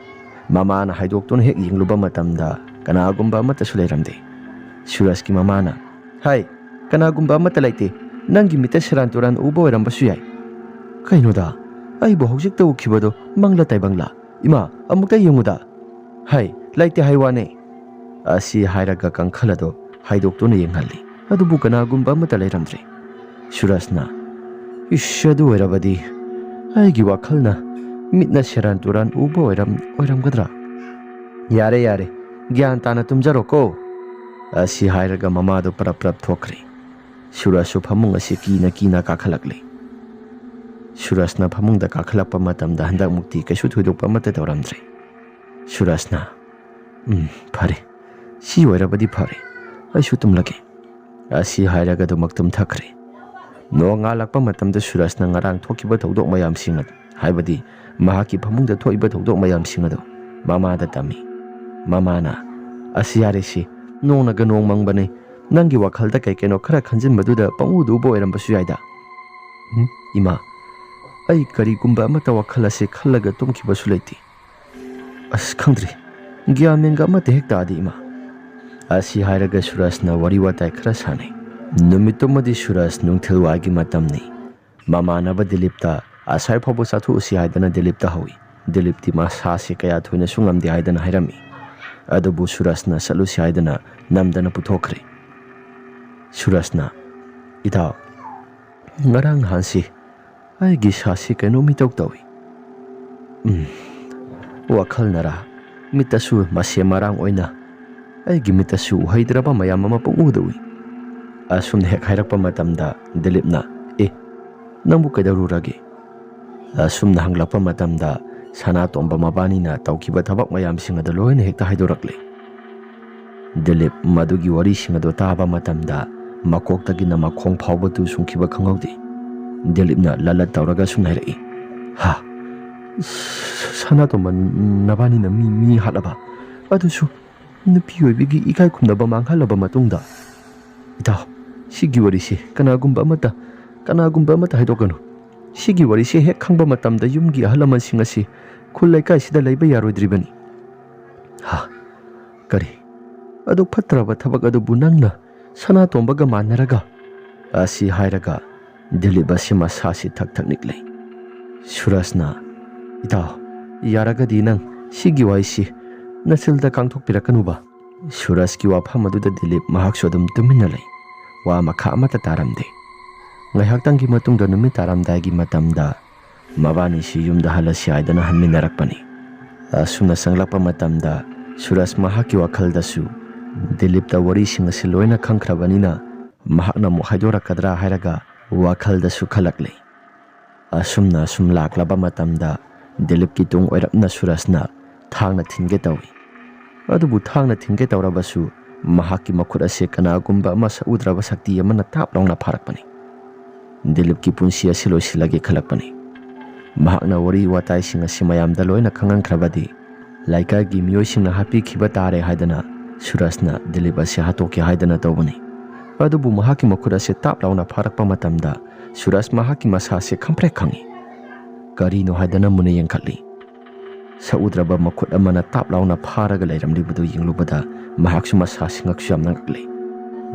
ꯃꯃꯥꯅ ꯍꯥꯏꯗꯣꯛꯇꯨꯅ ꯍꯦꯛ ꯌꯦꯡꯂꯨꯕ ꯃꯇꯝꯗ ꯀꯅꯥꯒꯨꯝꯕ ꯑꯃꯠꯇꯁꯨ ꯂꯩꯔꯝꯗꯦ꯫ ꯁꯨꯔꯖꯀꯤ ꯃꯃꯥꯅ, "ꯍꯥꯏ, ꯀꯅꯥꯒꯨꯝꯕ ꯑꯃꯠꯇ ꯂꯩꯇꯦ꯫ ꯅꯪꯒꯤ ꯃꯤꯠꯇ ꯁꯦꯔꯥꯟ ꯇꯨꯔꯥꯟ ꯎꯕ ꯑꯣꯏꯔꯝꯕꯁꯨ ꯌꯥꯏ꯫ ꯀꯩꯅꯣꯗ, ꯑꯩꯕꯨ ꯍꯧꯖꯤꯛꯇ ꯎꯈꯤꯕꯗꯣ ꯃꯪꯂ ꯇꯥꯏꯕꯪꯂ? ꯏꯃꯥ, ꯑꯃꯨꯛꯇ ꯌꯦꯡꯉꯨꯗ꯫ ꯍꯥꯏ, ꯂꯩꯇꯦ ꯍꯥꯏ ꯋꯥꯅꯦ" ꯑꯁꯤ ꯍꯥꯏꯔꯒ ꯀꯥꯡꯈꯜ ꯑꯗꯨ ꯍꯥꯏꯗꯣꯛꯇꯨꯅ ꯌꯦꯡꯍꯜꯂꯤ꯫ ꯑꯗꯨꯕꯨ ꯀꯅꯥꯒꯨꯝꯕ ꯑꯃꯠꯇ ꯂꯩꯔꯝꯗ꯭ꯔꯦ꯫ ꯁꯨꯔꯖꯅ, "ꯏꯁ, ꯑꯗꯨ ꯑꯣꯏꯔꯕꯗꯤ ꯑꯩꯒꯤ ꯋꯥꯈꯜꯅ ꯃꯤꯠꯅ ꯁꯦꯔꯥꯟ ꯇꯨꯔꯥꯟ ꯎꯕ ꯑꯣꯏꯔꯝ-, ꯑꯣꯏꯔꯝꯒꯗ꯭ꯔꯥ? ꯌꯥꯔꯦ, ꯌꯥꯔꯦ, ꯒ꯭ꯌꯥꯟ ꯇꯥꯅ ꯇꯨꯝꯖꯔꯣꯀꯣ" ꯑꯁꯤ ꯍꯥꯏꯔꯒ ꯃꯃꯥꯗꯨ ꯄꯔꯞ ꯄꯔꯞ ꯊꯣꯛꯈ꯭ꯔꯦ꯫ ꯁꯨꯔꯖꯁꯨ ꯐꯃꯨꯡ ꯑꯁꯤ ꯀꯤꯅ ꯀꯤꯅ ꯀꯥꯈꯠꯂꯛꯂꯤ꯫ ꯁꯨꯔꯖꯅ ꯐꯃꯨꯡꯗ ꯀꯥꯈꯠꯂꯛꯄ ꯃꯇꯝꯗ ꯍꯟꯗꯛꯃꯨꯛꯇꯤ ꯀꯩꯁꯨ ꯊꯣꯏꯗꯣꯛꯄ ꯑꯃꯠꯇ ꯇꯧꯔꯝꯗ꯭ꯔꯦ꯫ ꯁꯨꯔꯖꯅ, "ꯎꯝ, ꯐꯔꯦ꯫ ꯁꯤ ꯑꯣꯏꯔꯕꯗꯤ ꯐꯔꯦ꯫ ꯑꯩꯁꯨ ꯇꯨꯝꯂꯒꯦ" ꯑꯁꯤ ꯍꯥꯏꯔꯒ ꯑꯗꯨꯃꯛ ꯇꯨꯝꯊꯈ꯭ꯔꯦ꯫ ꯅꯣꯡꯉꯥꯜꯂꯛꯄ ꯃꯇꯝꯗ ꯁꯨꯔꯖꯅ ꯉꯔꯥꯡ ꯊꯣꯛꯈꯤꯕ ꯊꯧꯗꯣꯛ ꯃꯌꯥꯝꯁꯤꯡ ꯑꯗꯨ, ꯍꯥꯏꯕꯗꯤ ꯃꯍꯥꯛꯀꯤ ꯐꯃꯨꯡꯗ ꯊꯣꯛꯏꯕ ꯊꯧꯗꯣꯛ ꯃꯌꯥꯝꯁꯤꯡ ꯑꯗꯨ ꯃꯃꯥꯗ ꯇꯝꯃꯤ꯫ ꯃꯃꯥꯅ, "ꯑꯁ, ꯌꯥꯔꯦꯁꯤ, ꯅꯣꯡꯅꯒ ꯅꯣꯡ ꯃꯪꯕꯅꯤ꯫ ꯅꯪꯒꯤ ꯋꯥꯈꯜꯗ ꯀꯩ ꯀꯩꯅꯣ ꯈꯔ ꯈꯟꯖꯤꯟꯕꯗꯨꯗ ꯄꯪꯎꯗ ꯎꯕ ꯑꯣꯏꯔꯝꯕꯁꯨ ꯌꯥꯏꯗ꯫ ꯎꯝ, ꯏꯃꯥ, ꯑꯩ ꯀꯔꯤꯒꯨꯝꯕ ꯑꯃꯠꯇ ꯋꯥꯈꯜ ꯑꯁꯤ ꯈꯜꯂꯒ ꯇꯨꯝꯈꯤꯕꯁꯨ ꯂꯩꯇꯦ꯫ ꯑꯁ, ꯈꯪꯗ꯭ꯔꯤ꯫ ꯒ꯭ꯌꯥꯟ ꯃꯦꯟꯒ ꯑꯃꯠꯇ ꯍꯦꯛ ꯇꯥꯗꯦ, ꯏꯃꯥ" ꯑꯁꯤ ꯍꯥꯏꯔꯒ ꯁꯨꯔꯖꯅ ꯋꯥꯔꯤ ꯋꯥꯇꯥꯏ ꯈꯔ ꯁꯥꯟꯅꯩ꯫ ꯅꯨꯃꯤꯠꯇꯨꯃꯗꯤ ꯁꯨꯔꯖ ꯅꯨꯡꯊꯤꯜꯋꯥꯏꯒꯤ ꯃꯇꯝꯅꯤ꯫ ꯃꯃꯥꯟꯅꯕ ꯗꯤꯂꯤꯞꯇ ꯑꯁꯥꯏ ꯐꯥꯎꯕ ꯆꯠꯊꯣꯛꯎꯁꯤ ꯍꯥꯏꯗꯅ ꯗꯤꯂꯤꯞꯇ ꯍꯧꯏ꯫ ꯗꯤꯂꯤꯞꯇꯤ ꯃꯁꯥꯁꯤ ꯀꯌꯥ ꯊꯣꯏꯅꯁꯨ ꯉꯝꯗꯦ ꯍꯥꯏꯗꯅ ꯍꯥꯏꯔꯝꯃꯤ꯫ ꯑꯗꯨꯕꯨ ꯁꯨꯔꯖꯅ ꯆꯠꯂꯨꯁꯤ ꯍꯥꯏꯗꯅ ꯅꯝꯗꯅ ꯄꯨꯊꯣꯛꯈ꯭ꯔꯦ꯫ ꯁꯨꯔꯖꯅ, "ꯏꯇꯥꯎ, ꯉꯔꯥꯡ ꯅꯍꯥꯟꯁꯤ ꯑꯩꯒꯤ ꯏꯁꯥꯁꯤ ꯀꯩꯅꯣꯝ ꯏꯇꯧ ꯇꯧꯏ꯫ ꯎꯝ, ꯋꯥꯈꯜꯅꯔꯥ, ꯃꯤꯠꯇꯁꯨ ꯃꯁꯦ ꯃꯔꯥꯡ ꯑꯣꯏꯅ ꯑꯩꯒꯤ ꯃꯤꯠꯇꯁꯨ ꯎꯍꯩꯗ꯭ꯔꯕ ꯃꯌꯥꯝ ꯑꯃ ꯄꯪꯎꯗ ꯎꯏ"꯫ ꯑꯁꯨꯝꯅ ꯍꯦꯛ ꯍꯥꯏꯔꯛꯄ ꯃꯇꯝꯗ ꯗꯤꯂꯤꯞꯅ, "ꯑꯦ, ꯅꯪꯕꯨ ꯀꯩꯗꯧꯔꯨꯔꯒꯦ?" ꯑꯁꯨꯝꯅ ꯍꯪꯂꯛꯄ ꯃꯇꯝꯗ ꯁꯅꯥꯇꯣꯝꯕ ꯃꯕꯥꯅꯤꯅ ꯇꯧꯈꯤꯕ ꯊꯕꯛ ꯃꯌꯥꯝꯁꯤꯡ ꯑꯗꯨ ꯂꯣꯏꯅ ꯍꯦꯛꯇ ꯍꯥꯏꯗꯣꯔꯛꯂꯦ꯫ ꯗꯤꯂꯤꯞ ꯃꯗꯨꯒꯤ ꯋꯥꯔꯤꯁꯤꯡ ꯑꯗꯨ ꯇꯥꯕ ꯃꯇꯝꯗ ꯃꯀꯣꯛꯇꯒꯤꯅ ꯃꯈꯣꯡ ꯐꯥꯎꯕ ꯇꯨ ꯁꯨꯡꯈꯤꯕ ꯈꯪꯍꯧꯗꯦ꯫ ꯗꯤꯂꯤꯞꯅ ꯂꯂꯠ ꯇꯧꯔꯒ ꯁꯨꯝ ꯍꯥꯏꯔꯛꯏ, "ꯍꯥ? ꯁ-, ꯁꯅꯥꯇꯣꯝꯕ, ꯅꯕꯥꯅꯤꯅ ꯃꯤ, ꯃꯤ ꯍꯥꯠꯂꯕ? ꯑꯗꯨꯁꯨ ꯅꯨꯄꯤ ꯑꯣꯏꯕꯤꯒꯤ ꯏꯀꯥꯏ ꯈꯨꯝꯅꯕ ꯃꯥꯡꯍꯜꯂꯕ ꯃꯇꯨꯡꯗ, "ꯏꯇꯥꯎ, ꯁꯤꯒꯤ ꯋꯥꯔꯤꯁꯤ ꯀꯅꯥꯒꯨꯝꯕ ꯑꯃꯠꯇ, ꯀꯅꯥꯒꯨꯝꯕ ꯑꯃꯠꯇ ꯍꯥꯏꯗꯣꯛꯀꯅꯨ꯫ ꯁꯤꯒꯤ ꯋꯥꯔꯤꯁꯤ ꯍꯦꯛ ꯈꯪꯕ ꯃꯇꯝꯗ ꯌꯨꯝꯒꯤ ꯑꯍꯜ ꯂꯃꯟꯁꯤꯡ ꯑꯁꯤ ꯈꯨꯜ ꯂꯩꯀꯥꯏꯁꯤꯗ ꯂꯩꯕ ꯌꯥꯔꯣꯏꯗ꯭ꯔꯤꯕꯅꯤ"꯫ "ꯍꯥ? ꯀꯔꯤ? ꯑꯗꯨ ꯐꯠꯇ꯭ꯔꯕ ꯊꯕꯛ ꯑꯗꯨꯕꯨ ꯅꯪꯅ ꯁꯅꯥꯇꯣꯝꯕꯒ ꯃꯥꯟꯅꯔꯒ?" ꯑꯁꯤ ꯍꯥꯏꯔꯒ ꯗꯤꯂꯤꯞ ꯑꯁꯤ ꯃꯁꯥꯁꯤ ꯊꯛ ꯊꯛ ꯅꯤꯛꯂꯦ꯫ ꯁꯨꯔꯖꯅ, "ꯏꯇꯥꯎ, ꯌꯥꯔꯒꯗꯤ ꯅꯪ ꯁꯤꯒꯤ ꯋꯥꯍꯩꯁꯤ ꯅꯆꯤꯜꯗ ꯀꯥꯡꯊꯣꯛꯄꯤꯔꯛꯀꯅꯨꯕ"꯫ ꯁꯨꯔꯖꯀꯤ ꯋꯥꯐꯝ ꯑꯗꯨꯗ ꯗꯤꯂꯤꯞ ꯃꯍꯥꯛꯁꯨ ꯑꯗꯨꯝ ꯇꯨꯃꯤꯟꯅ ꯂꯩ꯫ ꯋꯥ ꯃꯈꯥ ꯑꯃꯠꯇ ꯇꯥꯔꯝꯗꯦ꯫ ꯉꯥꯏꯍꯥꯛꯇꯪꯒꯤ ꯃꯇꯨꯡꯗ ꯅꯨꯃꯤꯠ ꯇꯥꯔꯝꯗꯥꯏꯒꯤ ꯃꯇꯝꯗ ꯃꯕꯥꯅꯤꯁꯤ ꯌꯨꯝꯗ ꯍꯜꯂꯁꯤ ꯍꯥꯏꯗꯅ ꯍꯟꯃꯤꯟꯅꯔꯛꯄꯅꯤ꯫ ꯑꯁꯨꯝꯅ ꯆꯪꯂꯛꯄ ꯃꯇꯝꯗ ꯁꯨꯔꯖ ꯃꯍꯥꯛꯀꯤ ꯋꯥꯈꯜꯗꯁꯨ ꯗꯤꯂꯤꯞꯇ ꯋꯥꯔꯤꯁꯤꯡ ꯑꯁꯤ ꯂꯣꯏꯅ ꯈꯪꯈ꯭ꯔꯕꯅꯤꯅ ꯃꯍꯥꯛꯅ ꯑꯃꯨꯛ ꯍꯥꯏꯗꯣꯔꯛꯀꯗ꯭ꯔꯥ ꯍꯥꯏꯔꯒ ꯋꯥꯈꯜꯗꯁꯨ ꯈꯜꯂꯛꯂꯤ꯫ ꯑꯁꯨꯝꯅ ꯑꯁꯨꯝ ꯂꯥꯛꯂꯕ ꯃꯇꯝꯗ ꯗꯤꯂꯤꯞꯀꯤ ꯇꯨꯡ ꯑꯣꯏꯔꯞꯅ ꯁꯨꯔꯖꯅ ꯊꯥꯡꯅ ꯊꯤꯟꯒꯦ ꯇꯧꯏ꯫ ꯑꯗꯨꯕꯨ ꯊꯥꯡꯅ ꯊꯤꯟꯒꯦ ꯇꯧꯔꯕꯁꯨ ꯃꯍꯥꯛꯀꯤ ꯃꯈꯨꯠ ꯑꯁꯦ ꯀꯅꯥꯒꯨꯝꯕ ꯑꯃ ꯁꯛꯎꯗ꯭ꯔꯕ ꯁꯛꯇꯤ ꯑꯃꯅ ꯇꯥꯞ ꯂꯥꯎꯅ ꯐꯥꯔꯛꯄꯅꯤ꯫ ꯗꯤꯂꯤꯞꯀꯤ ꯄꯨꯟꯁꯤ ꯑꯁꯤ ꯂꯣꯏꯁꯤꯜꯂꯒꯦ ꯈꯜꯂꯛꯄꯅꯤ꯫ ꯃꯍꯥꯛꯅ ꯋꯥꯔꯤ ꯋꯥꯇꯥꯏꯁꯤꯡ ꯑꯁꯤ ꯃꯌꯥꯝꯗ ꯂꯣꯏꯅ ꯈꯪꯍꯟꯈ꯭ꯔꯕꯗꯤ ꯂꯩꯀꯥꯏꯒꯤ ꯃꯤꯑꯣꯏꯁꯤꯡꯅ ꯍꯥꯠꯄꯤꯈꯤꯕ ꯇꯥꯔꯦ ꯍꯥꯏꯗꯅ ꯁꯨꯔꯖꯅ ꯗꯤꯂꯤꯞ ꯑꯁꯤ ꯍꯥꯠꯇꯣꯛꯀꯦ ꯍꯥꯏꯗꯅ ꯇꯧꯕꯅꯤ꯫ ꯑꯗꯨꯕꯨ ꯃꯍꯥꯛꯀꯤ ꯃꯈꯨꯠ ꯑꯁꯤ ꯇꯥꯞ ꯂꯥꯎꯅ ꯐꯥꯔꯛꯄ ꯃꯇꯝꯗ ꯁꯨꯔꯖ ꯃꯍꯥꯛꯀꯤ ꯃꯁꯥ ꯑꯁꯤ ꯈꯪꯄ꯭ꯔꯦꯛ ꯈꯪꯏ꯫ ꯀꯔꯤꯅꯣ ꯍꯥꯏꯗꯅ ꯃꯨꯟꯅ ꯌꯦꯡꯈꯠꯂꯤ꯫ ꯁꯛꯎꯗ꯭ꯔꯕ ꯃꯈꯨꯠ ꯑꯃꯅ ꯇꯥꯞ ꯂꯥꯎꯅ ꯐꯥꯔꯒ ꯂꯩꯔꯝꯂꯤꯕꯗꯨ ꯌꯦꯡꯂꯨꯕꯗ ꯃꯍꯥꯛꯁꯨ ꯃꯁꯥꯁꯤ ꯉꯛꯁꯨ ꯌꯥꯝꯅ ꯉꯛꯂꯤ꯫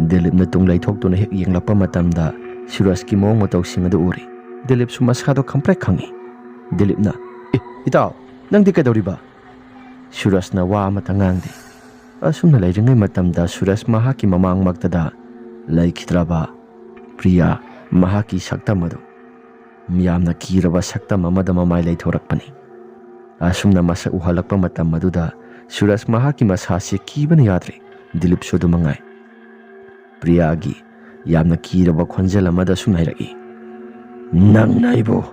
ꯗꯤꯂꯤꯞꯅ ꯇꯨꯡ ꯂꯩꯊꯣꯛꯇꯨꯅ ꯍꯦꯛ ꯌꯦꯡꯂꯛꯄ ꯃꯇꯝꯗ ꯁꯨꯔꯖꯀꯤ ꯃꯑꯣꯡ ꯃꯇꯧꯁꯤꯡ ꯑꯗꯨ ꯎꯔꯤ꯫ ꯗꯤꯂꯤꯞꯁꯨ ꯃꯁꯥꯗꯣ ꯈꯪꯄ꯭ꯔꯦꯛ ꯈꯪꯏ꯫ ꯗꯤꯂꯤꯞꯅ, "ꯑꯦ, ꯏꯇꯥꯎ, ꯅꯪꯗꯤ ꯀꯩꯗꯧꯔꯤꯕ?" ꯁꯨꯔꯖꯅ ꯋꯥ ꯑꯃꯠꯇ ꯉꯥꯡꯗꯦ꯫ ꯑꯁꯨꯝꯅ ꯂꯩꯔꯤꯉꯩ ꯃꯇꯝꯗ ꯁꯨꯔꯖ ꯃꯍꯥꯛꯀꯤ ꯃꯃꯥꯡꯃꯛꯇꯗ ꯂꯩꯈꯤꯗ꯭ꯔꯕ ꯄ꯭ꯔꯤꯌꯥ, ꯃꯍꯥꯛꯀꯤ ꯁꯛꯇꯝ ꯑꯗꯨ ꯌꯥꯝꯅ ꯀꯤꯔꯕ ꯁꯛꯇꯝ ꯑꯃꯗ ꯃꯃꯥꯏ ꯂꯩꯊꯣꯔꯛꯄꯅꯤ꯫ ꯑꯁꯨꯝꯅ ꯃꯁꯛ ꯎꯍꯜꯂꯛꯄ ꯃꯇꯝ ꯑꯗꯨꯗ ꯁꯨꯔꯖ ꯃꯍꯥꯛꯀꯤ ꯃꯁꯥꯁꯤ ꯀꯤꯕꯅ ꯌꯥꯗ꯭ꯔꯦ꯫ ꯗꯤꯂꯤꯞꯁꯨ ꯑꯗꯨ ꯃꯉꯥꯏ꯫ ꯄ꯭ꯔꯤꯌꯥꯒꯤ ꯌꯥꯝꯅ ꯀꯤꯔꯕ ꯈꯣꯟꯖꯦꯜ ꯑꯃꯗ ꯁꯨꯝ ꯍꯥꯏꯔꯛꯏ, "ꯅꯪꯅ ꯑꯩꯕꯨ,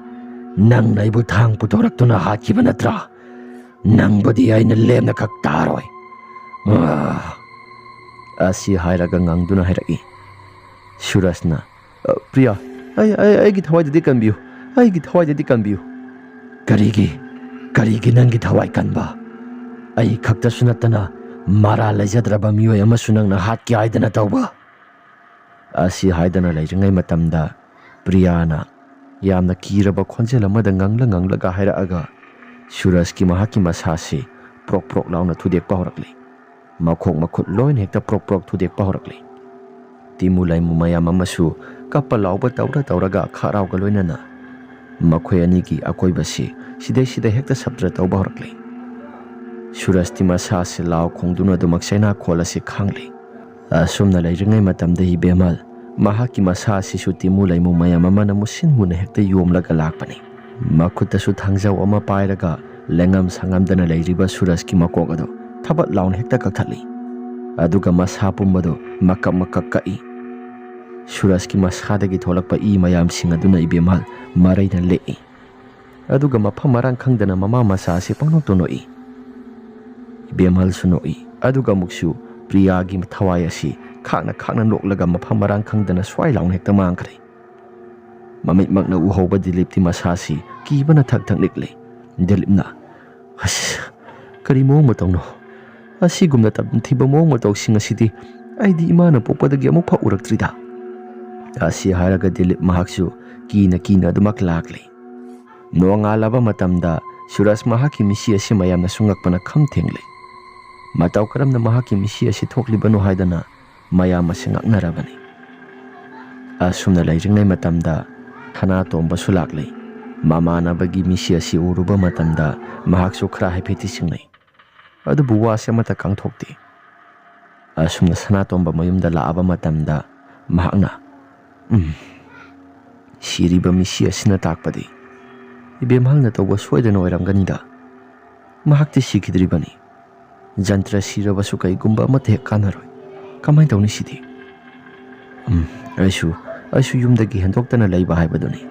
ꯅꯪꯅ ꯑꯩꯕꯨ ꯊꯥꯡ ꯄꯨꯊꯣꯔꯛꯇꯨꯅ ꯍꯥꯠꯈꯤꯕ ꯅꯠꯇ꯭ꯔꯥ? ꯅꯪꯕꯨꯗꯤ ꯑꯩꯅ ꯂꯦꯝꯅ ꯈꯛ ꯇꯥꯔꯣꯏ"꯫ ꯑꯥ! ꯑꯁꯤ ꯍꯥꯏꯔꯒ ꯉꯪꯗꯨꯅ ꯍꯥꯏꯔꯛꯏ꯫ ꯁꯨꯔꯖꯅ, "ꯑ, ꯄ꯭ꯔꯤꯌꯥ, ꯑꯩ, ꯑꯩ, ꯑꯩꯒꯤ ꯊꯋꯥꯏꯗꯗꯤ ꯀꯟꯕꯤꯌꯨ, ꯑꯩꯒꯤ ꯊꯋꯥꯏꯗꯗꯤ ꯀꯟꯕꯤꯌꯨ"꯫ "ꯀꯔꯤꯒꯤ, ꯀꯔꯤꯒꯤ ꯅꯪꯒꯤ ꯊꯋꯥꯏ ꯀꯟꯕ? ꯑꯩ ꯈꯛꯇꯁꯨ ꯅꯠꯇꯅ "ꯃꯔꯥꯜ ꯂꯩꯖꯗ꯭ꯔꯕ ꯃꯤꯑꯣꯏ ꯑꯃꯁꯨ ꯅꯪꯅ ꯍꯥꯠꯀꯦ ꯍꯥꯏꯗꯅ ꯇꯧꯕ?" ꯑꯁꯤ ꯍꯥꯏꯗꯅ ꯂꯩꯔꯤꯉꯩ ꯃꯇꯝꯗ ꯄ꯭ꯔꯤꯌꯥꯅ ꯌꯥꯝꯅ ꯀꯤꯔꯕ ꯈꯣꯟꯖꯦꯜ ꯑꯃꯗ ꯉꯪꯂ ꯉꯪꯂꯒ ꯍꯥꯏꯔꯛꯑꯒ ꯁꯨꯔꯖꯀꯤ ꯃꯍꯥꯛꯀꯤ ꯃꯁꯥꯁꯤ ꯄ꯭ꯔꯣꯛ ꯄ꯭ꯔꯣꯛ ꯂꯥꯎꯅ ꯊꯨꯗꯦꯛꯄ ꯍꯧꯔꯛꯂꯤ꯫ ꯃꯈꯣꯡ ꯃꯈꯨꯠ ꯂꯣꯏꯅ ꯍꯦꯛꯇ ꯄ꯭ꯔꯣꯛ ꯄ꯭ꯔꯣꯛ ꯊꯨꯗꯦꯛꯄ ꯍꯧꯔꯛꯂꯤ꯫ ꯇꯤꯃꯨ ꯂꯩꯃꯨ ꯃꯌꯥꯝ ꯑꯃꯁꯨ ꯀꯞꯄ ꯂꯥꯎꯕ ꯇꯧꯔ ꯇꯧꯔꯒ ꯈꯥꯔꯥꯎꯒ ꯂꯣꯏꯅꯅ ꯃꯈꯣꯏ ꯑꯅꯤꯒꯤ ꯑꯀꯣꯏꯕꯁꯤ ꯁꯤꯗꯩ ꯁꯤꯗ ꯍꯦꯛꯇ ꯁꯞꯇ꯭ꯔ ꯇꯧꯕ ꯍꯧꯔꯛꯂꯤ꯫ ꯁꯨꯔꯖꯇꯤ ꯃꯁꯥꯁꯤ ꯂꯥꯎ ꯈꯣꯡꯗꯨꯅ ꯑꯗꯨꯃꯛ ꯆꯩꯅꯥ ꯈꯣꯜ ꯑꯁꯤ ꯈꯥꯡꯂꯤ꯫ ꯑꯁꯨꯝꯅ ꯂꯩꯔꯤꯉꯩ ꯃꯇꯝꯗ ꯏꯕꯦꯝꯍꯜ ꯃꯍꯥꯛꯀꯤ ꯃꯁꯥ ꯑꯁꯤꯁꯨ ꯇꯤꯃꯨ ꯂꯩꯃꯨ ꯃꯌꯥꯝ ꯑꯃꯅ ꯃꯨꯁꯤꯟ ꯃꯨꯅ ꯍꯦꯛꯇ ꯌꯣꯝꯂꯒ ꯂꯥꯛꯄꯅꯤ꯫ ꯃꯈꯨꯠꯇꯁꯨ ꯊꯥꯡꯖꯧ ꯑꯃ ꯄꯥꯏꯔꯒ ꯂꯦꯡꯉꯝ ꯁꯥꯉꯝꯗꯅ ꯂꯩꯔꯤꯕ ꯁꯨꯔꯖꯀꯤ ꯃꯀꯣꯛ ꯑꯗꯨ ꯊꯕꯠ ꯂꯥꯎꯅ ꯍꯦꯛꯇ ꯀꯛꯊꯠꯂꯤ꯫ ꯑꯗꯨꯒ ꯃꯁꯥ ꯄꯨꯝꯕꯗꯨ ꯃꯀꯛ ꯃꯀꯛ ꯀꯛꯏ꯫ ꯁꯨꯔꯖꯀꯤ ꯃꯁꯥꯗꯒꯤ ꯊꯣꯛꯂꯛꯄ ꯏ ꯃꯌꯥꯝꯁꯤꯡ ꯑꯗꯨꯅ ꯏꯕꯦꯝꯍꯜ ꯃꯔꯩꯅ ꯂꯦꯛꯏ꯫ ꯑꯗꯨꯒ ꯃꯐꯝ ꯃꯔꯥꯡ ꯈꯪꯗꯅ ꯃꯃꯥ ꯃꯆꯥ ꯑꯁꯤ ꯄꯪꯅꯣꯛꯇ ꯅꯣꯛꯏ꯫ ꯏꯕꯦꯝꯍꯜꯁꯨ ꯅꯣꯛꯏ꯫ ꯑꯗꯨꯒ ꯑꯃꯨꯛꯁꯨ ꯄ꯭ꯔꯤꯌꯥꯒꯤ ꯊꯋꯥꯏ ꯑꯁꯤ ꯈꯥꯛꯅ ꯈꯥꯛꯅ ꯅꯣꯛꯂꯒ ꯃꯐꯝ ꯃꯔꯥꯡ ꯈꯪꯗꯅ ꯁ꯭ꯋꯥꯏ ꯂꯥꯎꯅ ꯍꯦꯛꯇ ꯃꯥꯡꯈ꯭ꯔꯦ꯫ ꯃꯃꯤꯠꯃꯛꯅ ꯎꯍꯧꯕ ꯗꯤꯂꯤꯞꯇꯤ ꯃꯁꯥꯁꯤ ꯀꯤꯕꯅ ꯊꯛ ꯊꯛ ꯅꯤꯛꯂꯤ꯫ ꯗꯤꯂꯤꯞꯅ, "ꯑꯁ, ꯀꯔꯤ ꯃꯑꯣꯡ ꯃꯇꯧꯅꯣ? ꯑꯁꯤꯒꯨꯝꯅ ꯇꯝꯊꯤꯕ ꯃꯑꯣꯡ ꯃꯇꯧꯁꯤꯡ ꯑꯁꯤꯗꯤ ꯑꯩꯗꯤ ꯏꯃꯥꯅ ꯄꯣꯛꯄꯗꯒꯤ ꯑꯃꯨꯛ ꯐꯥꯎ ꯎꯔꯛꯇ꯭ꯔꯤꯗ"꯫ ꯑꯁꯤ ꯍꯥꯏꯔꯒ ꯗꯤꯂꯤꯞ ꯃꯍꯥꯛꯁꯨ ꯀꯤꯅ ꯀꯤꯅ ꯑꯗꯨꯃꯛ ꯂꯥꯛꯂꯤ꯫ ꯅꯣꯡꯉꯥꯜꯂꯕ ꯃꯇꯝꯗ ꯁꯨꯔꯖ ꯃꯍꯥꯛꯀꯤ ꯃꯤꯁꯤ ꯑꯁꯤ ꯃꯌꯥꯝꯅꯁꯨ ꯉꯛꯄꯅ ꯈꯝ ꯊꯦꯡꯂꯤ꯫ ꯃꯇꯧ ꯀꯔꯝꯅ ꯃꯍꯥꯛꯀꯤ ꯃꯤꯁꯤ ꯑꯁꯤ ꯊꯣꯛꯂꯤꯕꯅꯣ ꯍꯥꯏꯗꯅ ꯃꯌꯥꯝ ꯑꯁꯤ ꯉꯛꯅꯔꯕꯅꯤ꯫ ꯑꯁꯨꯝꯅ ꯂꯩꯔꯤꯉꯩ ꯃꯇꯝꯗ ꯁꯅꯥꯇꯣꯝꯕꯁꯨ ꯂꯥꯛꯂꯤ꯫ ꯃꯃꯥꯟꯅꯕꯒꯤ ꯃꯤꯁꯤ ꯑꯁꯤ ꯎꯔꯨꯕ ꯃꯇꯝꯗ ꯃꯍꯥꯛꯁꯨ ꯈꯔ ꯍꯥꯏꯐꯦꯠꯇꯤ ꯆꯤꯡꯅꯩ꯫ ꯑꯗꯨꯕꯨ ꯋꯥꯁꯦ ꯑꯃꯠꯇ ꯀꯥꯡꯊꯣꯛꯇꯦ꯫ ꯑꯁꯨꯝꯅ ꯁꯅꯥꯇꯣꯝꯕ ꯃꯌꯨꯝꯗ ꯂꯥꯛꯑꯕ ꯃꯇꯝꯗ ꯃꯍꯥꯛꯅ, "ꯎꯝ, ꯁꯤꯔꯤꯕ ꯃꯤꯁꯤ ꯑꯁꯤꯅ ꯇꯥꯛꯄꯗꯤ ꯏꯕꯦꯝꯍꯜꯅ ꯇꯧꯕ ꯁꯣꯏꯗꯅ ꯑꯣꯏꯔꯝꯒꯅꯤꯗ꯫ ꯃꯍꯥꯛꯇꯤ ꯁꯤꯈꯤꯗ꯭ꯔꯤꯕꯅꯤ꯫ ꯖꯟꯇ꯭ꯔ ꯁꯤꯔꯕꯁꯨ ꯀꯩꯒꯨꯝꯕ ꯑꯃꯠꯇ ꯍꯦꯛ ꯀꯥꯟꯅꯔꯣꯏ꯫ ꯀꯃꯥꯏꯅ ꯇꯧꯅꯤ ꯁꯤꯗꯤ? ꯎꯝ, ꯑꯩꯁꯨ, ꯑꯩꯁꯨ ꯌꯨꯝꯗꯒꯤ ꯍꯦꯟꯗꯣꯛꯇꯅ ꯂꯩꯕ ꯍꯥꯏꯕꯗꯨꯅꯤ"꯫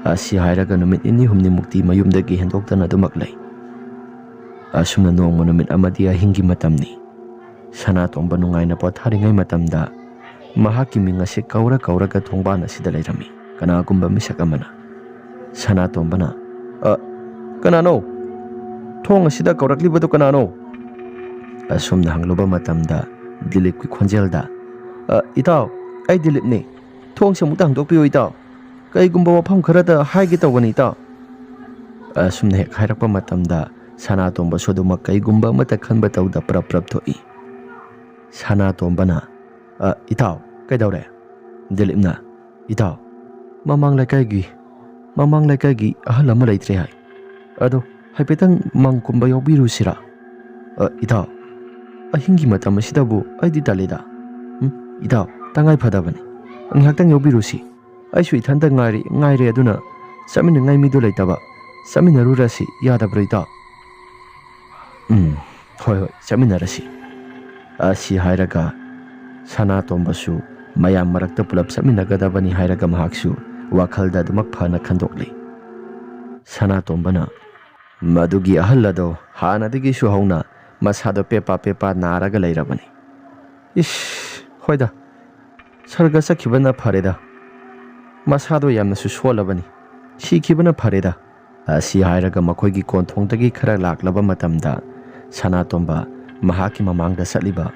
ꯑꯁꯤ ꯍꯥꯏꯔꯒ ꯅꯨꯃꯤꯠ ꯅꯤꯅꯤ ꯍꯨꯝꯅꯤꯃꯨꯛꯇꯤ ꯃꯌꯨꯝꯗꯒꯤ ꯍꯦꯟꯗꯣꯛꯇꯅ ꯑꯗꯨꯃꯛ ꯂꯩ꯫ ꯑꯁꯨꯝꯅ ꯅꯣꯡꯃ ꯅꯨꯃꯤꯠ ꯑꯃꯗꯤ ꯑꯍꯤꯡꯒꯤ ꯃꯇꯝꯅꯤ꯫ ꯁꯅꯥꯇꯣꯝꯕ ꯅꯨꯡꯉꯥꯏꯅ ꯄꯣꯊꯥꯔꯤꯉꯩ ꯃꯇꯝꯗ ꯃꯍꯥꯛꯀꯤ ꯃꯤꯡ ꯑꯁꯤ ꯀꯧꯔ ꯀꯧꯔꯒ ꯊꯣꯡꯕꯥꯟ ꯑꯁꯤꯗ ꯂꯩꯔꯝꯃꯤ꯫ ꯀꯅꯥꯒꯨꯝꯕ ꯃꯤꯁꯛ ꯑꯃꯅ꯫ ꯁꯅꯥꯇꯣꯝꯕꯅ, "ꯑ, ꯀꯅꯥꯅꯣ? ꯊꯣꯡ ꯑꯁꯤꯗ ꯀꯧꯔꯛꯂꯤꯕꯗꯨ ꯀꯅꯥꯅꯣ?" ꯑꯁꯨꯝꯅ ꯍꯪꯂꯨꯕ ꯃꯇꯝꯗ ꯗꯤꯂꯤꯞꯀꯤ ꯈꯣꯟꯖꯦꯜꯗ, "ꯑ, ꯏꯇꯥꯎ, ꯑꯩ ꯗꯤꯂꯤꯞꯅꯤ꯫ ꯊꯣꯡꯁꯦ ꯑꯃꯨꯛꯇ ꯍꯥꯡꯗꯣꯛꯄꯤꯌꯨ ꯏꯇꯥꯎ꯫ ꯀꯩꯒꯨꯝꯕ ꯋꯥꯐꯝ ꯈꯔꯗ ꯍꯥꯏꯒꯦ ꯇꯧꯕꯅꯤ ꯏꯇꯥꯎ"꯫ ꯑꯁꯨꯝꯅ ꯍꯦꯛ ꯍꯥꯏꯔꯛꯄ ꯃꯇꯝꯗ ꯁꯅꯥꯇꯣꯝꯕꯁꯨ ꯑꯗꯨꯃꯛ ꯀꯩꯒꯨꯝꯕ ꯑꯃꯠꯇ ꯈꯟꯕ ꯇꯧꯗ ꯄ꯭ꯔꯞ ꯄ꯭ꯔꯞ ꯊꯣꯛꯏ꯫ ꯁꯅꯥꯇꯣꯝꯕꯅ, "ꯑ, ꯏꯇꯥꯎ, ꯀꯩꯗꯧꯔꯦ?" ꯗꯤꯂꯤꯞꯅ, "ꯏꯇꯥꯎ, ꯃꯃꯥꯡ ꯂꯩꯀꯥꯏꯒꯤ, ꯃꯃꯥꯡ ꯂꯩꯀꯥꯏꯒꯤ ꯑꯍꯜ ꯑꯃ ꯂꯩꯇ꯭ꯔꯦ ꯍꯥꯏ꯫ ꯑꯗꯣ ꯍꯥꯏꯐꯦꯠꯇꯪ ꯃꯥꯡ ꯀꯨꯝꯕ ꯌꯥꯎꯕꯤꯔꯨꯁꯤꯔꯥ?" "ꯑ, ꯏꯇꯥꯎ, ꯑꯍꯤꯡꯒꯤ ꯃꯇꯝ ꯑꯁꯤꯗꯕꯨ ꯑꯩꯗꯤ ꯇꯜꯂꯤꯗ꯫ ꯎꯝ, ꯏꯇꯥꯎ, ꯇꯉꯥꯏ ꯐꯗꯕꯅꯤ꯫ ꯉꯥꯏꯍꯥꯛꯇꯪ ꯌꯥꯎꯕꯤꯔꯨꯁꯤ꯫ ꯑꯩꯁꯨ ꯏꯊꯟꯇ ꯉꯥꯏꯔꯤ, ꯉꯥꯏꯔꯦ ꯑꯗꯨꯅ ꯆꯠꯃꯤꯟꯅꯉꯥꯏ ꯃꯤꯗꯨ ꯂꯩꯇꯕ꯫ ꯆꯠꯃꯤꯟꯅꯔꯨꯔꯁꯤ, ꯌꯥꯗꯕ꯭ꯔꯣ ꯏꯇꯥꯎ?" "ꯎꯝ, ꯍꯣꯏ, ꯍꯣꯏ, ꯆꯠꯃꯤꯟꯅꯔꯁꯤ"꯫ ꯑꯁꯤ ꯍꯥꯏꯔꯒ ꯁꯅꯥꯇꯣꯝꯕꯁꯨ ꯃꯌꯥꯝ ꯃꯔꯛꯇ ꯄꯨꯂꯞ ꯆꯠꯃꯤꯟꯅꯒꯗꯕꯅꯤ ꯍꯥꯏꯔꯒ ꯃꯍꯥꯛꯁꯨ ꯋꯥꯈꯜꯗ ꯑꯗꯨꯃꯛ ꯐꯅ ꯈꯟꯗꯣꯛꯂꯤ꯫ ꯁꯅꯥꯇꯣꯝꯕꯅ, "ꯃꯗꯨꯒꯤ ꯑꯍꯜ ꯑꯗꯣ ꯍꯥꯟꯅꯗꯒꯤꯁꯨ ꯍꯧꯅ ꯃꯁꯥꯗꯣ ꯄꯦꯄꯥ ꯄꯦꯄꯥ ꯅꯥꯔꯒ ꯂꯩꯔꯕꯅꯤ꯫ ꯏꯁ, ꯍꯣꯏꯗ, ꯁꯔꯒ ꯆꯠꯈꯤꯕꯅ ꯐꯔꯦꯗ꯫ ꯃꯁꯥꯗꯣ ꯌꯥꯝꯅꯁꯨ ꯁꯣꯜꯂꯕꯅꯤ꯫ ꯁꯤꯈꯤꯕꯅ ꯐꯔꯦꯗ"꯫ ꯑꯁꯤ ꯍꯥꯏꯔꯒ ꯃꯈꯣꯏꯒꯤ ꯀꯣꯟꯊꯣꯡꯗꯒꯤ ꯈꯔ ꯂꯥꯛꯂꯕ ꯃꯇꯝꯗ ꯁꯅꯥꯇꯣꯝꯕ ꯃꯍꯥꯛꯀꯤ ꯃꯃꯥꯡꯗ ꯆꯠꯂꯤꯕ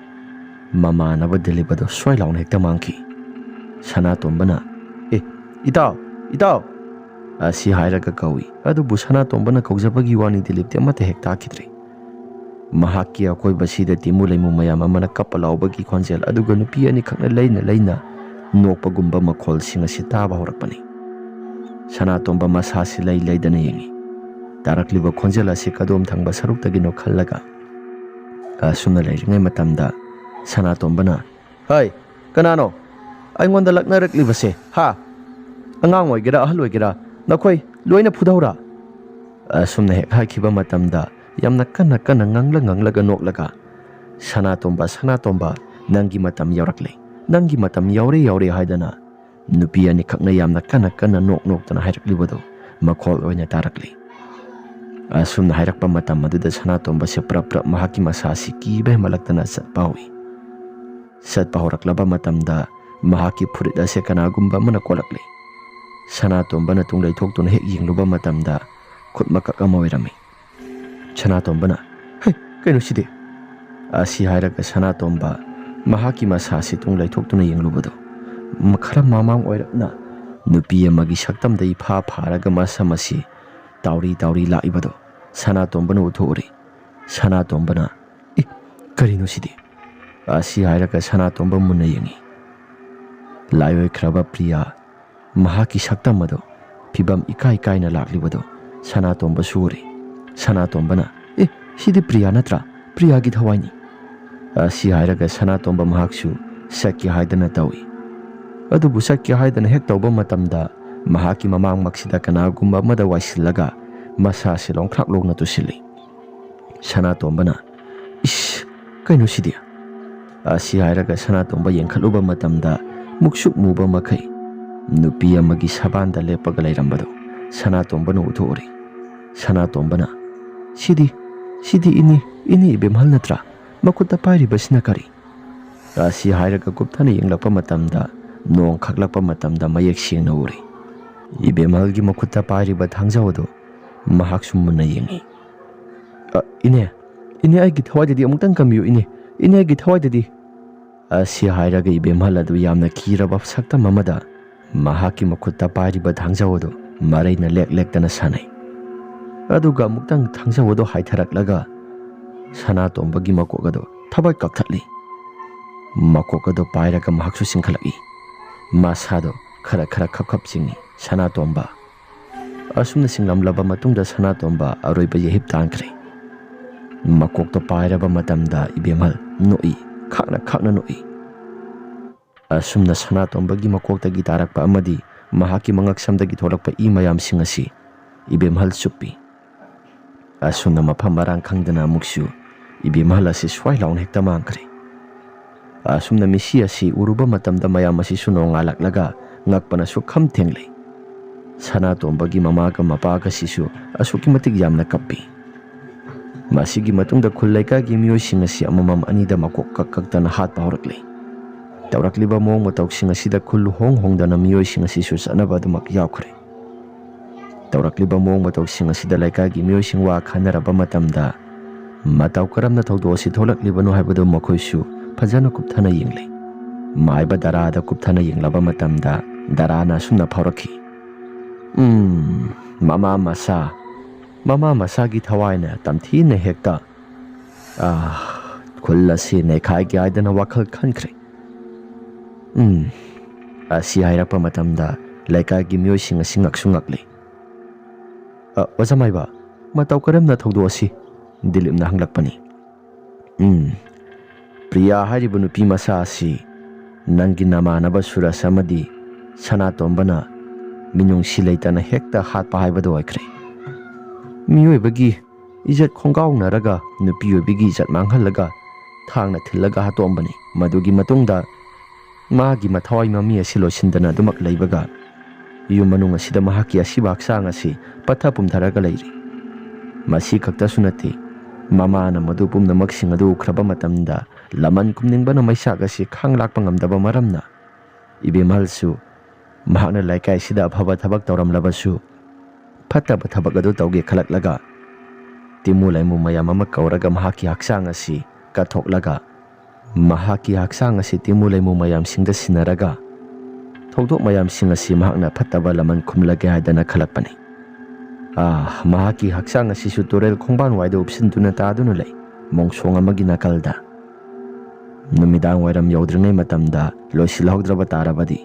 ꯃꯃꯥꯟꯅꯕ ꯗꯤꯂꯤꯞ ꯑꯗꯨ ꯁ꯭ꯋꯥꯏ ꯂꯥꯎꯅ ꯍꯦꯛꯇ ꯃꯥꯡꯈꯤ꯫ ꯁꯅꯥꯇꯣꯝꯕꯅ, "ꯑꯦ, ꯏꯇꯥꯎ, ꯏꯇꯥꯎ!" ꯑꯁꯤ ꯍꯥꯏꯔꯒ ꯀꯧꯏ꯫ ꯑꯗꯨꯕꯨ ꯁꯅꯥꯇꯣꯝꯕꯅ ꯀꯧꯖꯕꯒꯤ ꯋꯥꯅꯤ ꯗꯤꯂꯤꯞꯇꯤ ꯑꯃꯠꯇ ꯍꯦꯛ ꯇꯥꯈꯤꯗ꯭ꯔꯦ꯫ ꯃꯍꯥꯛꯀꯤ ꯑꯀꯣꯏꯕꯁꯤꯗ ꯇꯤꯃꯨ ꯂꯩꯃꯨ ꯃꯌꯥꯝ ꯑꯃꯅ ꯀꯞꯄ ꯂꯥꯎꯕꯒꯤ ꯈꯣꯟꯖꯦꯜ, ꯑꯗꯨꯒ ꯅꯨꯄꯤ ꯑꯅꯤꯈꯛꯅ ꯂꯩꯅ ꯂꯩꯅ ꯅꯣꯛꯄꯒꯨꯝꯕ ꯃꯈꯣꯜꯁꯤꯡ ꯑꯁꯤ ꯇꯥꯕ ꯍꯧꯔꯛꯄꯅꯤ꯫ ꯁꯅꯥꯇꯣꯝꯕ ꯃꯁꯥꯁꯤ ꯂꯩ ꯂꯩꯗꯅ ꯌꯦꯡꯏ꯫ ꯇꯥꯔꯛꯂꯤꯕ ꯈꯣꯟꯖꯦꯜ ꯑꯁꯤ ꯀꯗꯣꯝ ꯊꯪꯕ ꯁꯔꯨꯛꯇꯒꯤꯅꯣ ꯈꯜꯂꯒ ꯑꯁꯨꯝꯅ ꯂꯩꯔꯤꯉꯩ ꯃꯇꯝꯗ ꯁꯅꯥꯇꯣꯝꯕꯅ, "ꯍꯩ, ꯀꯅꯥꯅꯣ? ꯑꯩꯉꯣꯟꯗ ꯂꯛꯅꯔꯛꯂꯤꯕꯁꯦ, ꯍꯥ? ꯑꯉꯥꯡ ꯑꯣꯏꯒꯦꯔꯥ, ꯑꯍꯜ ꯑꯣꯏꯒꯦꯔꯥ, ꯅꯈꯣꯏ ꯂꯣꯏꯅ ꯐꯨꯗꯧꯔꯥ?" ꯑꯁꯨꯝꯅ ꯍꯦꯛ ꯍꯥꯏꯈꯤꯕ ꯃꯇꯝꯗ ꯌꯥꯝꯅ ꯀꯟꯅ ꯀꯟꯅ ꯉꯥꯡꯂ ꯉꯥꯡꯂꯒ ꯅꯣꯛꯂꯒ, "ꯁꯅꯥꯇꯣꯝꯕ, ꯁꯅꯥꯇꯣꯝꯕ, ꯅꯪꯒꯤ ꯃꯇꯝ ꯌꯧꯔꯛꯂꯦ, ꯅꯪꯒꯤ ꯃꯇꯝ ꯌꯧꯔꯦ, ꯌꯧꯔꯦ" ꯍꯥꯏꯗꯅ ꯅꯨꯄꯤ ꯑꯅꯤꯈꯛꯅ ꯌꯥꯝꯅ ꯀꯟꯅ ꯀꯟꯅ ꯅꯣꯛ ꯅꯣꯛꯇꯅ ꯍꯥꯏꯔꯛꯂꯤꯕꯗꯨ ꯃꯈꯣꯜ ꯑꯣꯏꯅ ꯇꯥꯔꯛꯂꯤ꯫ ꯑꯁꯨꯝꯅ ꯍꯥꯏꯔꯛꯄ ꯃꯇꯝ ꯑꯗꯨꯗ ꯁꯅꯥꯇꯣꯝꯕꯁꯦ ꯄ꯭ꯔꯞ ꯄ꯭ꯔꯞ ꯃꯍꯥꯛꯀꯤ ꯃꯁꯥꯁꯤ ꯀꯤꯕ ꯍꯦꯟꯃꯠꯂꯛꯇꯅ ꯆꯠꯄ ꯍꯧꯏ꯫ ꯆꯠꯄ ꯍꯧꯔꯛꯂꯕ ꯃꯇꯝꯗ ꯃꯍꯥꯛꯀꯤ ꯐꯨꯔꯤꯠ ꯑꯁꯦ ꯀꯅꯥꯒꯨꯝꯕ ꯑꯃꯅ ꯀꯣꯜꯂꯛꯂꯦ꯫ ꯁꯅꯥꯇꯣꯝꯕꯅ ꯇꯨꯡ ꯂꯩꯊꯣꯛꯇꯨꯅ ꯍꯦꯛ ꯌꯦꯡꯂꯨꯕ ꯃꯇꯝꯗ ꯈꯨꯠ ꯃꯀꯛ ꯑꯃ ꯑꯣꯏꯔꯝꯃꯤ꯫ ꯁꯅꯥꯇꯣꯝꯕꯅ, "ꯍꯩ, ꯀꯩꯅꯣ ꯁꯤꯗꯤ?" ꯑꯁꯤ ꯍꯥꯏꯔꯒ ꯁꯅꯥꯇꯣꯝꯕ ꯃꯍꯥꯛꯀꯤ ꯃꯁꯥꯁꯤ ꯇꯨꯡ ꯂꯩꯊꯣꯛꯇꯨꯅ ꯌꯦꯡꯂꯨꯕꯗꯣ, ꯃ-, ꯈꯔ ꯃꯃꯥꯡ ꯑꯣꯏꯔꯞꯅ ꯅꯨꯄꯤ ꯑꯃꯒꯤ ꯁꯛꯇꯝꯗ ꯏꯐꯥ ꯐꯥꯔꯒ ꯃꯁꯝ ꯑꯁꯤ ꯇꯥꯎꯔꯤ ꯇꯥꯎꯔꯤ ꯂꯥꯛꯏꯕꯗꯣ ꯁꯅꯥꯇꯣꯝꯕꯅ ꯎꯊꯣꯛꯎꯔꯦ꯫ ꯁꯅꯥꯇꯣꯝꯕꯅ, "ꯏ, ꯀꯔꯤꯅꯣ ꯁꯤꯗꯤ?" ꯑꯁꯤ ꯍꯥꯏꯔꯒ ꯁꯅꯥꯇꯣꯝꯕ ꯃꯨꯟꯅ ꯌꯦꯡꯉꯤ꯫ ꯂꯥꯏꯑꯣꯏꯈ꯭ꯔꯕ ꯄ꯭ꯔꯤꯌꯥ ꯃꯍꯥꯛꯀꯤ ꯁꯛꯇꯝ ꯑꯗꯣ ꯐꯤꯕꯝ ꯏꯀꯥꯏ ꯀꯥꯏꯅ ꯂꯥꯛꯂꯤꯕꯗꯣ ꯁꯅꯥꯇꯣꯝꯕꯁꯨ ꯎꯔꯦ꯫ ꯁꯅꯥꯇꯣꯝꯕꯅ, "ꯑꯦ, ꯁꯤꯗꯤ ꯄ꯭ꯔꯤꯌꯥ ꯅꯠꯇ꯭ꯔꯥ? ꯄ꯭ꯔꯤꯌꯥꯒꯤ ꯊꯋꯥꯏꯅꯤ!" ꯑꯁꯤ ꯍꯥꯏꯔꯒ ꯁꯅꯥꯇꯣꯝꯕ ꯃꯍꯥꯛꯁꯨ ꯆꯠꯀꯦ ꯍꯥꯏꯗꯅ ꯇꯧꯏ꯫ ꯑꯗꯨꯕꯨ ꯆꯠꯀꯦ ꯍꯥꯏꯗꯅ ꯍꯦꯛ ꯇꯧꯕ ꯃꯇꯝꯗ ꯃꯍꯥꯛꯀꯤ ꯃꯃꯥꯡꯃꯛꯁꯤꯗ ꯀꯅꯥꯒꯨꯝꯕ ꯑꯃꯗ ꯋꯥꯏꯁꯤꯜꯂꯒ ꯃꯁꯥꯁꯦ ꯂꯣꯡꯈ꯭ꯔꯥꯛ ꯂꯣꯡꯅ ꯇꯨꯁꯤꯜꯂꯤ꯫ ꯁꯅꯥꯇꯣꯝꯕꯅ, "ꯏꯁ, ꯀꯩꯅꯣ ꯁꯤꯗꯤ?" ꯑꯁꯤ ꯍꯥꯏꯔꯒ ꯁꯅꯥꯇꯣꯝꯕ ꯌꯦꯡꯈꯠꯂꯨꯕ ꯃꯇꯝꯗ ꯃꯨꯛꯁꯨꯛ ꯃꯨꯕ ꯃꯈꯩ ꯅꯨꯄꯤ ꯑꯃꯒꯤ ꯁꯕꯥꯟꯗ ꯂꯦꯞꯄꯒ ꯂꯩꯔꯝꯕꯗꯣ ꯁꯅꯥꯇꯣꯝꯕꯅ ꯎꯊꯣꯛꯎꯔꯦ꯫ ꯁꯅꯥꯇꯣꯝꯕꯅ, "ꯁꯤꯗꯤ, ꯁꯤꯗꯤ ꯏꯅꯦ, ꯏꯅꯦ ꯏꯕꯦꯝꯍꯜ ꯅꯠꯇ꯭ꯔꯥ? ꯃꯈꯨꯠꯇ ꯄꯥꯏꯔꯤꯕꯁꯤꯅ ꯀꯔꯤ?" ꯑꯁꯤ ꯍꯥꯏꯔꯒ ꯀꯨꯞꯊꯅ ꯌꯦꯡꯂꯛꯄ ꯃꯇꯝꯗ ꯅꯣꯡ ꯈꯥꯛꯂꯛꯄ ꯃꯇꯝꯗ ꯃꯌꯦꯛ ꯁꯦꯡꯅ ꯎꯔꯦ꯫ ꯏꯕꯦꯝꯍꯜꯒꯤ ꯃꯈꯨꯠꯇ ꯄꯥꯏꯔꯤꯕ ꯊꯥꯡꯖꯧ ꯑꯗꯨ ꯃꯍꯥꯛꯁꯨ ꯃꯨꯟꯅ ꯌꯦꯡꯉꯤ꯫ "ꯑ, ꯏꯅꯦ, ꯏꯅꯦ, ꯑꯩꯒꯤ ꯊꯋꯥꯏꯗꯗꯤ ꯑꯃꯨꯛꯇꯪ ꯀꯟꯕꯤꯌꯨ, ꯏꯅꯦ, ꯏꯅꯦ, ꯑꯩꯒꯤ ꯊꯋꯥꯏꯗꯗꯤ!" ꯑꯁꯤ ꯍꯥꯏꯔꯒ ꯏꯕꯦꯝꯍꯜ ꯑꯗꯨ ꯌꯥꯝꯅ ꯀꯤꯔꯕ ꯁꯛꯇꯝ ꯑꯃꯗ ꯃꯍꯥꯛꯀꯤ ꯃꯈꯨꯠꯇ ꯄꯥꯏꯔꯤꯕ ꯊꯥꯡꯖꯧ ꯑꯗꯨ ꯃꯔꯩꯅ ꯂꯦꯛ ꯂꯦꯛꯇꯅ ꯁꯥꯟꯅꯩ꯫ ꯑꯗꯨꯒ ꯑꯃꯨꯛꯇꯪ ꯊꯥꯡꯖꯧ ꯑꯗꯨ ꯍꯥꯏꯊꯔꯛꯂꯒ ꯁꯅꯥꯇꯣꯝꯕꯒꯤ ꯃꯀꯣꯛ ꯑꯗꯨ ꯊꯕꯛ ꯀꯛꯊꯠꯂꯤ꯫ ꯃꯀꯣꯛ ꯑꯗꯨ ꯄꯥꯏꯔꯒ ꯃꯍꯥꯛꯁꯨ ꯆꯤꯡꯈꯠꯂꯛꯏ꯫ ꯃꯁꯥꯗꯣ ꯈꯔ ꯈꯔ ꯈꯞ ꯈꯞ ꯆꯤꯡꯏ꯫ ꯁꯅꯥꯇꯣꯝꯕ ꯑꯁꯨꯝꯅ ꯆꯤꯡꯂꯝꯂꯕ ꯃꯇꯨꯡꯗ ꯁꯅꯥꯇꯣꯝꯕ ꯑꯔꯣꯏꯕ ꯌꯩꯍꯤꯞ ꯇꯥꯟꯈ꯭ꯔꯦ꯫ ꯃꯀꯣꯛꯇꯣ ꯄꯥꯏꯔꯕ ꯃꯇꯝꯗ ꯏꯕꯦꯝꯍꯜ ꯅꯣꯛꯏ, ꯈꯥꯛꯅ ꯈꯥꯛꯅ ꯅꯣꯛꯏ꯫ ꯑꯁꯨꯝꯅ ꯁꯅꯥꯇꯣꯝꯕꯒꯤ ꯃꯀꯣꯛꯇꯒꯤ ꯇꯥꯔꯛꯄ ꯑꯃꯗꯤ ꯃꯍꯥꯛꯀꯤ ꯃꯉꯛꯁꯝꯗꯒꯤ ꯊꯣꯛꯂꯛꯄ ꯏ ꯃꯌꯥꯝꯁꯤꯡ ꯑꯁꯤ ꯏꯕꯦꯝꯍꯜ ꯆꯨꯞꯄꯤ꯫ ꯑꯁꯨꯝꯅ ꯃꯐꯝ ꯃꯔꯥꯡ ꯈꯪꯗꯅ ꯑꯃꯨꯛꯁꯨ ꯏꯕꯦꯝꯍꯜ ꯑꯁꯤ ꯁ꯭ꯋꯥꯏ ꯂꯥꯎꯅ ꯍꯦꯛꯇ ꯃꯥꯡꯈ꯭ꯔꯦ꯫ ꯑꯁꯨꯝꯅ ꯃꯤꯁꯤ ꯑꯁꯤ ꯎꯔꯨꯕ ꯃꯇꯝꯗ ꯃꯌꯥꯝ ꯑꯁꯤꯁꯨ ꯅꯣꯡꯉꯥꯜꯂꯛꯂꯒ ꯉꯛꯄꯅ ꯁꯨꯛꯈꯝ ꯊꯦꯡꯂꯦ꯫ ꯁꯅꯥꯇꯣꯝꯕꯒꯤ ꯃꯃꯥꯒ ꯃꯄꯥꯒꯁꯤꯁꯨ ꯑꯁꯨꯛꯀꯤ ꯃꯇꯤꯛ ꯌꯥꯝꯅ ꯀꯞꯄꯤ꯫ ꯃꯁꯤꯒꯤ ꯃꯇꯨꯡꯗ ꯈꯨꯜ ꯂꯩꯀꯥꯏꯒꯤ ꯃꯤꯑꯣꯏꯁꯤꯡ ꯑꯁꯤ ꯑꯃꯃꯝ ꯑꯅꯤꯗ ꯃꯀꯣꯛ ꯀꯛ ꯀꯛꯇꯅ ꯍꯥꯠꯄ ꯍꯧꯔꯛꯂꯤ꯫ ꯇꯧꯔꯛꯂꯤꯕ ꯃꯑꯣꯡ ꯃꯇꯧꯁꯤꯡ ꯑꯁꯤꯗ ꯈꯨꯜ ꯍꯣꯡ ꯍꯣꯡꯗꯅ ꯃꯤꯑꯣꯏꯁꯤꯡ ꯑꯁꯤꯁꯨ ꯆꯠꯅꯕ ꯑꯗꯨꯃꯛ ꯌꯥꯎꯈ꯭ꯔꯦ꯫ ꯇꯧꯔꯛꯂꯤꯕ ꯃꯑꯣꯡ ꯃꯇꯧꯁꯤꯡ ꯑꯁꯤꯗ ꯂꯩꯀꯥꯏꯒꯤ ꯃꯤꯑꯣꯏꯁꯤꯡ ꯋꯥ ꯈꯟꯅꯔꯕ ꯃꯇꯝꯗ ꯃꯇꯧ ꯀꯔꯝꯅ ꯊꯧꯗꯣꯛ ꯑꯁꯤ ꯊꯣꯛꯂꯛꯂꯤꯕꯅꯣ ꯍꯥꯏꯕꯗꯨ ꯃꯈꯣꯏꯁꯨ ꯐꯖꯅ ꯀꯨꯞꯊꯅ ꯌꯦꯡꯂꯤ꯫ ꯃꯥꯏꯕ ꯗꯔꯥꯗ ꯀꯨꯞꯊꯅ ꯌꯦꯡꯂꯕ ꯃꯇꯝꯗ ꯗꯔꯥꯅ ꯑꯁꯨꯝꯅ ꯐꯥꯎꯔꯛꯈꯤ, "ꯎꯝ, ꯃꯃꯥ ꯃꯁꯥ, ꯃꯃꯥ ꯃꯁꯥꯒꯤ ꯊꯋꯥꯏꯅ ꯇꯝꯊꯤꯅ ꯍꯦꯛꯇ, ꯑꯥ, ꯈꯨꯜ ꯑꯁꯤ ꯅꯩꯈꯥꯏꯒꯦ ꯍꯥꯏꯗꯅ ꯋꯥꯈꯜ ꯈꯟꯈ꯭ꯔꯦ꯫ ꯎꯝ," ꯑꯁꯤ ꯍꯥꯏꯔꯛꯄ ꯃꯇꯝꯗ ꯂꯩꯀꯥꯏꯒꯤ ꯃꯤꯑꯣꯏꯁꯤꯡ ꯑꯁꯤ ꯉꯛꯁꯨ ꯉꯛꯂꯤ꯫ "ꯑ, ꯑꯣꯖꯥ ꯃꯥꯏꯕ, ꯃꯇꯧ ꯀꯔꯝꯅ ꯊꯧꯗꯣꯛ ꯑꯁꯤ?" ꯗꯤꯂꯤꯞꯅ ꯍꯪꯂꯛꯄꯅꯤ꯫ "ꯎꯝ, ꯄ꯭ꯔꯤꯌꯥ ꯍꯥꯏꯔꯤꯕ ꯅꯨꯄꯤ ꯃꯆꯥ ꯑꯁꯤ ꯅꯪꯒꯤ ꯅꯃꯥꯟꯅꯕ ꯁꯨꯔꯁ ꯑꯃꯗꯤ ꯁꯅꯥꯇꯣꯝꯕꯅ ꯃꯤꯅꯨꯡꯁꯤ ꯂꯩꯇꯅ ꯍꯦꯛꯇ ꯍꯥꯠꯄ ꯍꯥꯏꯕꯗꯨ ꯑꯣꯏꯈ꯭ꯔꯦ꯫ ꯃꯤꯑꯣꯏꯕꯒꯤ ꯏꯖꯠ ꯈꯣꯡꯒꯥꯎꯅꯔꯒ ꯅꯨꯄꯤ ꯑꯣꯏꯕꯒꯤ ꯏꯖꯠ ꯃꯥꯡꯍꯜꯂꯒ ꯊꯥꯡꯅ ꯊꯤꯜꯂꯒ ꯍꯥꯠꯇꯣꯛꯑꯝꯕꯅꯤ꯫ ꯃꯗꯨꯒꯤ ꯃꯇꯨꯡꯗ ꯃꯥꯒꯤ ꯃꯊꯋꯥꯏ ꯃꯃꯤ ꯑꯁꯤ ꯂꯣꯏꯁꯤꯟꯗꯅ ꯑꯗꯨꯃꯛ ꯂꯩꯕꯒ ꯌꯨꯝ ꯃꯅꯨꯡ ꯑꯁꯤꯗ ꯃꯍꯥꯛꯀꯤ ꯑꯁꯤꯕ ꯍꯛꯆꯥꯡ ꯑꯁꯤ ꯄꯠꯊ ꯄꯨꯝꯊꯔꯒ ꯂꯩꯔꯤ꯫ ꯃꯁꯤ ꯈꯛꯇꯁꯨ ꯅꯠꯇꯦ, ꯃꯃꯥꯅ ꯃꯗꯨ ꯄꯨꯝꯅꯃꯛꯁꯤꯡ ꯑꯗꯨ ꯎꯈ꯭ꯔꯕ ꯃꯇꯝꯗ ꯂꯃꯟ ꯈꯨꯝꯅꯤꯡꯕꯅ ꯃꯩꯆꯥꯛ ꯑꯁꯤ ꯈꯥꯡ ꯂꯥꯛꯄ ꯉꯝꯗꯕ ꯃꯔꯝꯅ ꯏꯕꯦꯝꯍꯜꯁꯨ ꯃꯍꯥꯛꯅ ꯂꯩꯀꯥꯏꯁꯤꯗ ꯑꯐꯕ ꯊꯕꯛ ꯇꯧꯔꯝꯂꯕꯁꯨ ꯐꯠꯇꯕ ꯊꯕꯛ ꯑꯗꯨ ꯇꯧꯒꯦ ꯈꯜꯂꯛꯂꯒ ꯇꯤꯃꯨ ꯂꯩꯃꯨ ꯃꯌꯥꯝ ꯑꯃ ꯀꯧꯔꯒ ꯃꯍꯥꯛꯀꯤ ꯍꯛꯆꯥꯡ ꯑꯁꯤ ꯀꯠꯊꯣꯛꯂꯒ ꯃꯍꯥꯛꯀꯤ ꯍꯛꯆꯥꯡ ꯑꯁꯤ ꯇꯤꯃꯨ ꯂꯩꯃꯨ ꯃꯌꯥꯝꯁꯤꯡꯗ ꯁꯤꯟꯅꯔꯒ ꯊꯧꯗꯣꯛ ꯃꯌꯥꯝꯁꯤꯡ ꯑꯁꯤ ꯃꯍꯥꯛꯅ ꯐꯠꯇꯕ ꯂꯃꯟ ꯈꯨꯝꯂꯒꯦ ꯍꯥꯏꯗꯅ ꯈꯜꯂꯛꯄꯅꯤ꯫ ꯑꯥ, ꯃꯍꯥꯛꯀꯤ ꯍꯛꯆꯥꯡ ꯑꯁꯤꯁꯨ ꯇꯨꯔꯦꯜ ꯈꯣꯡꯕꯥꯟ ꯋꯥꯏꯗ ꯎꯞꯁꯤꯟꯗꯨꯅ ꯇꯥꯗꯨꯅ ꯂꯩ, ꯃꯣꯡꯁꯣꯡ ꯑꯃꯒꯤ ꯅꯥꯀꯜꯗ꯫ ꯅꯨꯃꯤꯗꯥꯡ ꯋꯥꯏꯔꯝ ꯌꯧꯗ꯭ꯔꯤꯉꯩ ꯃꯇꯝꯗ ꯂꯣꯏꯁꯤꯜꯍꯧꯗ꯭ꯔꯕ ꯇꯥꯔꯕꯗꯤ,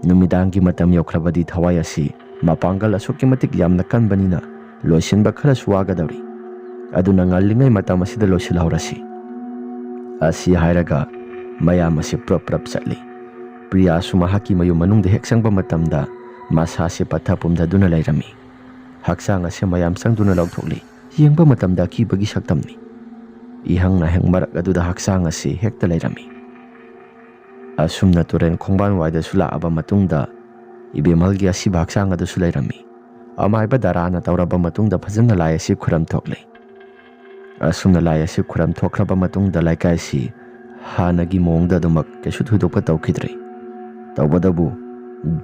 ꯅꯨꯃꯤꯗꯥꯡꯒꯤ ꯃꯇꯝ ꯌꯧꯈ꯭ꯔꯕꯗꯤ ꯊꯋꯥꯏ ꯑꯁꯤ ꯃꯄꯥꯡꯒꯜ ꯑꯁꯨꯛꯀꯤ ꯃꯇꯤꯛ ꯌꯥꯝꯅ ꯀꯟꯕꯅꯤꯅ ꯂꯣꯏꯁꯤꯟꯕ ꯈꯔꯁꯨ ꯋꯥꯒꯗꯧꯔꯤ꯫ ꯑꯗꯨꯅ ꯉꯜꯂꯤꯉꯩ ꯃꯇꯝ ꯑꯁꯤꯗ ꯂꯣꯏꯁꯤꯜꯍꯧꯔꯁꯤ꯫" ꯑꯁꯤ ꯍꯥꯏꯔꯒ ꯃꯌꯥꯝ ꯑꯁꯤ ꯄ꯭ꯔꯞ ꯄ꯭ꯔꯞ ꯆꯠꯂꯤ꯫ ꯄ꯭ꯔꯤꯌꯥꯁꯨ ꯃꯍꯥꯛꯀꯤ ꯃꯌꯨꯝ ꯃꯅꯨꯡꯗ ꯍꯦꯛ ꯆꯪꯕ ꯃꯇꯝꯗ ꯃꯁꯥꯁꯤ ꯄꯠꯊ ꯄꯨꯝꯊꯗꯨꯅ ꯂꯩꯔꯝꯃꯤ꯫ ꯍꯛꯆꯥꯡ ꯑꯁꯤ ꯃꯌꯥꯝ ꯆꯪꯗꯨꯅ ꯂꯧꯊꯣꯛꯂꯤ꯫ ꯌꯦꯡꯕ ꯃꯇꯝꯗ ꯑꯀꯤꯕꯒꯤ ꯁꯛꯇꯝꯅꯤ꯫ ꯏꯍꯪ ꯅꯥꯍꯪ ꯃꯔꯛ ꯑꯗꯨꯗ ꯍꯛꯆꯥꯡ ꯑꯁꯤ ꯍꯦꯛꯇ ꯂꯩꯔꯝꯃꯤ꯫ ꯑꯁꯨꯝꯅ ꯇꯨꯔꯦꯜ ꯈꯣꯡꯕꯥꯟ ꯋꯥꯏꯗꯁꯨ ꯂꯥꯛꯑꯕ ꯃꯇꯨꯡꯗ ꯏꯕꯦꯝꯍꯜꯒꯤ ꯑꯁꯤꯕ ꯍꯛꯆꯥꯡ ꯑꯗꯨꯁꯨ ꯂꯩꯔꯝꯃꯤ꯫ ꯑꯃꯥꯏꯕ ꯗꯔꯥꯅ ꯇꯧꯔꯕ ꯃꯇꯨꯡꯗ ꯐꯖꯅ ꯂꯥꯏ ꯑꯁꯤ ꯈꯨꯔꯝ ꯊꯣꯛꯂꯦ꯫ ꯑꯁꯨꯝꯅ ꯂꯥꯏ ꯑꯁꯤ ꯈꯨꯔꯝ ꯊꯣꯛꯈ꯭ꯔꯕ ꯃꯇꯨꯡꯗ ꯂꯩꯀꯥꯏꯁꯤ ꯍꯥꯟꯅꯒꯤ ꯃꯑꯣꯡꯗ ꯑꯗꯨꯃꯛ ꯀꯩꯁꯨ ꯊꯣꯏꯗꯣꯛꯄ ꯇꯧꯈꯤꯗ꯭ꯔꯦ꯫ ꯇꯧꯕꯇꯕꯨ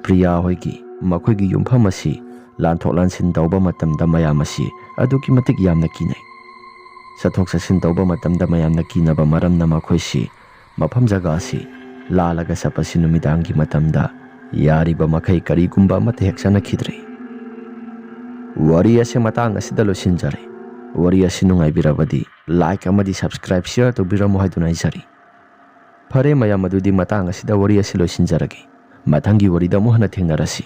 ꯄ꯭ꯔꯤꯌꯥ ꯍꯣꯏꯒꯤ ꯃꯈꯣꯏꯒꯤ ꯌꯨꯝꯐꯝ ꯑꯁꯤ ꯂꯥꯟꯊꯣꯛ ꯂꯥꯟꯁꯤꯟ ꯇꯧꯕ ꯃꯇꯝꯗ ꯃꯌꯥꯝ ꯑꯁꯤ ꯑꯗꯨꯛꯀꯤ ꯃꯇꯤꯛ ꯌꯥꯝꯅ ꯀꯤꯅꯩ꯫ ꯆꯠꯊꯣꯛ ꯆꯠꯁꯤꯟ ꯇꯧꯕ ꯃꯇꯝꯗ ꯃꯌꯥꯝꯅ ꯀꯤꯅꯕ ꯃꯔꯝꯅ ꯃꯈꯣꯏꯁꯤ ꯃꯐꯝ ꯖꯒꯥ ꯑꯁꯤ ꯂꯥꯜꯂꯒ ꯆꯠꯄꯁꯤ ꯅꯨꯃꯤꯗꯥꯡꯒꯤ ꯃꯇꯝꯗ ꯌꯥꯔꯤꯕ ꯃꯈꯩ ꯀꯔꯤꯒꯨꯝꯕ ꯑꯃꯠꯇ ꯍꯦꯛ ꯆꯠꯅꯈꯤꯗ꯭ꯔꯦ꯫ ꯋꯥꯔꯤ ꯑꯁꯤ ꯃꯇꯥꯡ ꯑꯁꯤꯗ ꯂꯣꯏꯁꯤꯟꯖꯔꯦ꯫ ꯋꯥꯔꯤ ꯑꯁꯤ ꯅꯨꯡꯉꯥꯏꯕꯤꯔꯕꯗꯤ like ꯑꯃꯗꯤ subscribe, share ꯇꯧꯕꯤꯔꯝꯃꯨ ꯍꯥꯏꯗꯨꯅ ꯍꯥꯏꯖꯔꯤ꯫ ꯐꯔꯦ ꯃꯌꯥꯝ, ꯑꯗꯨꯗꯤ ꯃꯇꯥꯡ ꯑꯁꯤꯗ ꯋꯥꯔꯤ ꯑꯁꯤ ꯂꯣꯏꯁꯤꯟꯖꯔꯒꯦ꯫ ꯃꯊꯪꯒꯤ ꯋꯥꯔꯤꯗ ꯑꯃꯨꯛ ꯍꯟꯅ ꯊꯦꯡꯅꯔꯁꯤ꯫